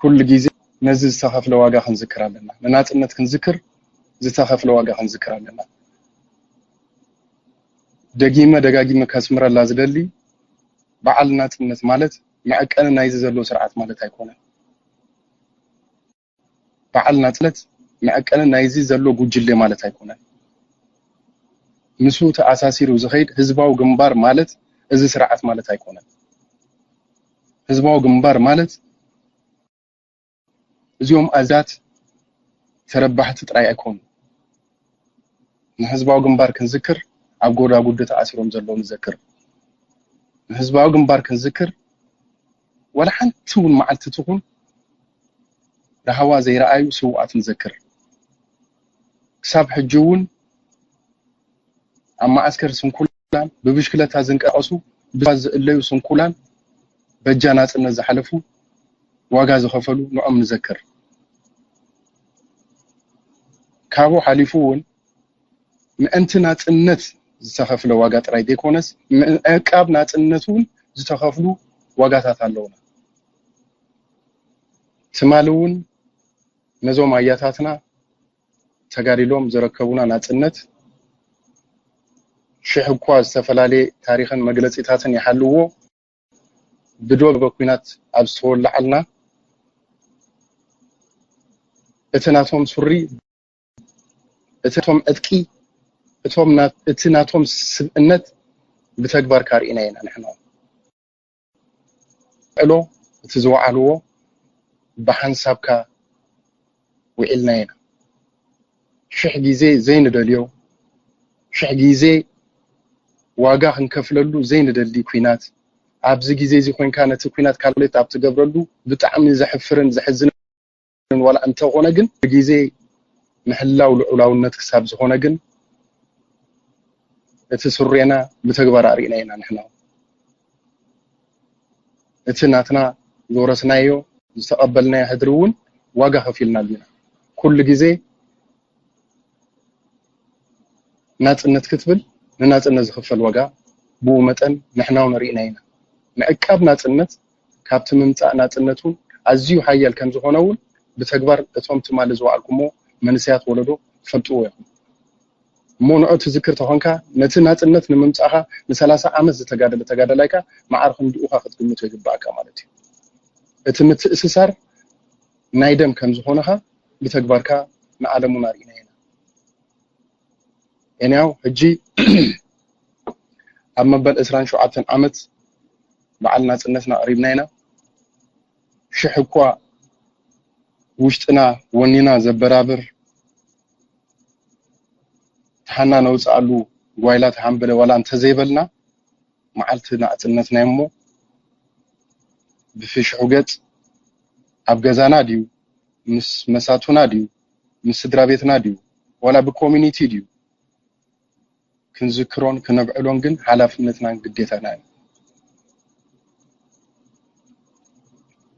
ኩሉ ግዜ ነዚ ዝተኸፍለ ዋጋ ክንዝክር ኣለና። ንናጽነት ክንዝክር ዝተኸፍለ ዋጋ ክንዝክር ኣለና። ደጊመ ደጋጊመ ከስምረላ ዝደሊ፣ በዓል ናጽነት ማለት መዐቀኒ ናይዚ ዘሎ ስርዓት ማለት ኣይኮነን። በዓል ናጽነት መዐቀኒ ናይዚ ዘሎ ጉጅለ ማለት ኣይኮነን። ምስኡ ተኣሳሲሩ ዝኸይድ ህዝባዊ ግንባር ማለት እዚ ስርዓት ማለት ኣይኮነን። ህዝባዊ ግንባር ማለት እዚኦም ኣዛት ተረባሕቲ ጥራይ ኣይኮኑ። ንህዝባዊ ግንባር ክንዝክር ኣብ ጎዳጉዲ ተኣሲሮም ዘለዉ ንዘክር። ንህዝባዊ ግንባር ክንዝክር ዋላ ሓንቲ እውን መዓልቲ ትኹን ራህዋ ዘይረኣዩ ስውኣት ንዘክር። ክሳብ ሕጂ እውን ኣብ መዓስከር ስንኩላን ብብሽክለታ ዝንቀሳቐሱ ብስዋ ዝእለዩ ስንኩላን በጃ ናጽነት ዝሓለፉ ዋጋ ዝኸፈሉ ንዖም ንዘክር። ካብኡ ሓሊፉ እውን ምእንቲ ናጽነት ዝተኸፍለ ዋጋ ጥራይ ዘይኮነስ ምዕቃብ ናጽነት እውን ዝተኸፍሉ ዋጋታት ኣለውና። ትማሊ እውን ነዞም ኣያታትና ተጋዲሎም ዘረከቡና ናጽነት ሽሕ እኳ ዝተፈላለየ ታሪኽን መግለጺታትን ይሓልዎ ብዶብ ኩናት ኣብ ዝተወላዓልና እቲ ናቶም ሱሪ እቲ ናቶም ዕጥቂ እቶም እቲ ናቶም ስብእነት ብተግባር ካርኢና ኢና ንሕና ዕሎ እቲ ዝወዓልዎ ብሓንሳብካ ውዒልና ኢና። ሽሕ ግዜ ዘይንደልዮ ሽሕ ግዜ ዋጋ ክንከፍለሉ ዘይንደሊ ኩናት ኣብዚ ግዜ እዚ ኮይንካ ነቲ ኩናት ካልኩሌት ኣብ ትገብረሉ ብጣዕሚ ዘሕፍርን ዘሕዝንን ዋላ እንተኾነ ግን ግዜ ምሕላው ልዑላውነት ክሳብ ዝኾነ ግን እቲ ስሬና ብተግባር ኣርእና ኢና ንሕና እቲ ናትና ዝወረስናዮ ዝተቐበልናዮ ሕድሪ እውን ዋጋ ከፊልናሉ ኢና ኩሉ ግዜ ናጽነት ክትብል ንናጽነት ዝኽፈል ዋጋ ብኡ መጠን ንሕና እውን ርኢና ኢና ምዕቃብ ናጽነት ካብቲ ምምጻእ ናጽነት እውን ኣዝዩ ሓያል ከም ዝኾነ እውን ብተግባር እቶም ትማሊ ዝወዓልኩሞ መንእሰያት ወለዶ ትፈልጥዎ ኢኹም እሞ ንዑ ትዝክር ተኾንካ ነቲ ናጽነት ንምምጻእኻ ንሰላሳ ዓመት ዝተጋደለ ተጋዳላይካ መዓር ክንድኡኻ ክትግምቶ ይግባእካ ማለት እዩ እቲ ምትእስሳር ናይ ደም ከም ዝኾነኻ ብተግባርካ ንዓለም እውን ኣርኢና ኢና ኤንያው ሕጂ ኣብ መበል ዕስራን ሸውዓተን ዓመት በዓል ናጽነትና ኣቕሪብና ኢና ሽሕ እኳ ውሽጥና ወኒና ዘበራብር ተሓና ነውፅኣሉ ጓይላ ተሓንበለ ዋላ እንተዘይበልና መዓልቲ ናጽነትና እሞ ብፍሽሑ ገጽ ኣብ ገዛና ድዩ ምስ መሳቱና ድዩ ምስ ስድራ ቤትና ድዩ ዋላ ብኮሚኒቲ ድዩ ክንዝክሮን ክነብዕሎን ግን ሓላፍነትናን ግዴታና እዩ።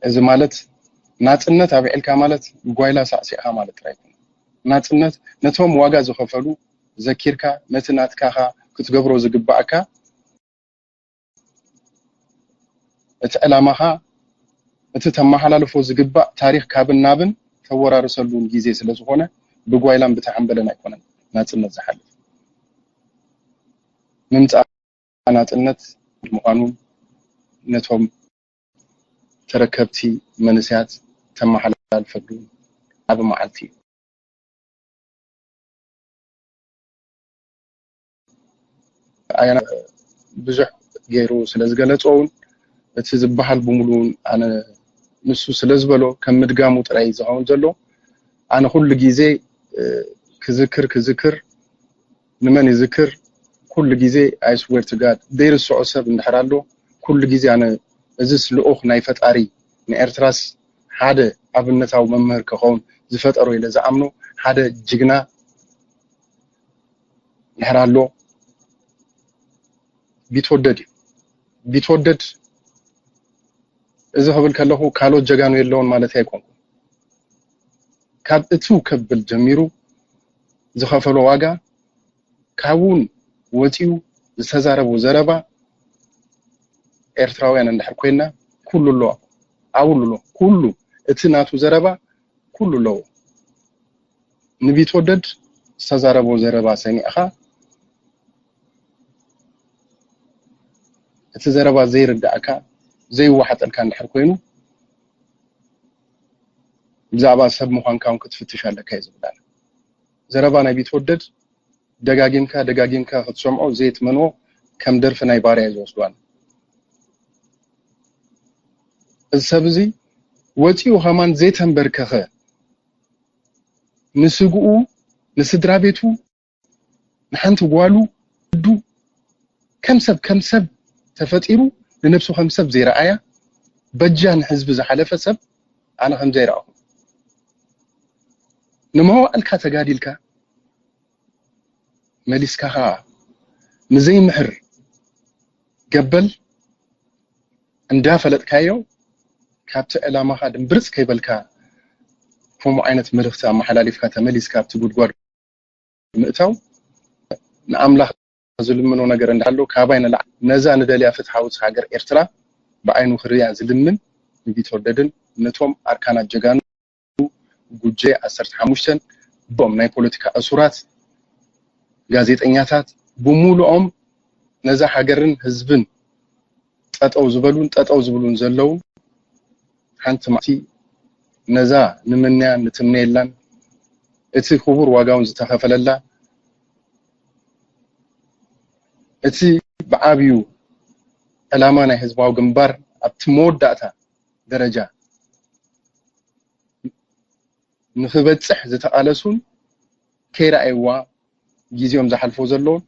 እዚ ማለት ናጽነት ኣብዒልካ ማለት ጓይላ ሳዕሲዕካ ማለት ጥራይ ኣይኮነን። ናጽነት ነቶም ዋጋ ዝኸፈሉ ዘኪርካ ነቲ ናትካኻ ክትገብሮ ዝግባእካ እቲ ዕላማኻ እቲ ተመሓላልፎ ዝግባእ ታሪኽ ካብን ናብን ተወራርሰሉን ግዜ ስለ ዝኾነ ብጓይላን ብተሓምበለን ኣይኮነን ናጽነት ዝሓልፍ። ምምጻእ ናጽነት ምዃኑ ነቶም ተረከብቲ መንእሰያት ተመሓላልፈሉ ዓቢ መዓልቲ እዩ። ኣያና ብዙሕ ገይሩ ስለ ዝገለጾ እውን እቲ ዝበሃል ብምሉ እውን ኣነ ንሱ ስለ ዝበሎ ከም ምድጋሙ ጥራይ ዝኸውን ዘሎ ኣነ ኩሉ ግዜ ክዝክር ክዝክር ንመን ይዝክር ኩሉ ግዜ I swear to God ዘይርስዖ ሰብ እንድሕር ኣሎ ኩሉ ግዜ ኣነ እዝስ ልኡኽ ናይ ፈጣሪ ንኤርትራስ ሓደ ኣብነታዊ መምህር ክኸውን ዝፈጠሮ ኢለ ዝኣምኖ ሓደ ጅግና ድሕር ኣሎ ቢትወደድ እዩ። ቢትወደድ እዚ ክብል ከለኹ ካልኦት ጀጋኑ የለውን ማለት ኣይኮንኩ። ካብ እትው ከብል ጀሚሩ ዝኸፈሎ ዋጋ ካብውን ወፂኡ ዝተዛረቦ ዘረባ ኤርትራውያን እንድሕር ኮይና ኩሉ ኣሎ ኣብሉ ኣሎ ኩሉ እቲ ናቱ ዘረባ ኩሉ ኣለዎ። ንቢትወደድ ዝተዛረቦ ዘረባ ሰሚዕኻ እቲ ዘረባ ዘይርዳእካ ዘይወሓጠልካ እንድሕር ኮይኑ ብዛዕባ ሰብ ምዃንካ እውን ክትፍትሽ ኣለካ እዩ ዝብላል። ዘረባ ናይ ቢትወደድ ደጋጊምካ ደጋጊምካ ክትሰምዖ ዘይትመንዎ ከም ደርፊ ናይ ባርያ እዩ ዝወስዱ ኣነ። እዚ ሰብ እዚ ወፂኡ ከማን ዘይተንበርከኸ ንስግኡ ንስድራ ቤቱ ንሓንቲ ጓሉ ዱ ከም ሰብ ከም ሰብ ተፈጢሩ ንነብሱ ከም ሰብ ዘይረኣያ በጃ ንህዝቢ ዝሓለፈ ሰብ ኣነ ከም ዘይረኣኹ ንመዋእልካ ተጋዲልካ መሊስካ ከዓ ንዘይምሕር ገበል እንዳፈለጥካዮ ካብቲ ዕላማኻ ድምብርፅ ከይበልካ ከምኡ ዓይነት መልእኽቲ ኣመሓላሊፍካ ተመሊስካ ኣብቲ ጉድጓድ ምእታው ንኣምላኽ ዝልምኖ ነገር እንዳሃሎ ካባይ ንላዕ ነዛ ንደልያ ፍትሓዊት ሃገር ኤርትራ ብዓይኑ ክርያ ዝልምን ንቢትወደድን ነቶም ኣርካናት ጀጋኑ ጉጄ ዓሰርተ ሓሙሽተ ቦም ናይ ፖለቲካ እሱራት ጋዜጠኛታት ብሙሉኦም ነዛ ሃገርን ህዝብን ጠጠው ዝበሉን ጠጠው ዝብሉን ዘለዉ ሓንቲ ማዕቲ ነዛ ንምንያ ንትምነየላን እቲ ክቡር ዋጋውን ዝተኸፈለላ እቲ ብዓብዩ ዕላማ ናይ ህዝባዊ ግንባር ኣብቲ መወዳእታ ደረጃ ንክበፅሕ ዝተቓለሱን ከይረኣይዋ ግዜኦም ዝሓልፎ ዘለውን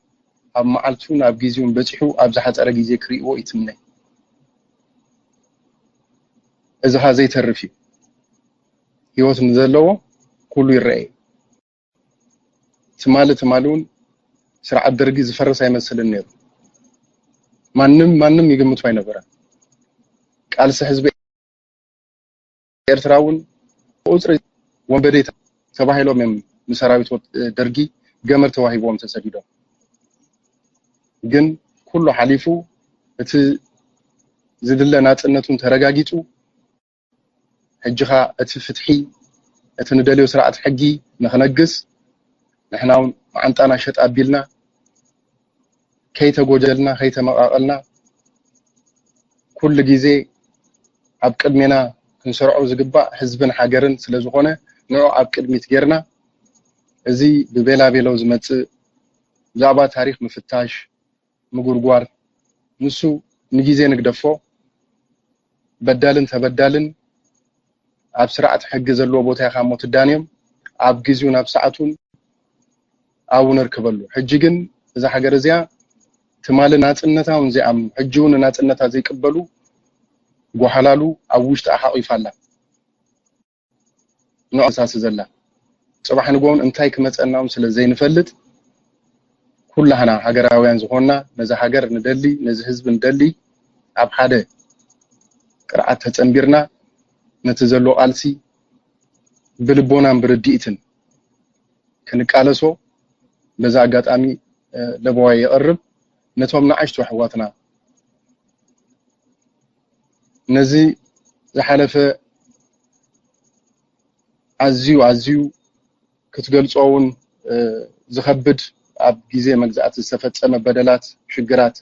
ኣብ መዓልቱን ኣብ ግዜውን በፂሑ ኣብ ዝሓፀረ ግዜ ክርእይዎ ይትምነ። እዚ ኸ ዘይተርፍ እዩ። ህይወት ንዘለዎ ኩሉ ይረኣየ። ትማሊ ትማሊ እውን ስርዓት ደርጊ ዝፈርስ ኣይመስልን ነይሩ። ማንም ማንም ይግምቱ ኣይነበረን። ቃልሲ ህዝቢ ኤርትራ እውን ቁፅሪ ወንበዴ ተባሂሎም እዮም ንሰራዊት ወት- ደርጊ ገመድ ተዋሂብዎም ተሰዲዶም። ግን ኩሉ ሓሊፉ እቲ ዝድለ ናፅነቱን ተረጋጊፁ ሕጂኻ እቲ ፍትሒ እቲ ንደልዮ ስርዓት ሕጊ ንክነግስ ንሕና እውን መዓንጣና ሸጥ ኣቢልና ከይተጎጀልና ከይተመቓቐልና ኩሉ ግዜ ኣብ ቅድሜና ክንሰርዖ ዝግባእ ህዝብን ሃገርን ስለ ዝኾነ ንዑ ኣብ ቅድሚት ጌርና እዚ ብቤላ ቤሎ ዝመጽእ ብዛዕባ ታሪኽ ምፍታሽ ምጉርጓር ንሱ ንግዜ ንግደፎ በዳልን ተበዳልን ኣብ ስርዓት ሕጊ ዘለዎ ቦታ ኢኻ እሞ ትዳንዮም ኣብ ግዜኡን ኣብ ሰዓቱን ኣብኡ ነርክበሉ። ሕጂ ግን እዛ ሃገር እዚኣ ትማሊ ናጽነታ እውን ዘይኣምኑ ሕጂ እውን ንናጽነታ ዘይቅበሉ ጓሓላሉ ኣብ ውሽጣ ሓቒፋ ኣላ። ንዕሳሲ ዘላ ጽባሕ ንጎውን እንታይ ክመጸና እውን ስለ ዘይንፈልጥ ኩላህና ሃገራውያን ዝኾንና ነዛ ሃገር ንደሊ ነዚ ህዝቢ ንደሊ ኣብ ሓደ ቅርዓት ተጸንቢርና ነቲ ዘሎ ቃልሲ ብልቦናን ብርድኢትን ክንቃለሶ በዛ ኣጋጣሚ ለበዋይ የቕርብ ነቶም ንኣሽቱ ኣሕዋትና ነዚ ዝሓለፈ ኣዝዩ ኣዝዩ ክትገልጾ እውን ዝኸብድ ኣብ ግዜ መግዛእቲ ዝተፈጸመ በደላት ሽግራት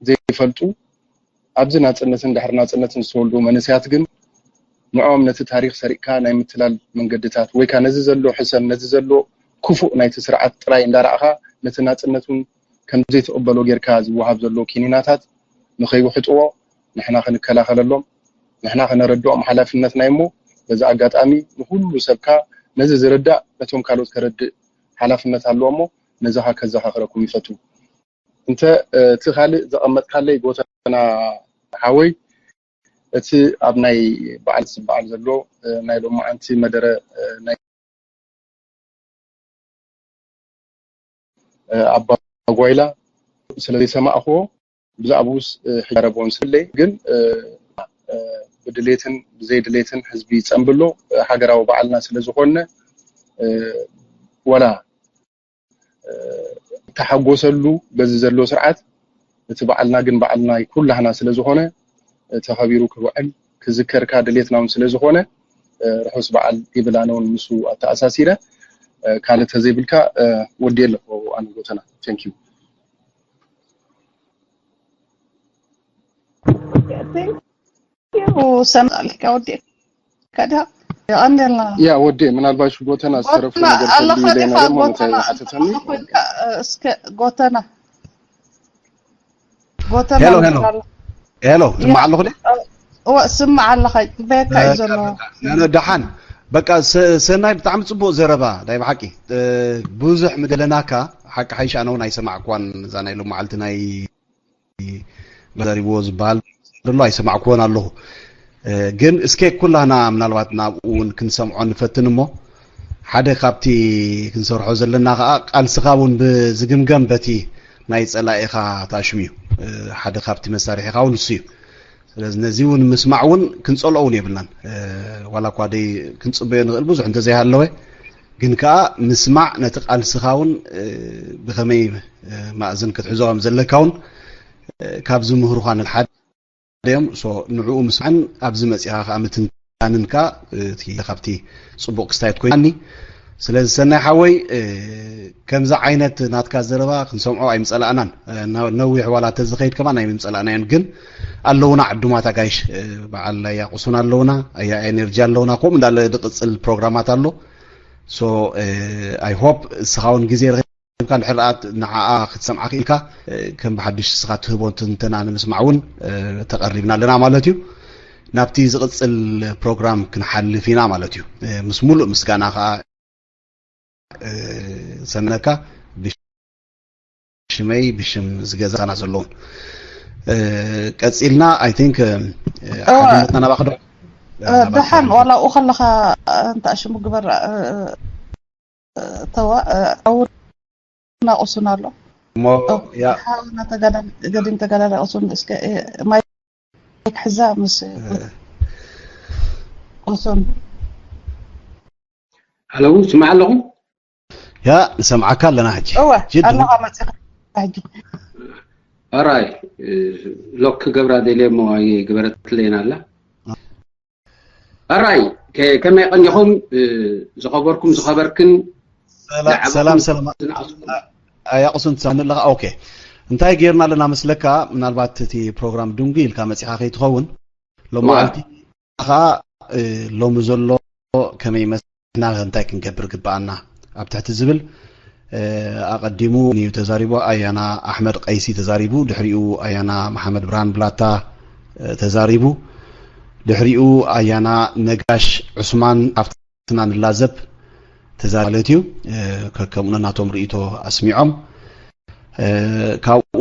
ዘይፈልጡ ኣብዚ ናጽነትን ድሕሪ ናጽነትን ዝተወልዱ መንእሰያት ግን ንዕኦም ነቲ ታሪኽ ሰሪቕካ ናይ ምትላል መንገድታት ወይ ከኣ ነዚ ዘሎ ሕሰም ነዚ ዘሎ ክፉእ ናይቲ ስርዓት ጥራይ እንዳረኣኻ ነቲ ናጽነት እውን ከምዘይትቕበሎ ጌርካ ዝወሃብ ዘሎ ኪኒናታት ንኸይውሕጥዎ ንሕና ክንከላኸለሎም ንሕና ክነረድኦም ሓላፍነትና እሞ በዚ ኣጋጣሚ ንኹሉ ሰብካ ነዚ ዝርዳእ ነቶም ካልኦት ከረድእ ሓላፍነት ኣለዎ እሞ ነዚ ከዘኻኽረኩም ይፈቱ። እንተ እቲ ካልእ ዘቐመጥካለይ ጎተና ሓወይ እቲ ኣብ ናይ በዓል ዝበዓል ዘሎ ናይ ሎማዓንቲ መደረ ናይ ኣባ ጓይላ ስለ ዘይሰማእክዎ ብዛዕባኡስ ሕጃረቦን ስለይ ግን ብድሌትን ብዘይድሌትን ህዝቢ ይፀንብሎ ሃገራዊ በዓልና ስለ ዝኾነ ወላ ተሓጎሰሉ በዚ ዘሎ ስርዓት እቲ በዓልና ግን በዓልና ኩላህና ስለ ዝኾነ ተኸቢሩ ክውዕል ክዝከርካ ድሌትና እውን ስለ ዝኾነ ርሑስ በዓል ይብል ኣነ እውን ምስ ኣተኣሳሲረ ካልእ ተዘይብልካ ወዲ ኣለኹ ኣነ ጎተና thank you Thank you. ሰምዓልካ ወዲ ከዳ የቐንደልና። ያ ወዴ፣ ምናልባሽ ጎተና ዝተረፉ ጎተና ነገር ኣለኻ ተልዩ ዲኻ? ለና ደሞ እንታይ ጎተና ዝሓተተኒ ኣለኻ ኮይንካ፣ እ፣ እስከ ጎተና ጎተና ሄሎ፣ እንትን ሄሎ። ኣሎ። ሄሎ፣ ትስማዕ ኣለኹ ደ? እወ፣ ስማዕ ኣለኻ፣ ይጽበየካ እዩ ዘሎ። ነነ ደሓን። በቃ ሰ-፣ ሰናይ፣ ብጣዕሚ ጽቡቕ ዘረባ ናይ ብሓቂ። እ፣ ብዙሕ ምደለናካ ሓቂ ሓይሽ ኣነ እውን ኣይሰማዕኳን። እዛ ናይ ሎም መዓልቲ ናይ ተዛሪብዎ ዝበሃል ዘሎ ኣይሰማዕኩዎን ኣለኹ። እ፣ ግን እስከ ኩላና ምናልባት ናብኡ እውን ክንሰምዖ ንፈትን እሞ፣ ሓደ ካብቲ ክንሰርሖ ዘለና ከዓ ቃልስኻ እውን ብዝግምገም በቲ ናይ ጸላኢኻ ታሽሙ እዩ። እ፣ ሓደ ካብቲ መሳርሒኻ እውን እሱ እዩ። ስለዚ ነዚ እውን ምስማዕ እውን ክንጸልኦ እውን የብልናን። እ፣ ዋላ እኳ ደይ ክንጽበዮ ንኽእል ብዙሕ እንተዘይሃለወ፣ ግን ከዓ ምስማዕ ነቲ ቃልስኻ እውን፣ እ፣ ብኸመይ፣ እ፣ ማእዝን ክትሕዞ ከም ዘለካ እውን፣ እ፣ ካብ ዝምህሩኻ ንሓደ እዮም። ሶ ንዕኡ ምስማዕን ኣብዚ መጺኻ ከዓ ምትንታንን ከዓ፣ እ፣ እቲ ካብቲ ጽቡቕ ክስታየት ኮይናኒ። ስለዚ ሰናይ ሓወይ፣ እ፣ ከምዚ ዓይነት ናትካ ዘረባ ክንሰምዖ ኣይምጸላእናን። እ፣ ነ-፣ ነዊሕ ዋላ ተዝኸይድ ከማን ኣይምጸላእናዮን። ግን ኣለውና ዕዱማት ኣጋይሽ፣ እ፣ በዓል ኣያ ቁሱን ኣለውና፣ ኣያ ኤነርጂ ኣለውና፣ ከምኡ እንዳለ ዝቕጽል ፕሮግራማት ኣሎ። ሶ፣ እ፣ ኣይ ሆፕ እስኻ እውን ግዜ ረኺብካ እንድሕር ደኣ ንዓኣ ክትሰምዓ ክኢልካ፣ እ፣ ከም ብሓድሽ እስኻ ትህቦ ትንተና ንምስማዕ እውን፣ እ፣ ተቐሪብና ኣለና ማለት እዩ። ናብቲ ዝቕጽል ፕሮግራም ክንሓልፍ ኢና ማለት እዩ። እ፣ ምስ ሙሉእ ምስጋና ከኣ፣ እ፣ ሰምነካ ብሽመይ ብሽም ዝገዛና ዘለውን። እ፣ ቀጺልና፣ ኣይ ቲንክ፣ እ፣ እወ። ሓድነትና ናባኻ ዶ? እ፣ ደሓን ዋላ ኣብኡ ከለኻ፣ እ፣ እንታይ ሽሙ ግበር፣ እ፣ እ፣ ተዋ፣ እ፣ ኣው ናቑሱን ኣሎ። እሞ ያ ሓውና ተጋዳል-፣ ገዲም ተጋዳላይ ቁሱን እስከ፣ እ፣ ማይክ ሕዛ ምስ ቁሱን። ኣለዉ ስማዕ ኣለኹ። ያ ንሰምዓካ ኣለና ሕጂ። እወ፣ ጅድ ኣለኻ መጺኻ ሕጂ። ኣራይ፣ እ፣ ሎክ ክገብራ ደልየ እሞ ኣይገበረትለይን ኣላ። ኣራይ፣ ከ-፣ ከመይ ቀኒኹም፣ እ፣ ዝኸበርኩም ዝኸበርክን ሰላ-፣ ዝዓበኹም ሰላም፣ ሰላም። ዝነኣስኩም? ኣያ ቁሱን ትሰምዕ ኣለኻ? ኦኬ። እንታይ ጌርና ኣለና መስለካ? ምናልባት እቲ ፕሮግራም ድንጉ ኢልካ መጺኻ ከይትኸውን። ሎሚ እዋ። መዓልቲ ኸዓ፣ እ፣ ሎሚ ዘሎ ከመይ ይመስል፣ ንሕና እንታይ ክንገብር ግብኣና ኣብ ትሕቲ ዝብል፣ እ፣ ኣቐዲሙ እዩ ተዛሪቡ። ኣያና ኣሕመድ ቀይሲ ተዛሪቡ፣ ድሕሪኡ ኣያና መሓመድ ብርሃን ብላታ፣ እ፣ ተዛሪቡ፣ ድሕሪኡ ኣያና ነጋሽ ዑስማን ኣብትና ንላዘብ ተዛሪቡ ማለት እዩ። እ፣ ከከምኡ ነናቶም ርእይቶ ኣስሚዖም። እ፣ ካብኡ፣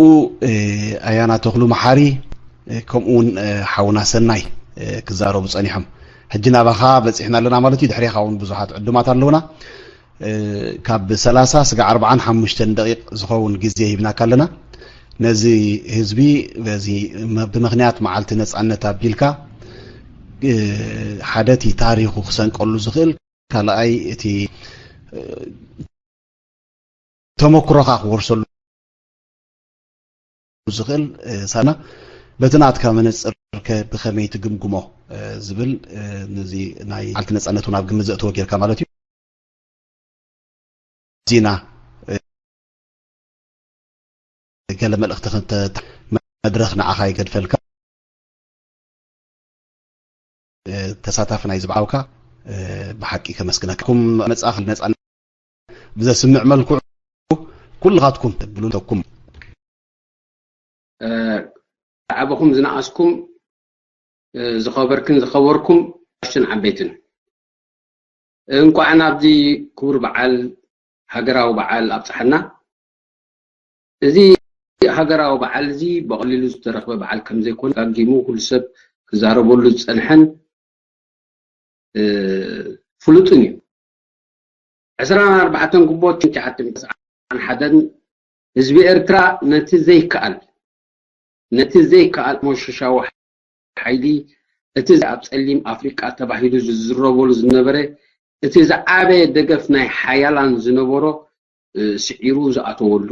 እ፣ ኣያና ተኽሉ መሓሪ፣ እ፣ ከምኡ እውን፣ እ፣ ሓውና ሰናይ፣ እ፣ ክዛረቡ ጸኒሖም። ሕጂ ናባኻ በጺሕና ኣለና ማለት እዩ። ድሕሬኻ እውን ብዙሓት ዕዱማት ኣለውና። እ፣ ካብ ሰላሳ ስጋዕ ኣርብዓን ሓሙሽተን ደቂቕ ዝኸውን ግዜ ሂብናካ ኣለና። ነዚ ህዝቢ በዚ መ-፣ ብምኽንያት መዓልቲ ነጻነት ኣቢልካ፣ እ፣ ሓደ እቲ ታሪኹ ክሰንቀሉ ዝኽእል፣ ካልኣይ እቲ፣ እ፣ ተመክሮኻ ክወርሰሉ ዝኽእል፣ እ፣ ሳና በቲ ናትካ መነጽር ከ ብኸመይ ትግምግሞ፣ እ፣ ዝብል፣ እ፣ ነዚ ናይ መዓልቲ ነጻነት እውን ኣብ ግምት ዘእተወ ጌርካ ማለት እዩ። ዚና፣ እ፣ ገለ መልእኽቲ ክንተ-፣ መድረኽ ንዓኻ ይገድፈልካ። እ፣ ተሳታፊ ናይ ዝብዓውካ፣ እ፣ ብሓቂ ከመስግነካ። ኩም መጻእኻ ነጻነት ብዘስምዕ መልክዑ ኩልኻትኩም ትብሉ ተኩም። እ፣ ዝዓበኹም ዝነኣስኩም፣ እ፣ ዝኸበርክን ዝኸበርኩም፣ ኣሽን ዓበይትን፣ እንኳዕ ናብዚ ክቡር በዓል፣ ሃገራዊ በዓል ኣብጽሓና። እዚ ሃገራዊ በዓል እዚ ብቐሊሉ ዝተረኽበ በዓል ከም ዘይኮነ፣ ደጋጊሙ ኩሉ ሰብ ክዛረበሉ ዝጸንሐን፣ እ፣ ፍሉጥን እዩ። ዕስራን ኣርባዕተን ግንቦት ትሽዓተ ሚእቲ ተስዓን ሓደን ህዝቢ ኤርትራ ነቲ ዘይከኣል፣ ነቲ ዘይከኣል ሞሸሻዊ ሓይሊ፣ እቲ ኣብ ጸሊም ኣፍሪቃ ተባሂሉ ዝዝረበሉ ዝነበረ፣ እቲ ዝዓበየ ደገፍ ናይ ሓያላን ዝነበሮ፣ እ፣ ስዒሩ ዝኣተወሉ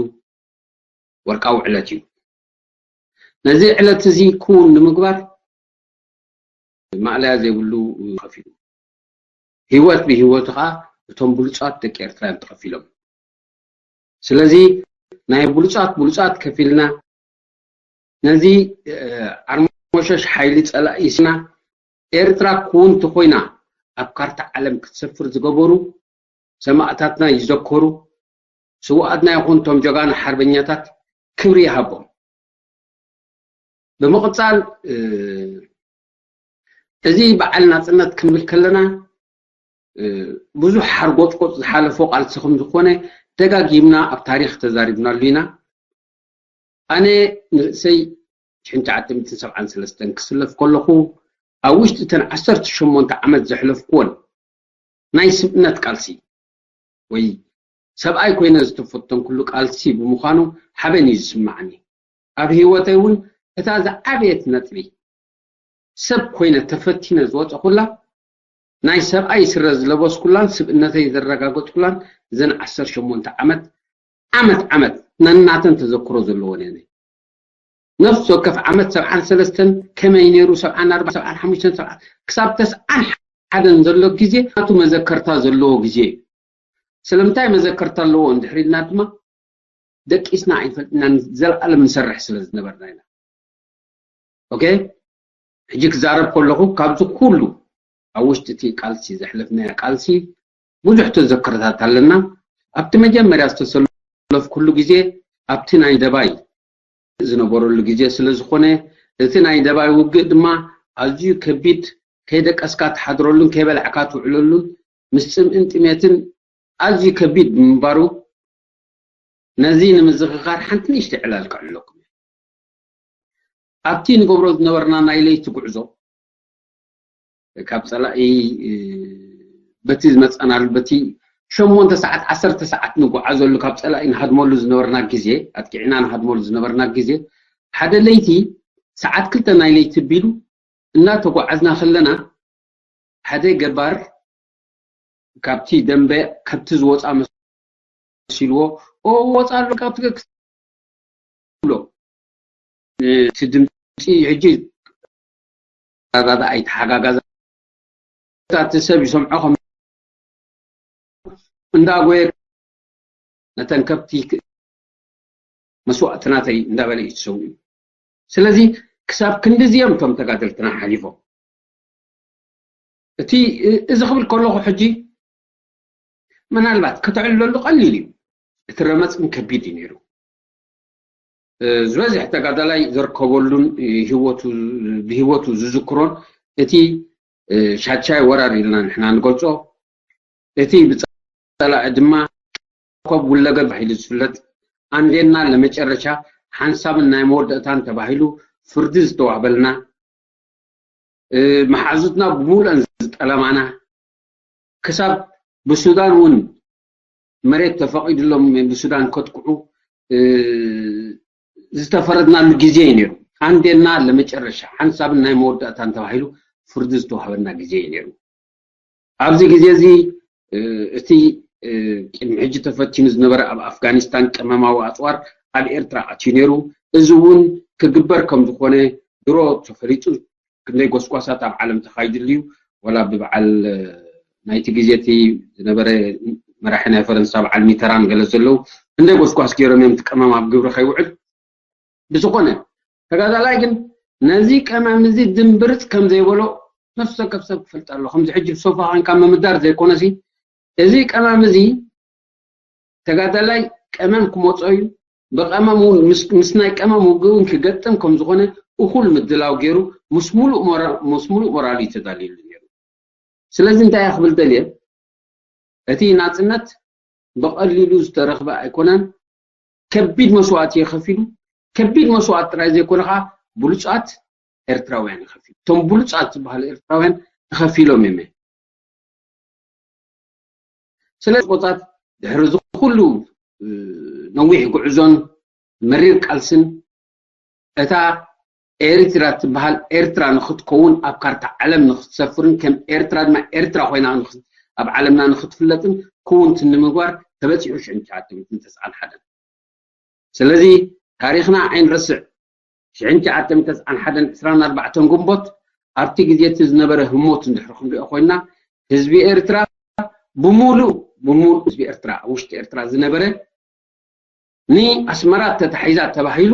ወርቃዊ ዕለት እዩ። ነዚ ዕለት እዚ ክውን ንምግባር ማእለያ ዘይብሉ ከፊሉ። ህይወት ብህይወቱ ኸዓ እቶም ብሉጻት ደቂ ኤርትራ እዮም ተኸፊሎም። ስለዚ ናይ ብሉጻት ብሉጻት ከፊልና ነዚ፣ እ፣ ኣርማ መሸሽ ሓይሊ ጸላኢ ስና ኤርትራ ክውንቲ ኮይና ኣብ ካርታ ዓለም ክትሰፍር ዝገበሩ ሰማእታትና ይዘከሩ። ስውኣትና ይኹን ቶም ጀጋኑ ሓርበኛታት ክብሪ ይሃቦም። ብምቕጻል እዚ በዓል ናጽነት ክንብል ከለና ብዙሕ ሓርጎጽጎጽ ዝሓለፎ ቃልሲ ከም ዝኾነ ደጋጊምና ኣብ ታሪኽ ተዛሪብናሉ ኢና። ኣነ ንርእሰይ ሽሕን ትሽዓተ ሚእትን ሰብዓን ሰለስተን ክስለፍ ከለኹ ኣብ ውሽጢ እተን ዓሰርተ ሸሞንተ ዓመት ዘሕለፍኩወን ናይ ስብእነት ቃልሲ ወይ ሰብኣይ ኮይነ ዝተፈተንኩሉ ቃልሲ ብምዃኑ ሓበን እዩ ዝስማዓኒ። ኣብ ህይወተይ እውን እታ ዝዓበየት ነጥቢ ሰብ ኮይነ ተፈቲነ ዝወፀኹላ ናይ ሰብኣይ ስረ ዝለበስኩላን ስብእነተይ ዘረጋገፅኩላን እዘን ዓሰርተ ሸሞንተ ዓመት ዓመት ዓመት ነናተን ተዘክሮ ዘለዎን እየን። ነፍሲ ወከፍ ዓመት ሰብዓን ሰለስተን ከመይ ነይሩ፣ ሰብዓን ኣርባዕተን፣ ሰብዓን ሓሙሽተን፣ ሰብዓን ክሳብ ተስዓን ሓደን ዘሎ ግዜ ናቱ መዘከርታ ዘለዎ ግዜ እዩ። ስለምንታይ መዘከርታ ኣለዎ እንድሕር ኢልና ድማ ደቂስና ኣይንፈልጥናን፣ ዘልኣለም ንሰርሕ ስለ ዝነበርና ኢና። ኦኬ፣ ሕጂ ክዛረብ ከለኹ ካብዚ ኩሉ ኣብ ውሽጢ እቲ ቃልሲ ዘሕለፍናዮ ቃልሲ ብዙሕ ተዘክሮታት ኣለና። ኣብቲ መጀመርያ ዝተሰለፍኩሉ ግዜ ኣብቲ ናይ ደባይ ዝነበረሉ ግዜ ስለ ዝኾነ እቲ ናይ ደባይ ውግእ ድማ ኣዝዩ ከቢድ፣ ከይደቀስካ ትሓድረሉን ከይበላዕካ ትውዕለሉን ምስ ጽምእን ጥሜትን ኣዝዩ ከቢድ ብምንባሩ ነዚ ንምዝኽኻር ሓንቲ ንእሽተይ ዕላል ከዕልለኩም እየ። ኣብቲ ንገብሮ ዝነበርና ናይ ለይቲ ጉዕዞ ካብ ጸላኢ በቲ ዝመጻናሉ በቲ ሸሞንተ ሰዓት ዓሰርተ ሰዓት ንጓዓዘሉ ካብ ጸላኢ ንሃድመሉ ዝነበርና ግዜ ኣጥቂዕና ንሃድመሉ ዝነበርና ግዜ ሓደ ለይቲ ሰዓት ክልተ ናይ ለይቲ ቢሉ እናተጓዓዝና ከለና ሓደ ገባር ካብቲ ደንበ ከብቲ ዝወፃ መሲልዎ ኦ ወፃ ኣሎ ካብቲ ገ- ብሎ እቲ ድምፂ ሕጂ ተጋጋዛ ኣይተሓጋጋዛ እቲ ሰብ ይሰምዖ ከም እንዳጎየ ነተን ከብቲ መስዋእትናተይ እንዳበለ እዩ ዝሰውኡ። ስለዚ ክሳብ ክንድዚኦም እቶም ተጋደልትና ሓሊፎም። እቲ እዚ ክብል ከለኹ ሕጂ ምናልባት ከተዕልለሉ ቀሊል እዩ። እቲ ረመፅ ግን ከቢድ እዩ ነይሩ። ዝበዝሕ ተጋዳላይ ዘርከበሉን ብህይወቱ ዝዝክሮን እቲ ሻቻይ ወራር ኢልና ንሕና ንገልፆ እቲ ብፀላኢ ድማ ኮብ ውለገብ ተባሂሉ ዝፍለጥ ኣንዴና ለመጨረሻ ሓንሳብን ናይ መወዳእታን ተባሂሉ ፍርዲ ዝተዋህበልና መሓዙትና ብምሉአን ዝጠለማና ክሳብ ብሱዳን እውን መሬት ተፈቒድሎም ብሱዳን ከጥቅዑ ዝተፈረድናሉ ግዜ እዩ ነይሩ። ኣንዴና ለመጨረሻ ሓንሳብን ናይ መወዳእታን ተባሂሉ ፍርዲ ዝተዋህበና ግዜ እዩ ነይሩ። ኣብዚ ግዜ እዚ እቲ ቅድሚ ሕጂ ተፈቲኑ ዝነበረ ኣብ ኣፍጋኒስታን ቀመማዊ ኣፅዋር ኣብ ኤርትራ ኣትዩ ነይሩ። እዚ እውን ክግበር ከም ዝኾነ ድሮ ተፈሊጡ ክንደይ ጎስጓሳት ኣብ ዓለም ተኻይድሉ እዩ። ወላ ብበዓል ናይቲ ግዜ እቲ ዝነበረ መራሒ ናይ ፈረንሳ በዓል ሚተራን ገለ ዘለዉ ክንደይ ጎስጓስ ገይሮም እዮም እቲ ቀመም ኣብ ግብሪ ከይውዕል። ብዝኾነ ተጋዳላይ ግን ነዚ ቀመም እዚ ድምብርፅ ከም ዘይበሎ ነፍሲ ወከፍ ሰብ ክፈልጥ ኣሎ። ከምዚ ሕጂ ብሶፋ ኮንካ ምምዳር ዘይኮነሲ እዚ ቀመም እዚ ተጋዳላይ ቀመም ክመፆ እዩ። ብቀመም እውን ምስ ናይ ቀመም ውግእ እውን ክገጥም ከም ዝኾነ እኹል ምድላው ገይሩ ምስ ሙሉእ ሞራሉ እዩ ተዳልዩሉ ነይሩ። ስለዚ እንታይ እየ ክብል ደልየ፣ እቲ ናፅነት ብቐሊሉ ዝተረኽበ ኣይኮነን። ከቢድ መስዋእቲ እየ ከፊሉ። ከቢድ መስዋእቲ ጥራይ ዘይኮነ ከዓ ብሉፃት ኤርትራውያን ይኸፊሉ። እቶም ብሉፃት ዝበሃሉ ኤርትራውያን ተኸፊሎም እዮም። ስለዚ ቆፃት ድሕሪ እዚ ኩሉ ነዊሕ ጉዕዞን መሪር ቃልስን እታ ኤሪትራ ትበሃል ኤርትራ ንክትከውን ኣብ ካርታ ዓለም ንክትሰፍርን ከም ኤርትራ ድማ ኤርትራ ኮይና ኣብ ዓለምና ንክትፍለጥን ክውንትን ንምግባር ተበፂሑ ሽሕን ትሽዓተ ሚእትን ተስዓን ሓደን። ስለዚ ታሪኽና ኣይንረስዕ። ሽሕን ትሽዓተ ሚእትን ተስዓን ሓደን ዕስራን ኣርባዕተን ግንቦት ኣብቲ ግዜ እቲ ዝነበረ ህሞት እንድሕር ክንሪኦ ኮይና ህዝቢ ኤርትራ ብምሉእ ብምሉእ ህዝቢ ኤርትራ ኣብ ውሽጢ ኤርትራ ዝነበረ ንኣስመራ ተታሒዛ ተባሂሉ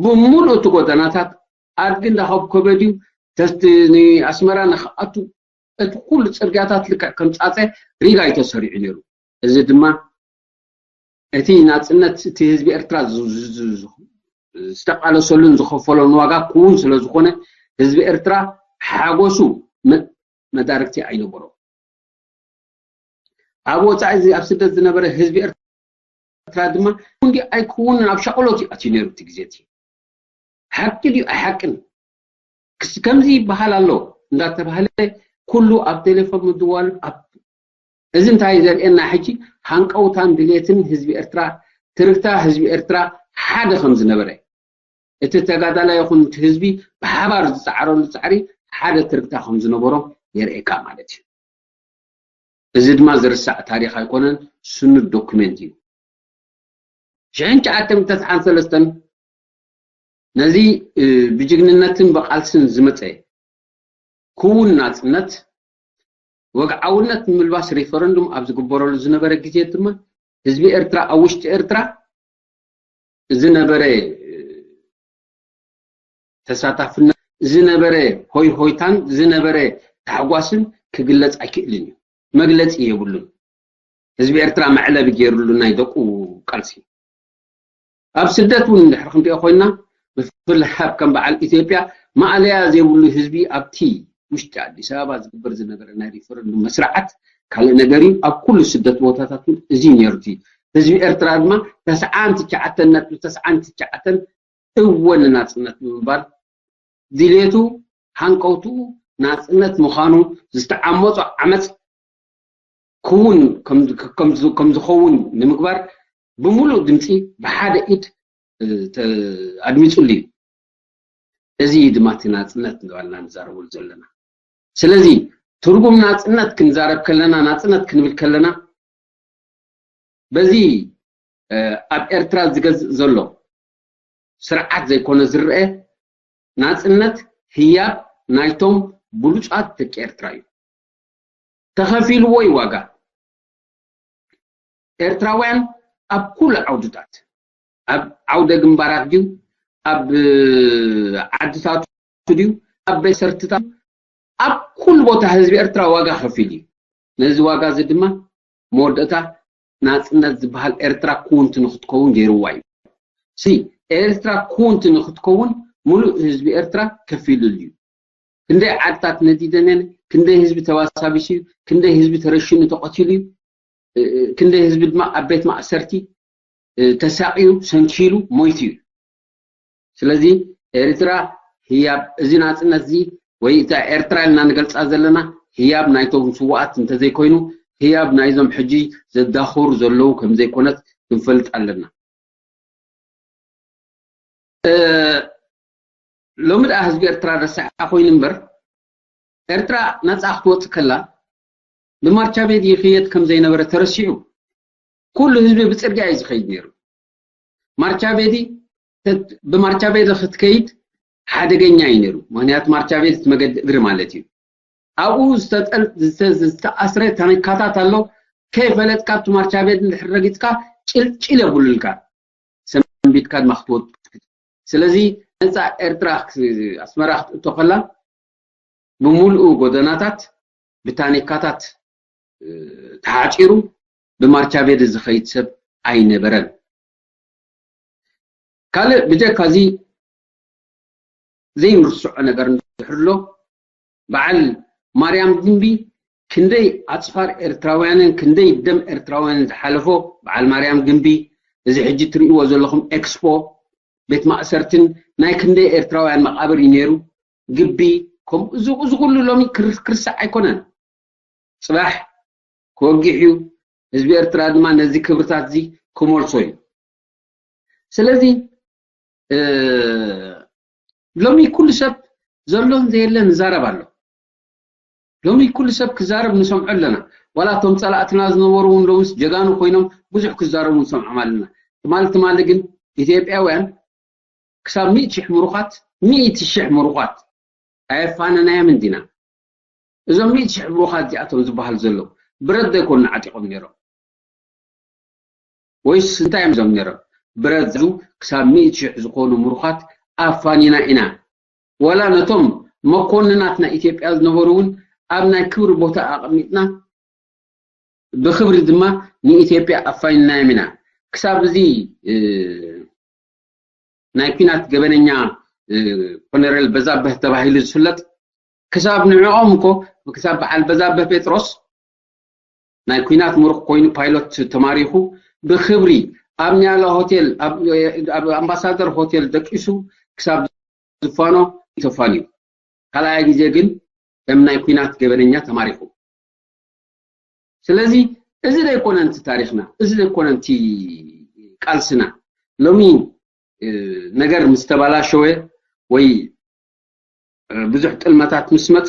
ብምሉእ እቲ ጎደናታት ኣድጊ እንዳኸብከበ ድዩ ተስቲ ንኣስመራ ንኽኣቱ እቲ ኩሉ ጽርግያታት ልክዕ ከም ጻጸ ሪጋ እዩ ተሰሪዑ ነይሩ። እዚ ድማ እቲ ናጽነት እቲ ህዝቢ ኤርትራ ዝ- ዝ- ዝ- ዝ- ዝተቃለሰሉን ዝኸፈሎን ዋጋ ክውን ስለ ዝኾነ ህዝቢ ኤርትራ ሓጎሱ መ- መዳርግቲ ኣይነበሮ። ኣብ ወጻኢ እዚ ኣብ ስደት ዝነበረ ህዝቢ ኤርትራ ድማ እንዲ ኣይክውንን ኣብ ሻቕሎት እዩ ኣትዩ ነይሩ እቲ ግዜ እቲ። ሓቂ ድዩ ኣይሓቅን ክስ- ከምዚ ይበሃል ኣሎ እንዳተባህለ ኩሉ ኣብ ቴሌፎን ምድዋል ኣብ እዚ እንታይ ዘርእየና ሕጂ ሃንቀውታን ድሌትን ህዝቢ ኤርትራ ትርግታ ህዝቢ ኤርትራ ሓደ ከም ዝነበረ እቲ ተጋዳላይ ይኹን እቲ ህዝቢ ብሓባር ዝፀዓረሉ ፃዕሪ ሓደ ትርግታ ከም ዝነበሮም የርእየካ ማለት እዩ። እዚ ድማ ዝርሳዕ ታሪኽ ኣይኮነን፣ ስኑድ ዶኩሜንት እዩ። ሽሕን ትሽዓተ ሚእትን ተስዓን ሰለስተን ነዚ ብጅግንነትን ብቓልስን ዝመፀ ክውን ናፅነት ወግዓውነት ንምልባስ ሪፈረንዱም ኣብ ዝግበረሉ ዝነበረ ግዜ ድማ ህዝቢ ኤርትራ ኣብ ውሽጢ ኤርትራ ዝነበረ ተሳታፍነት ዝነበረ ሆይ ሆይታን ዝነበረ ታሕጓስን ክግለፅ ኣይክእልን እዩ። መግለፂ የብሉን። ህዝቢ ኤርትራ መዕለቢ ገይሩሉ ናይ ደቁ ቃልሲ ኣብ ስደት እውን እንድሕር ክንሪኦ ኮይና ብፍላይ ኣብ ከም በዓል ኢትዮጵያ ማእለያ ዘይብሉ ህዝቢ ኣብቲ ውሽጢ ኣዲስ ኣበባ ዝግበር ዝነበረ ናይ ሪፈረንዱም መስርዓት ካልእ ነገር እዩ። ኣብ ኩሉ ስደት ቦታታት እውን እዚ ነይሩ እቲ ህዝቢ ኤርትራ ድማ ተስዓን ትሽዓተን ነጥቢ ተስዓን ትሽዓተን እወ ንናጽነት ብምባል ድሌቱ ሃንቀውትኡ ናጽነት ምዃኑ ዝተዓመጾ ዓመጽ ክውን ከም ዝኸውን ንምግባር ብምሉእ ድምፂ ብሓደ ኢድ ኣድሚፁሉ እዩ። እዚ እዩ ድማ እቲ ናፅነት እንዳበልና ንዛረበሉ ዘለና። ስለዚ ትርጉም ናፅነት ክንዛረብ ከለና ናፅነት ክንብል ከለና በዚ ኣብ ኤርትራ ዝገዝእ ዘሎ ስርዓት ዘይኮነ ዝረአ ናፅነት ህያብ ናይቶም ብሉፃት ደቂ ኤርትራ እዩ። ተኸፊልዎ እዩ ዋጋ። ኤርትራውያን ኣብ ኩሉ ዓውድታት ኣብ ዓውደ ግንባራት ድዩ ኣብ ዓድታቱ ድዩ ኣብ ቤሰርትታት ኣብ ኩሉ ቦታ ህዝቢ ኤርትራ ዋጋ ከፊሉ እዩ። ነዚ ዋጋ እዚ ድማ መወዳእታ ናፅነት ዝበሃል ኤርትራ ክውንቲ ንክትከውን ገይርዋ እዩ። ሲ ኤርትራ ክውንቲ ንክትከውን ሙሉእ ህዝቢ ኤርትራ ከፊሉሉ እዩ። ክንደይ ዓድታት ነዲደን እየን፣ ክንደይ ህዝቢ ተባሳቢሱ እዩ፣ ክንደይ ህዝቢ ተረሽኑ ተቐቲሉ እዩ፣ ክንደይ ህዝቢ ድማ ኣብ ቤት ማእሰርቲ ተሳቕዩ ሰንኪሉ ሞይቱ እዩ። ስለዚ ኤርትራ ህያብ እዚ ናፅነት እዚ ወይ እታ ኤርትራ ኢልና ንገልፃ ዘለና ህያብ ናይቶም ስዋኣት እንተዘይኮይኑ ህያብ ናይዞም ሕጂ ዘዳኽሩ ዘለዉ ከምዘይኮነት ክንፈልጥ ኣለና። ሎሚ ደኣ ህዝቢ ኤርትራ ረሳዕ ኮይኑ እምበር ኤርትራ ነፃ ክትወፅእ ከላ ብማርቻቤዲ ይኽየድ ከም ዘይነበረ ተረሲዑ ኩሉ ህዝቢ ብፅርግያ እዩ ዝኸይድ ነይሩ። ማርቻቤዲ ብማርቻቤዲ ክትከይድ ሓደገኛ እዩ ነይሩ። ምክንያቱ ማርቻቤዲ እቲ መገዲ እግሪ ማለት እዩ። ኣብኡ ዝተኣስረ ታኒካታት ኣሎ። ከይፈለጥካ ኣብቲ ማርቻቤዲ እንድሕር ረጊፅካ ጭልጭል የብሉልካ። ሰንቢድካ ድማ ክትወጥ። ስለዚ ነፃ ኤርትራ ኣስመራ ክትእቶ ከላ ብምሉኡ ጎደናታት ብታኒካታት ተሓፂሩ ብማርቻቤዲ ዝኸይድ ሰብ ኣይነበረን። ካልእ ብጀካ እዚ ዘይንርስዖ ነገር እንድሕር ኣሎ በዓል ማርያም ግንቢ ክንደይ ኣፅፋር ኤርትራውያንን ክንደይ ደም ኤርትራውያንን ዝሓለፎ በዓል ማርያም ግንቢ እዚ ሕጂ ትርእይዎ ዘለኹም ኤክስፖ ቤት ማእሰርትን ናይ ክንደይ ኤርትራውያን መቃብር እዩ ነይሩ። ግቢ ከምኡ እዚ እዚ ኩሉ ሎሚ ክር- ክርሳዕ ኣይኮነን። ፅባሕ ክወግሕ እዩ። ህዝቢ ኤርትራ ድማ ነዚ ክብርታት እዚ ክመልሶ እዩ። ስለዚ ሎሚ ኩሉ ሰብ ዘሎን ዘየለን ይዛረብ ኣሎ። ሎሚ ኩሉ ሰብ ክዛረብ ንሰምዖ ኣለና። ዋላ እቶም ፀላእትና ዝነበሩ እውን ሎምስ ጀጋኑ ኮይኖም ብዙሕ ክዛረቡ ንሰምዖም ኣለና። ትማሊ ትማሊ ግን ኢትዮጵያውያን ክሳብ ሚእቲ ሽሕ ምሩኻት ሚእቲ ሽሕ ምሩኻት ኣየፋነናዮም እንዲና። እዞም ሚእቲ ሽሕ ምሩኻት እዚኣቶም ዝበሃል ዘለዉ ብረት ዘይኮኑ ዓጢቖም ነይሮም ወይስ እንታይ እዮም ዞም ነይሮም? ብረት ዙ ክሳብ ሚእቲ ሽሕ ዝኾኑ ምሩኻት ኣፋኒና ኢና። ወላ ነቶም መኮንናት ናይ ኢትዮጵያ ዝነበሩ እውን ኣብ ናይ ክብሪ ቦታ ኣቐሚጥና ብክብሪ ድማ ንኢትዮጵያ ኣፋንናዮም ኢና። ክሳብ እዚ ናይ ኲናት ገበነኛ ኮነሬል በዛብህ ተባሂሉ ዝፍለጥ ክሳብ ንዕኦም እኮ ክሳብ በዓል በዛብህ ጴጥሮስ ናይ ኲናት ምሩኽ ኮይኑ ፓይሎት ተማሪኹ ብክብሪ ኣብ ኒያላ ሆቴል ኣብ ኣምባሳደር ሆቴል ደቂሱ ክሳብ ዝፋኖ ተፋንዩ። ካልኣይ ግዜ ግን ከም ናይ ኲናት ገበነኛ ተማሪኹ። ስለዚ እዚ ዘይኮነንቲ ታሪኽና፣ እዚ ዘይኮነንቲ ቃልስና። ሎሚ ነገር ምስ ተባላሸወ ወይ ብዙሕ ጥልመታት ምስ መፀ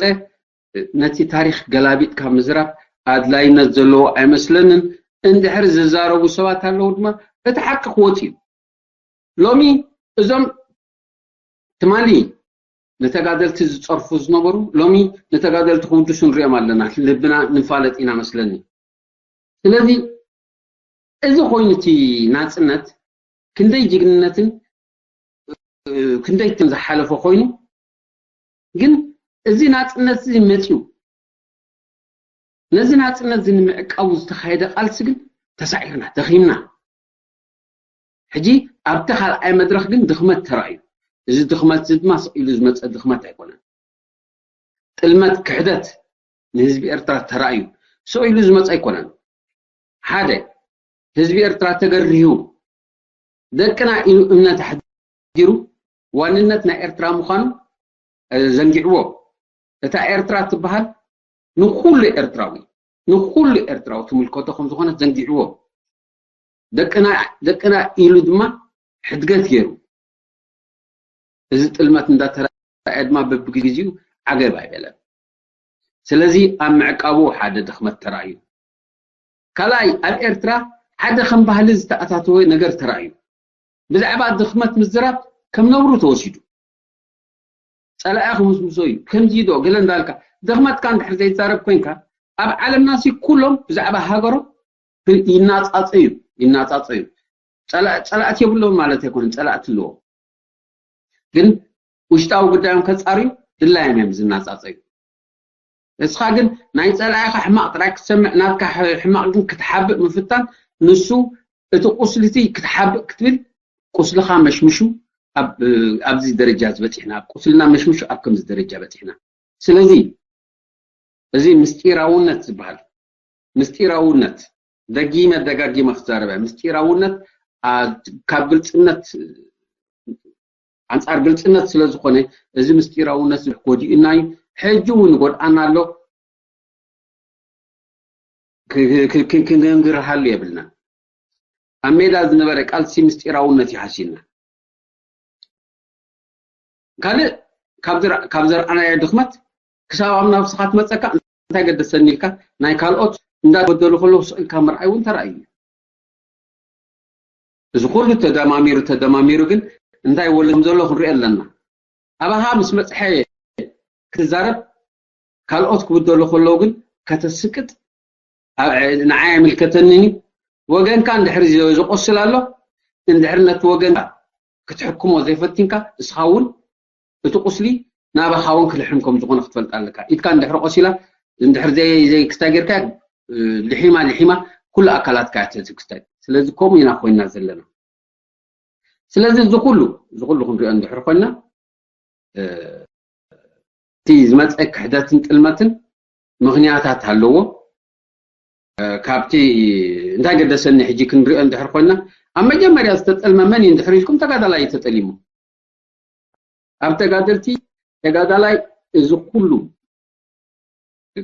ነቲ ታሪኽ ገላቢጥካ ምዝራብ ኣድላይነት ዘለዎ ኣይመስለንን። እንድሕር ዝዛረቡ ሰባት ኣለዉ ድማ እቲ ሓቂ ክወፅ እዩ። ሎሚ እዞም ትማሊ ንተጋደልቲ ዝፀርፉ ዝነበሩ ሎሚ ንተጋደልቲ ክውድሱ ንሪኦም ኣለና። ልብና ንፋለጥ ኢና መስለኒ። ስለዚ እዚ ኮይኑ እቲ ናፅነት ክንደይ ጅግንነትን ክንደይ ዝሓለፈ ኮይኑ ግን እዚ ናፅነት እዚ መፅዩ ነዚ ናፅነት እዚ ንምዕቃቡ ዝተኻየደ ቃልሲ ግን ተሳዒርና ደኺምና። ሕጂ ኣብቲ ካልኣይ መድረኽ ግን ድኽመት ተራእዩ። እዚ ድኽመት እዚ ድማ ስቕ ኢሉ ዝመፀ ድኽመት ኣይኮነን። ጥልመት ክሕደት ንህዝቢ ኤርትራ ተራእዩ ስቕ ኢሉ ዝመፀ ኣይኮነን። ሓደ ህዝቢ ኤርትራ ተገሪሁ ደቅና ኢሉ እምነት ኣሕዲሩ ዋንነት ናይ ኤርትራ ምዃኑ ዘንጊዕዎ። እታ ኤርትራ ትበሃል ንኹሉ ኤርትራዊ ንኹሉ ኤርትራዊ ትምልከቶ ከም ዝኾነት ዘንጊዕዎ። ደቅና ደቅና ኢሉ ድማ ሕድገት ገይሩ እዚ ጥልመት እንዳተራእየ ድማ በብግዜኡ ዓገብ ኣይበለን። ስለዚ ኣብ ምዕቃቡ ሓደ ድኽመት ተራእዩ። ካልኣይ ኣብ ኤርትራ ሓደ ከም ባህሊ ዝተኣታተወ ነገር ተራእዩ። ብዛዕባ ድኽመት ምዝራብ ከም ነውሪ ተወሲዱ። ጸላኢ ክምስምሶ እዩ። ከምዚ ዶ ገለ እንዳልካ ድኽመትካ እንድሕር ዘይዛረብ ኮንካ ኣብ ዓለምና ሲ ኩሎም ብዛዕባ ሃገሮም ይናጻጸዩ ይናጻጸዩ። ጸላእቲ የብሎም ማለት ኣይኮነን፣ ጸላእቲ ኣለዎም። ግን ውሽጣዊ ጉዳዮም ከጻርዩ ድላዮም እዮም ዝናጻጸዩ። እስኻ ግን ናይ ጸላኢኻ ሕማቕ ጥራይ ክትሰምዕ ናትካ ሕማቕ ግን ክትሓብእ ምፍታን ንሱ እቲ ቁስልቲ ክትሓብእ ክትብል ቁስልኻ መሽምሹ ኣብዚ ደረጃ ዝበፂሕና ኣብ ቁስልና መሽምሹ ኣብ ከምዚ ደረጃ በፂሕና። ስለዚ እዚ ምስጢራውነት ዝበሃል ምስጢራውነት ደጊመ ደጋጊመ ክዛረበ ምስጢራውነት ካብ ግልፅነት ኣንፃር ግልፅነት ስለዝኾነ እዚ ምስጢራውነት ጎዲእና እዩ። ሕጂ እውን ይጎድኣና ኣሎ። ክንግርሃሉ የብልና። ኣብ ሜዳ ዝነበረ ቃልሲ ምስጢራውነት ይሃሲና። ካልእ ካብ ዘርኣናዮ ድኽመት ክሳብ ኣብ ናብስኻ ትመፀካ እንታይ ገደሰኒ ኢልካ ናይ ካልኦት እንዳበደሉ ከለዉ ስቕ ኢልካ ምርኣይ እውን ተራእዩ እዩ። እዚ ኩሉ ተደማሚሩ ተደማሚሩ ግን እንታይ ይወልድ ከም ዘሎ ክንሪኦ ኣለና። ኣባኻ ምስ መፅሐ ክትዛረብ ካልኦት ክብደሉ ከለዉ ግን ከተስቅጥ ንዓይ ኣይምልከተንን እዩ። ወገንካ እንድሕር ዝቆስል ኣሎ እንድሕር ነቲ ወገንካ ክትሕክሞ ዘይፈቲንካ እስኻ እውን እቲ ቁስሊ ናባኻ እውን ክልሕም ከም ዝኾነ ክትፈልጥ ኣለካ። ኢድካ እንድሕር ቆሲላ እንድሕር ዘይክስታይ ጌርካ ልሒማ ልሒማ ኩሉ ኣካላትካ እያ ትክስታይ። ስለዚ ከምኡ ኢና ኮይና ዘለና። ስለዚ እዚ ኩሉ እዚ ኩሉ ክንሪኦ እንድሕር ኮይና እቲ ዝመፀ ክሕደትን ጥልመትን ምኽንያታት ኣለዎ። ካብቲ እንታይ ገደሰኒ ሕጂ ክንሪኦ እንድሕር ኮይና ኣብ መጀመርያ ዝተጠልመ መን እዩ እንድሕር ኢልኩም ተጋዳላይ እዩ ተጠሊሙ። ኣብ ተጋደልቲ ተጋዳላይ እዚ ኩሉ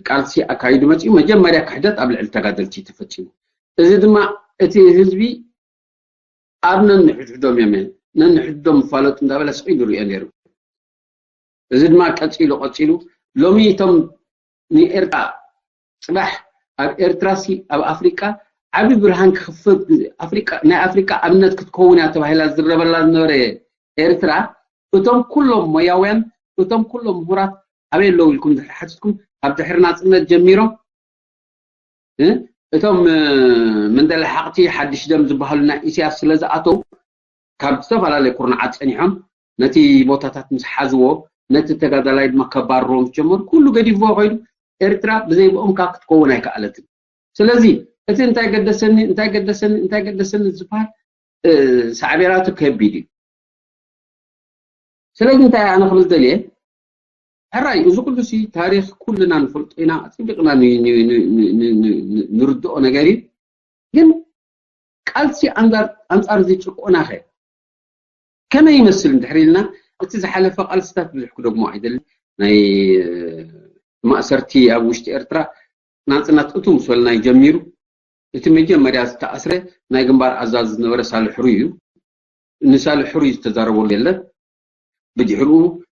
ቃልሲ ኣካይዱ መፂኡ መጀመርያ ክሕደት ኣብ ልዕሊ ተጋደልቲ ተፈፂሙ። እዚ ድማ እቲ ህዝቢ ኣብ ነንሕድሕዶም እዮም ነንሕድዶም ይፋለጡ እንዳበለ ስቕ ኢሉ ሪኦ ነይሩ። እዚ ድማ ቀፂሉ ቀፂሉ ሎሚ እቶም ንኤርትራ ፅባሕ ኣብ ኤርትራ ሲ ኣብ ኣፍሪቃ ዓቢ ብርሃን ክኽፍት ኣፍሪቃ ናይ ኣፍሪቃ ኣብነት ክትከውን እያ ተባሂላ ዝዝረበላ ዝነበረ ኤርትራ እቶም ኩሎም ሞያውያን እቶም ኩሎም ምሁራት ኣበይ ኣለዉ ኢልኩም ድሕሪ ሓቲትኩም ካብ ድሕሪ ናፅነት ጀሚሮም እቶም መንደለ ሓቕቲ ሓድሽ ደም ዝበሃሉ ናይ ኢሳያስ ስለ ዝኣተው ካብ ዝተፈላለየ ኩርናዓት ፀኒሖም ነቲ ቦታታት ምስ ሓዝዎ ነቲ ተጋዳላይ ድማ ከባርሮ ምስ ጀመሩ፣ ኩሉ ገዲፍዎ ከይዱ። ኤርትራ ብዘይ ብኦም ካብ ክትከውን ኣይከኣለትን። ስለዚ እቲ እንታይ ገደሰኒ፣ እንታይ ገደሰኒ፣ እንታይ ገደሰኒ ዝበሃል፣ እ፣ ሳዕቤናቱ ከቢድ እዩ። ስለዚ እንታይ ኣነ ክብል ደልየ፣ ሕራይ እዚ ኩሉ ሲ ታሪኽ ኩልና ንፈልጦ ኢና፣ ኣጸቢቕና ን-፣ ን-፣ ን-, ን-, ን-, ን-, ንርድኦ ነገር እዩ። ግን ቃልሲ ኣንጻር፣ ኣንጻር እዚ ጭቆናኸ ከመይ ይመስል እንድሕር ኢልና፣ እቲ ዝሓለፈ ቃልስታት ብዙሕ ክደግሞ ኣይደልን። ናይ፣ እ፣ ማእሰርቲ ኣብ ውሽጢ ኤርትራ ናጽነት እቱ ምስ በልና እዩ ጀሚሩ። እቲ መጀመርያ ዝተኣስረ ናይ ግንባር ኣዛዚ ዝነበረ ሳልሕ ሕሩይ እዩ። ንሳልሕ ሕሩይ ዝተዛረበሉ የለን። ብድሕሪኡ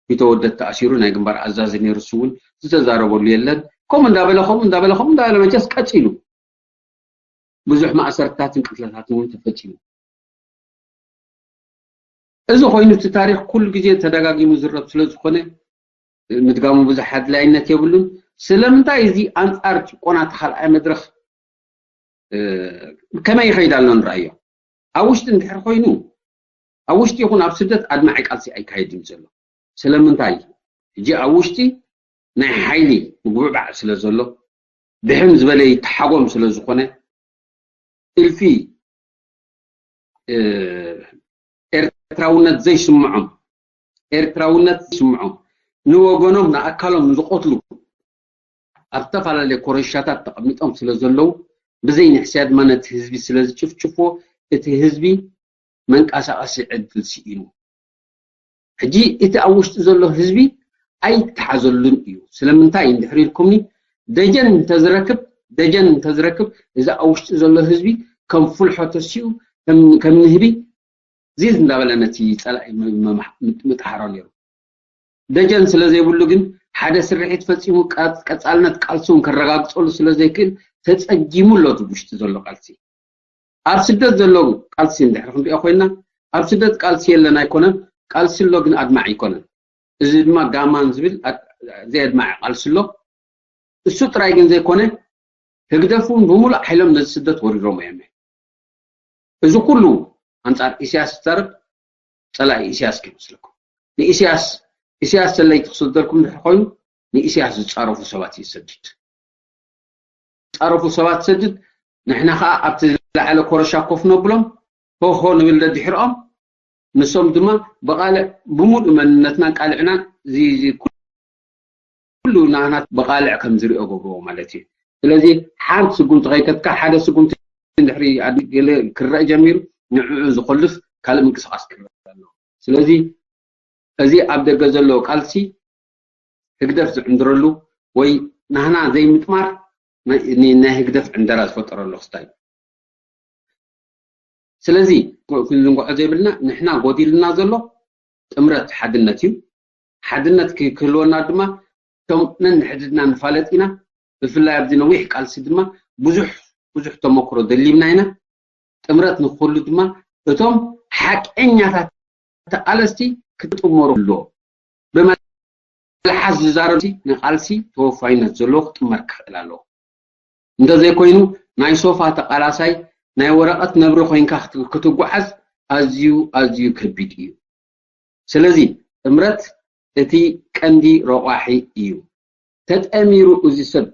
ቢተወደድ ተኣሲሩ ናይ ግንባር ኣዛዚ ነይሩ፣ እሱ እውን ዝተዛረበሉ የለን። ከምኡ እንዳበለ፣ ከምኡ እንዳበለ፣ ከምኡ እንዳበለ መቸስ ቀጺሉ። ብዙሕ ማእሰርትታትን ቅትለታትን እውን ተፈጺሙ። እዚ ኮይኑ እቲ ታሪኽ ኩሉ ግዜ ተደጋጊሙ ዝረብ ስለ ዝኾነ ምድጋሙ ብዙሕ ኣድላይነት የብሉን። ስለምንታይ እዚ ኣንጻር ጭቆና እቲ ካልኣይ መድረኽ፣ እ፣ ከመይ ይኸይድ ኣሎ ንረኣዮ። ኣብ ውሽጢ እንድሕር ኮይኑ፣ ኣብ ውሽጢ ይኹን ኣብ ስደት ኣድማዒ ቃልሲ ኣይካየድን ዘሎ። ስለምንታይ? ሕጂ ኣብ ውሽጢ ናይ ሓይሊ ምጉብባዕ ስለ ዘሎ፣ ድሕም ዝበለ ይተሓጎም ስለ ዝኾነ፣ እልፊ፣ እ፣ ኤርትራውነት ዘይስምዖም፣ ኤርትራውነት ዘይስምዖም፣ ንወገኖም ንኣካሎም ዝቐትሉ ኣብ ዝተፈላለየ ኮረሻታት ተቐሚጦም ስለ ዘለዉ፣ ብዘይ ንሕስያ ድማ ነቲ ህዝቢ ስለ ዝጭፍጭፍዎ፣ እቲ ህዝቢ መንቀሳቐሲ ዕድል ስኢኑ። ሕጂ እቲ ኣብ ውሽጢ ዘሎ ህዝቢ ኣይተሓዘሉን እዩ። ስለምንታይ እንድሕር ኢልኩምኒ፣ ደጀን እንተዝረክብ፣ ደጀን እንተዝረክብ፣ እዚ ኣብ ውሽጢ ዘሎ ህዝቢ ከም ፍልሖ ተሲኡ፣ ከም፣ ከም ንህቢ ዚዝ እንዳበለ ነቲ ጸላኢ ም-፣ ም-፣ ምጥ-፣ ምጥሃሮ ነይሩ። ደጀን ስለ ዘይብሉ ግን፣ ሓደ ስርሒት ፈጺሙ ቀ-፣ ቀጻልነት ቃልሲ እውን ከረጋግጸሉ ስለ ዘይክእል፣ ተጸጊሙ ኣሎ እቲ ውሽጢ ዘሎ ቃልሲ። ኣብ ስደት ዘሎ ቃልሲ እንድሕር ክንሪኦ ኮይና፣ ኣብ ስደት ቃልሲ የለን ኣይኮነን፣ ቃልሲ ኣሎ ግን ኣድማዒ ኣይኮነን። እዚ ድማ ጋማን ዝብል ኣድ-፣ ዘየድማዒ ቃልሲ ኣሎ። እሱ ጥራይ ግን ዘይኮነ፣ ህግደፍ እውን ብምሉእ ሓይሎም ነዚ ስደት ወሪሮም እዮም። እዚ ኩሉ ኣንጻር ኢሳያስ ዝዛረብ ጸላኢ ኢሳያስ ከይመስለኩም። ንኢሳያስ፣ ኢሳያስ ሰለይቲ ክስደልኩም እንድሕር ኮይኑ፣ ንኢሳያስ ዝጻረፉ ሰባት እዩ ዝሰድድ። ዝጻረፉ ሰባት ዝሰድድ፣ ንሕና ኸኣ ኣብቲ ዝለዓለ ኮረሻ ኮፍ ነብሎም፣ ሆሆ ንብል ደድሕርኦም፣ ንሶም ድማ ብቓልዕ ብምሉእ መንነትናን ቃልዕናን እዚ፣ እዚ ኩሉ ናህና ብቓልዕ ከም ዝሪኦ ገብርዎ ማለት እዩ። ስለዚ ሓንቲ ስጉምቲ ከይከድካ፣ ሓደ ስጉምቲ እንድሕሪ ኣድ-፣ ገለ ክረአ ጀሚሩ፣ ንዕኡ ዝኾልፍ ካልእ ምንቅስቓስ ክረአ ኣለዎ። ስለዚ እዚ ኣብ ደገ ዘሎ ቃልሲ ህግደፍ ዝዕንድረሉ ወይ ናህና ዘይምጥማር ናይ፣ ን-፣ ናይ ህግደፍ ዕንደራ ዝፈጠረሉ ክስታይ እዩ። ስለዚ ክ-፣ ክንዝንግዖ ዘይብልና፣ ንሕና ጎዲልና ዘሎ ጥምረት ሓድነት እዩ። ሓድነት ክ-፣ ክህልወና ድማ፣ እቶም ነንሕድድና ንፋለጥ ኢና። ብፍላይ ኣብዚ ነዊሕ ቃልሲ ድማ ብዙሕ፣ ብዙሕ ተመክሮ ደሊብና ኢና። ጥምረት ንክህሉ ድማ፣ እቶም ሓቀኛታት ተቓለስቲ ክጥመሩ ኣለዎ። ብመልሓስ ዝዛረብ ንቃልሲ ተወፋይነት ዘለዎ ክጥመር ክኽእል ኣለዎ። እንተዘይኮይኑ፣ ናይ ሶፋ ተቓላሳይ፣ ናይ ወረቐት ነብሪ ኮይንካ ክት-፣ ክትጓዓዝ ኣዝዩ፣ ኣዝዩ ከቢድ እዩ። ስለዚ፣ ጥምረት እቲ ቀንዲ ረቋሒ እዩ። ተጠሚሩ እዚ ሰብ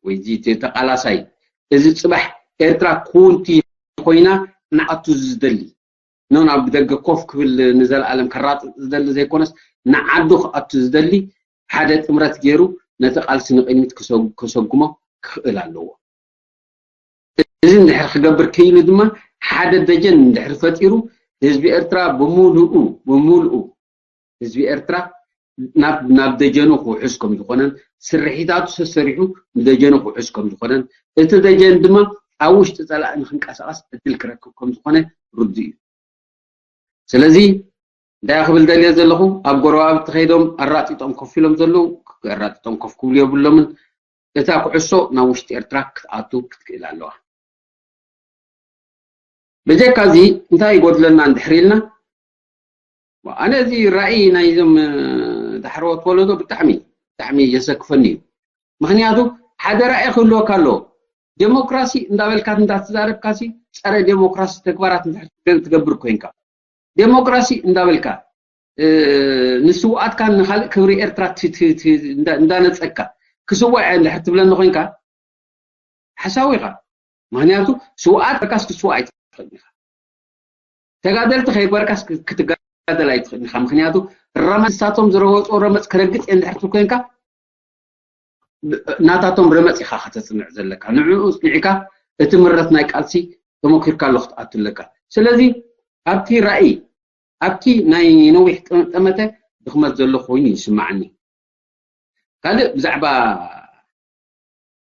ወይ እዚ ተ-፣ ተቓላሳይ፣ እዚ ጽባሕ ኤርትራ ክውንቲ ኮይና ንኣቱ ዝደሊ፣ ኖ ናብ ደገ ኮፍ ክብል ንዘለኣለም ከራጥጥ ዝደሊ ዘይኮነስ፣ ንዓዱ ክኣቱ ዝደሊ ሓደ ጥምረት ገይሩ ነቲ ቃልሲ ንቕድሚት ክሰጉ-፣ ከሰጉሞ ክኽእል ኣለዎ። እዚ እንድሕር ክገብር ክኢሉ ድማ፣ ሓደ ደጀን እንድሕር ፈጢሩ፣ ህዝቢ ኤርትራ ብምሉኡ፣ ብምሉኡ ህዝቢ ኤርትራ ናብ፣ ናብ ደጀኑ ክውሕዝ ከም ዝኾነን፣ ስርሒታቱ ሰሰሪሑ ንደጀኑ ክውሕዝ ከም ዝኾነን፣ እቲ ደጀን ድማ ኣብ ውሽጢ ጸላኢ ንክንቀሳቐስ ዕድል ክረክብ ከም ዝኾነ ርዱእ እዩ። ስለዚ እንታይ ክብል ደልየ ዘለኹ፣ ኣብ ጎረባብቲ ከይዶም ኣራጢጦም ኮፍ ኢሎም ዘለዉ፣ ኣራጢጦም ኮፍ ክብሉ የብሎምን። እታ ኩዕሶ ናብ ውሽጢ ኤርትራ ክትኣቱ ክትክእል ኣለዋ። ብጀካ እዚ እንታይ ይጎድለና እንድሕር ኢልና፣ ኣነ እዚ ራእይ ናይዞም፣ እ፣ ዳሕረዎት ወለዶ ብጣዕሚ፣ ብጣዕሚ የሰክፈኒ እዩ። ምኽንያቱ ሓደ ራእይ ክህልወካ ኣለዎ። ዴሞክራሲ እንዳበልካ እንዳተዛረብካሲ ጸረ ዴሞክራሲ ተግባራት እንድሕር ትገ-፣ ትገብር ኮይንካ፣ ዴሞክራሲ እንዳበልካ ንስውኣትካ ንካልእ ክብሪ ኤርትራ እንዳነፀግካ ክስዋእ እየ እንድሕር ትብለኒ ኮይንካ ሓሳዊ ኢኻ። ምክንያቱ ስውኣት በርካስ ክትስዋእ ኣይትኽእል ኢኻ። ተጋደልቲ ከይበርካስ ክትጋደል ኣይትኽእል ኢኻ። ምክንያቱ ረመፅ ንሳቶም ዝረገፅዎ ረመፅ ክረግፅ እየ እንድሕር ትብል ኮይንካ ናታቶም ረመፅ ኢኻ ከተፅንዕ ዘለካ። ንዕኡ ፅኒዕካ እቲ ምረት ናይ ቃልሲ ተመኪርካ ኣሎ ክትኣቱ ኣለካ። ስለዚ ኣብቲ ራእይ ኣብቲ ናይ ነዊሕ ጠመተ ድኽመት ዘሎ ኮይኑ ይስማዓኒ። ካልእ ብዛዕባ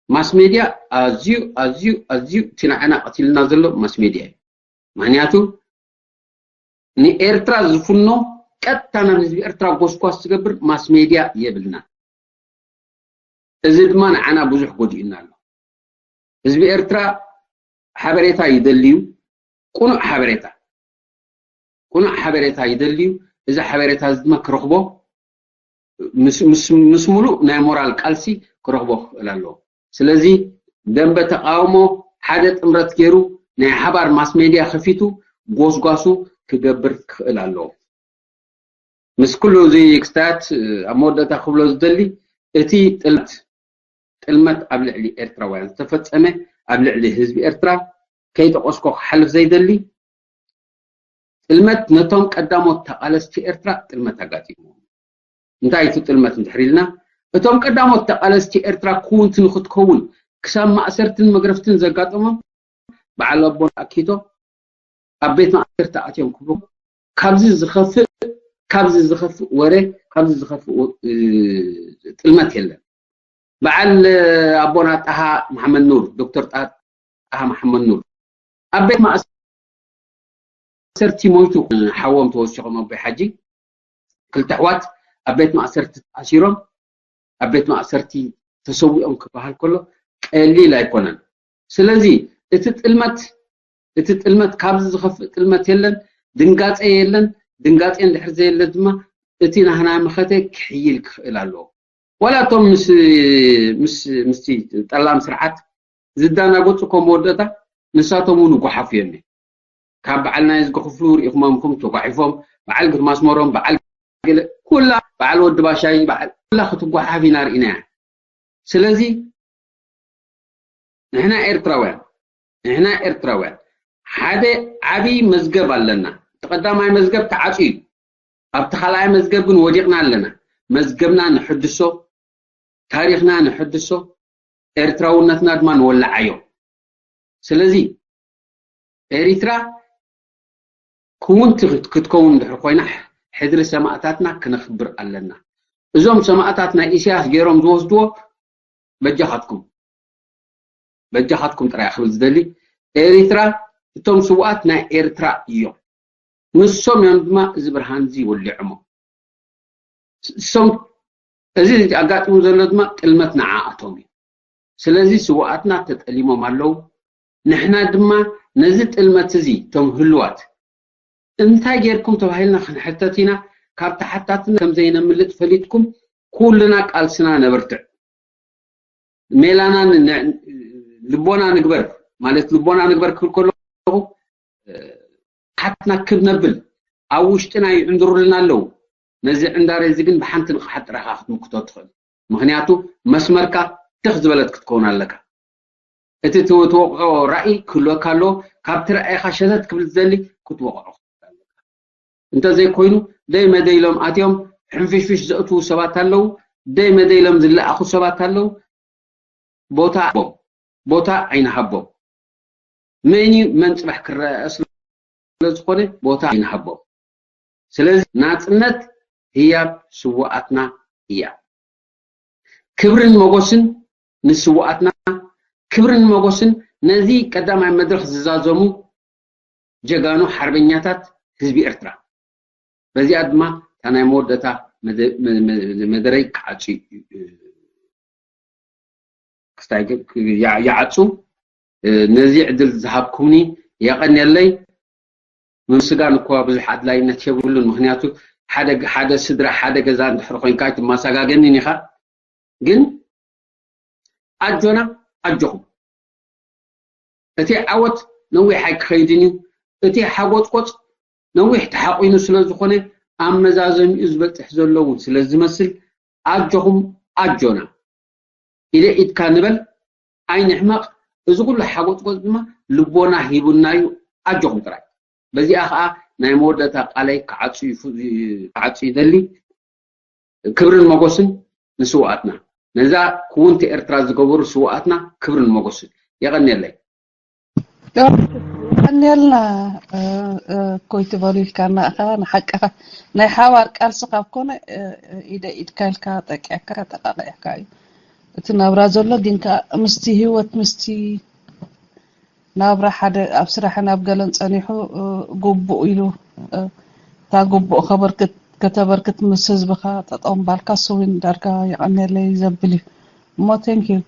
ማስ ሜድያ ኣዝዩ ኣዝዩ ኣዝዩ እቲ ንዓና ቀቲልና ዘሎ ማስ ሜድያ እዩ። ምክንያቱ ንኤርትራ ዝፍኖ ቀጥታ ናብ ህዝቢ ኤርትራ ጎስጓስ ዝገብር ማስ ሜድያ የብልና። እዚ ድማ ንዓና ብዙሕ ጎዲኡና ኣሎ። ህዝቢ ኤርትራ ሓበሬታ ይደልዩ፣ ቁኑዕ ሓበሬታ ቁኑዕ ሓበሬታ ይደልዩ። እዚ ሓበሬታ እዚ ድማ ክረኽቦ ምስ ሙሉእ ናይ ሞራል ቃልሲ ክረኽቦ ክኽእል ኣለዎ። ስለዚ ደንበ ተቃውሞ ሓደ ጥምረት ገይሩ ናይ ሓባር ማስ ሜድያ ከፊቱ ጎስጓሱ ክገብር ክኽእል ኣለዎ። ምስ ኩሉ እዚ ክስታት ኣብ መወዳእታ ክብሎ ዝደሊ እቲ ጥልመት ጥልመት ኣብ ልዕሊ ኤርትራውያን ዝተፈጸመ ኣብ ልዕሊ ህዝቢ ኤርትራ ከይጠቀስኮ ክሓልፍ ዘይደሊ ጥልመት ነቶም ቀዳሞት ተቃለስቲ ኤርትራ ጥልመት ኣጋጢሙ። እንታይ እቲ ጥልመት እንድሕር ኢልና እቶም ቀዳሞት ተቃለስቲ ኤርትራ ክውንቲ ንክትከውን ክሳብ ማእሰርትን መግረፍትን ዘጋጠሞም በዓል ኣቦና ኣኪቶ ኣብ ቤት ማእሰርቲ ኣትዮም ክብሉ ካብዚ ዝኸፍእ ካብዚ ዝኸፍእ ወረ ካብዚ ዝኸፍእ ጥልመት የለን። በዓል ኣቦና ጣሃ መሓመድ ኑር ዶክተር ጣሃ መሓመድ ኑር ኣብ ቤት ማእሰርቲ ሞይቱ ሓዎም ተወሲኾም ኣቦይ ሓጂ ክልተ ኣሕዋት ኣብ ቤት ማእሰርቲ ተኣሲሮም ኣብ ቤት ማእሰርቲ ተሰዊኦም ክበሃል ከሎ ቀሊል ኣይኮነን። ስለዚ እቲ ጥልመት እቲ ጥልመት ካብዚ ዝኸፍእ ጥልመት የለን። ድንጋፀ የለን። ድንጋፀ እንድሕር ዘየለ ድማ እቲ ናህና መኸተ ክሕይል ክኽእል ኣለዎ። ዋላ እቶም ምስ ምስ ምስቲ ጠላም ስርዓት ዝዳናገፁ እኮ መወዳእታ ንሳቶም እውን ይጓሓፉ እዮም። ካብ በዓል ናይ ዝገኽፍሉ ርኢኹሞም ኢኹም ተጓሒፎም በዓል ግርማ ኣስመሮም በዓል ገለ ኩላ በዓል ወዲ ባሻይ በዓል ኩላ ክትጓሓፍ ኢና ርኢናያ። ስለዚ ንሕና ኤርትራውያን ንሕና ኤርትራውያን ሓደ ዓብዪ መዝገብ ኣለና። እቲ ቀዳማይ መዝገብ ተዓፅዩ እዩ። ኣብቲ ካልኣይ መዝገብ ግን ወዲቕና ኣለና። መዝገብና ንሕድሶ፣ ታሪኽና ንሕድሶ፣ ኤርትራውነትና ድማ ንወልዓዮ። ስለዚ ኤሪትራ ክውንቲ ክትከውን እንድሕር ኮይና ሕድሪ ሰማእታትና ክነኽብር ኣለና። እዞም ሰማእታት ናይ ኢሳያስ ገይሮም ዝወስድዎ በጃኻትኩም በጃኻትኩም ጥራይ ክብል ዝደሊ ኤሪትራ እቶም ስውኣት ናይ ኤርትራ እዮም። ንሶም እዮም ድማ እዚ ብርሃን እዚ ወሊዖሞ። እሶም እዚ ኣጋጢሙ ዘሎ ድማ ጥልመት ንዓኣቶም እዩ። ስለዚ ስውኣትና ተጠሊሞም ኣለዉ። ንሕና ድማ ነዚ ጥልመት እዚ እቶም ህልዋት እንታይ ጌርኩም ተባሂልና ክንሕተት ኢና። ካብ ተሓታትነት ከም ዘይነምልጥ ፈሊጥኩም ኩልና ቃልስና ነበርትዕ። ሜላና ልቦና ንግበር ማለት ልቦና ንግበር ክብል ከለኹ ሓትና ክብ ነብል ኣብ ውሽጥና ይዕንድሩልና ኣለዉ። ነዚ ዕንዳረ እዚ ግን ብሓንቲ ንቕሓት ጥራኻ ክትምክቶ ትኽእል። ምክንያቱ መስመርካ ትኽ ዝበለት ክትከውን ኣለካ። እቲ ትወቅዖ ራእይ ክህልወካ ኣለዎ። ካብቲ ራእይኻ ሸተት ክብል ዝደሊ ክትወቅዖ እንተዘይኮይኑ ደይ መደይ ኢሎም ኣትዮም ሕንፍሽፍሽ ዘእትዉ ሰባት ኣለዉ። ደይ መደይ ኢሎም ዝለኣኹ ሰባት ኣለዉ። ቦታ ቦም ቦታ ኣይንሃቦም። መን እዩ መን ፅባሕ ክረአ ስለ ዝኾነ ቦታ ኣይንሃቦም። ስለዚ ናፅነት ህያብ ስውኣትና እያ። ክብርን መጎስን ንስውኣትና፣ ክብርን መጎስን ነዚ ቀዳማይ መድረኽ ዝዛዘሙ ጀጋኑ ሓርበኛታት ህዝቢ ኤርትራ። በዚኣ ድማ እታ ናይ መወዳእታ መደረይ ክዓጹ ክስታይ ይዓጹ። ነዚ ዕድል ዝሃብኩምኒ የቐንየለይ። ምምስጋን እኳ ብዙሕ ኣድላይነት የብሉን። ምክንያቱ ሓደ ስድራ ሓደ ገዛ እንድሕር ኮይንካ ኣይትመሳጋገንን ኢኻ። ግን ኣጆና ኣጆኹም። እቲ ዓወት ነዊሕ ኣይክኸይድን እዩ። እቲ ሓጎፅቆፅ ነዊሕ ተሓቂኑ ስለ ዝኾነ ኣብ መዛዘሚኡ ዝበፅሕ ዘሎ እውን ስለ ዝመስል ኣጆኹም ኣጆና ኢደ ኢድካ ንበል። ኣይንሕመቕ። እዚ ኩሉ ሓጎፅጎፅ ድማ ልቦና ሂቡና እዩ። ኣጆኹም ጥራይ። በዚኣ ከዓ ናይ መወዳእታ ቃለይ ክዓፁ ይደሊ። ክብርን መጎስን ንስውኣትና፣ ነዛ ክውንቲ ኤርትራ ዝገበሩ ስውኣትና ክብርን መጎስን። የቐንየለይ። ቀንየልና። ኮይ ትበሉ ኢልካና ኢኻ ንሓቅኻ። ናይ ሓባር ቃልሲ ካብ ኮነ ኢደ ኢድካ ኢልካ ጠቂዕካ ጠቃቂዕካ እዩ እቲ ናብራ ዘሎ። ግን ከዓ ምስቲ ህይወት ምስቲ ናብራ ሓደ ኣብ ስራሕን ኣብ ገለን ጸኒሑ ግቡእ ኢሉ እታ ግቡእ ከተበርክት ምስ ህዝብኻ ጠጠው ምባልካ ስዊን ዳርጋ የቐንየለይ ዘብል እዩ እሞ thank you።